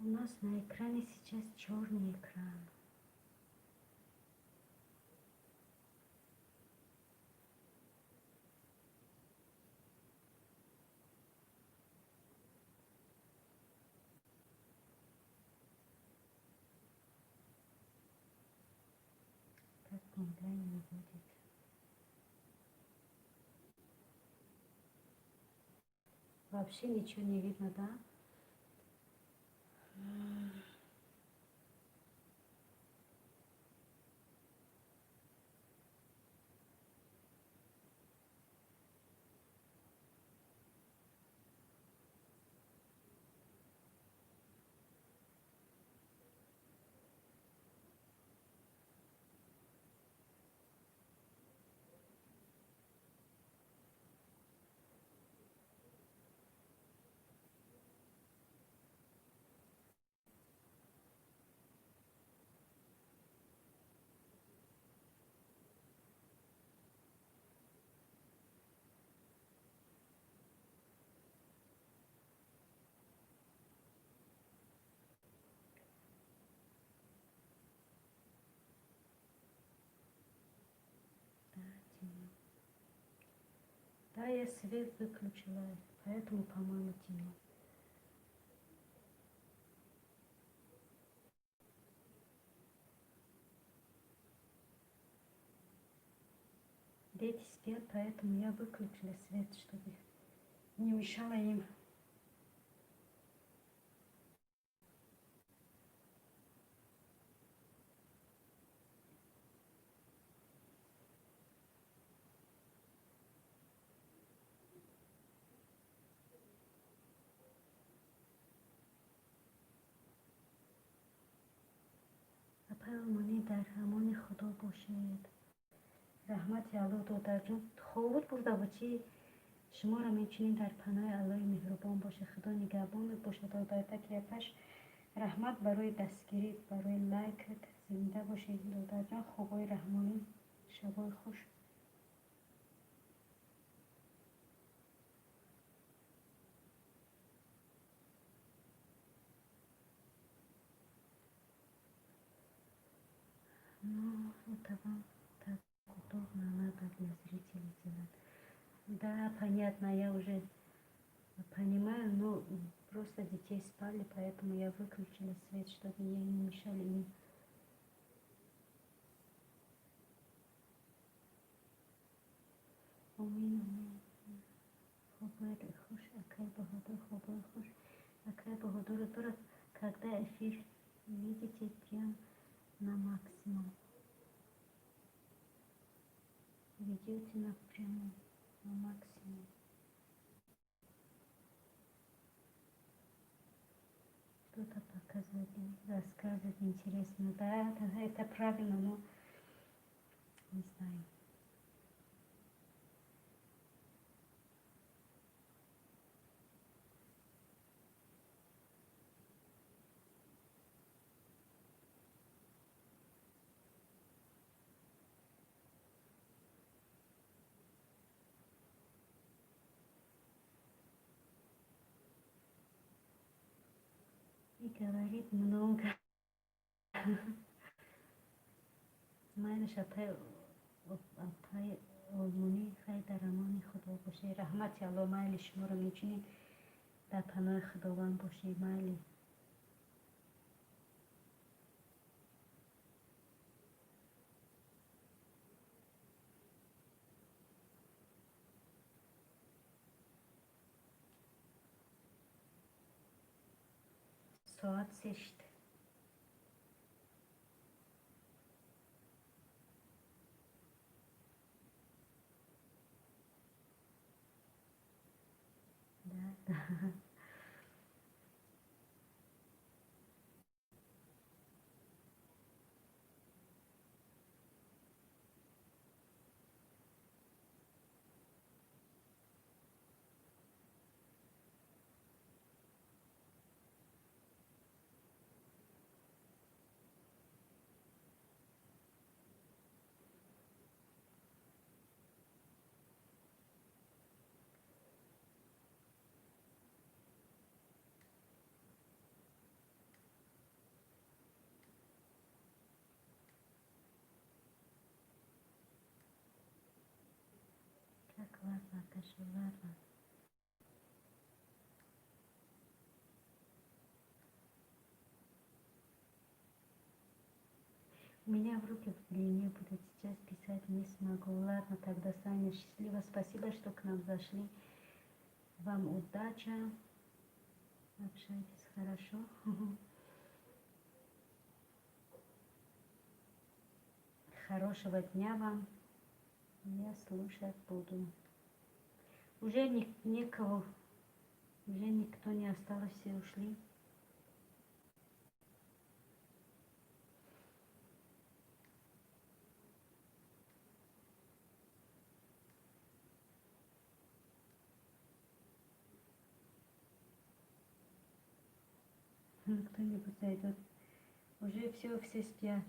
У нас на экране сейчас черный экран. Так онлайн не будет. Вообще ничего не видно, да? Да, темно. Да, я свет выключила, поэтому, по-моему, темно. Дети спят, поэтому я выключила свет, чтобы не мешало им. Апаи Олмонӣ, дар амони Худо бошед. Раҳмати Аллоҳ, додарҷон. Хобут бурда буд чӣ? Шуморо мечунин дар паноҳи Аллоҳи меҳрубон бошед. Худо нигаҳбонат бошад, додардаки апаш. Раҳмат барои дастгирӣ, барои лайкат. Зинда бошед, додарҷон. Хобҳои раҳмонӣ, шабҳои хуш. Ну, это вам так удобно, надо для зрителей делать. Да, понятно, я уже понимаю, но просто детей спали, поэтому я выключила свет, чтобы я не мешали им. Омин, омин. Хобои хуш, акай Баҳодур, хобои хуш, акай Баҳодур. Дура, когда эфир видите, прям на максимум ведете, на прямо на максимум. Что-то показывать, рассказывать интересно. Да, это правильно, но не знаю. И говорит много. Майлаш, апай Олмонӣ, хай, дар амони Худо бошед. Раҳмати Алло, майли, шуморо инчунин, дар паноҳи Худованд бошед, майли. Соат 3 шуд. Да. Так, ладно, Таша, ладно. У меня в руки в длине будет, сейчас писать не смогу. Ладно, тогда, Саня, счастливо. Спасибо, что к нам зашли. Вам удача. Общайтесь хорошо. Хорошего дня вам. Я слушать буду. Уже некого, уже никто не осталось, все ушли. Кто-нибудь зайдет. Уже все, все спят.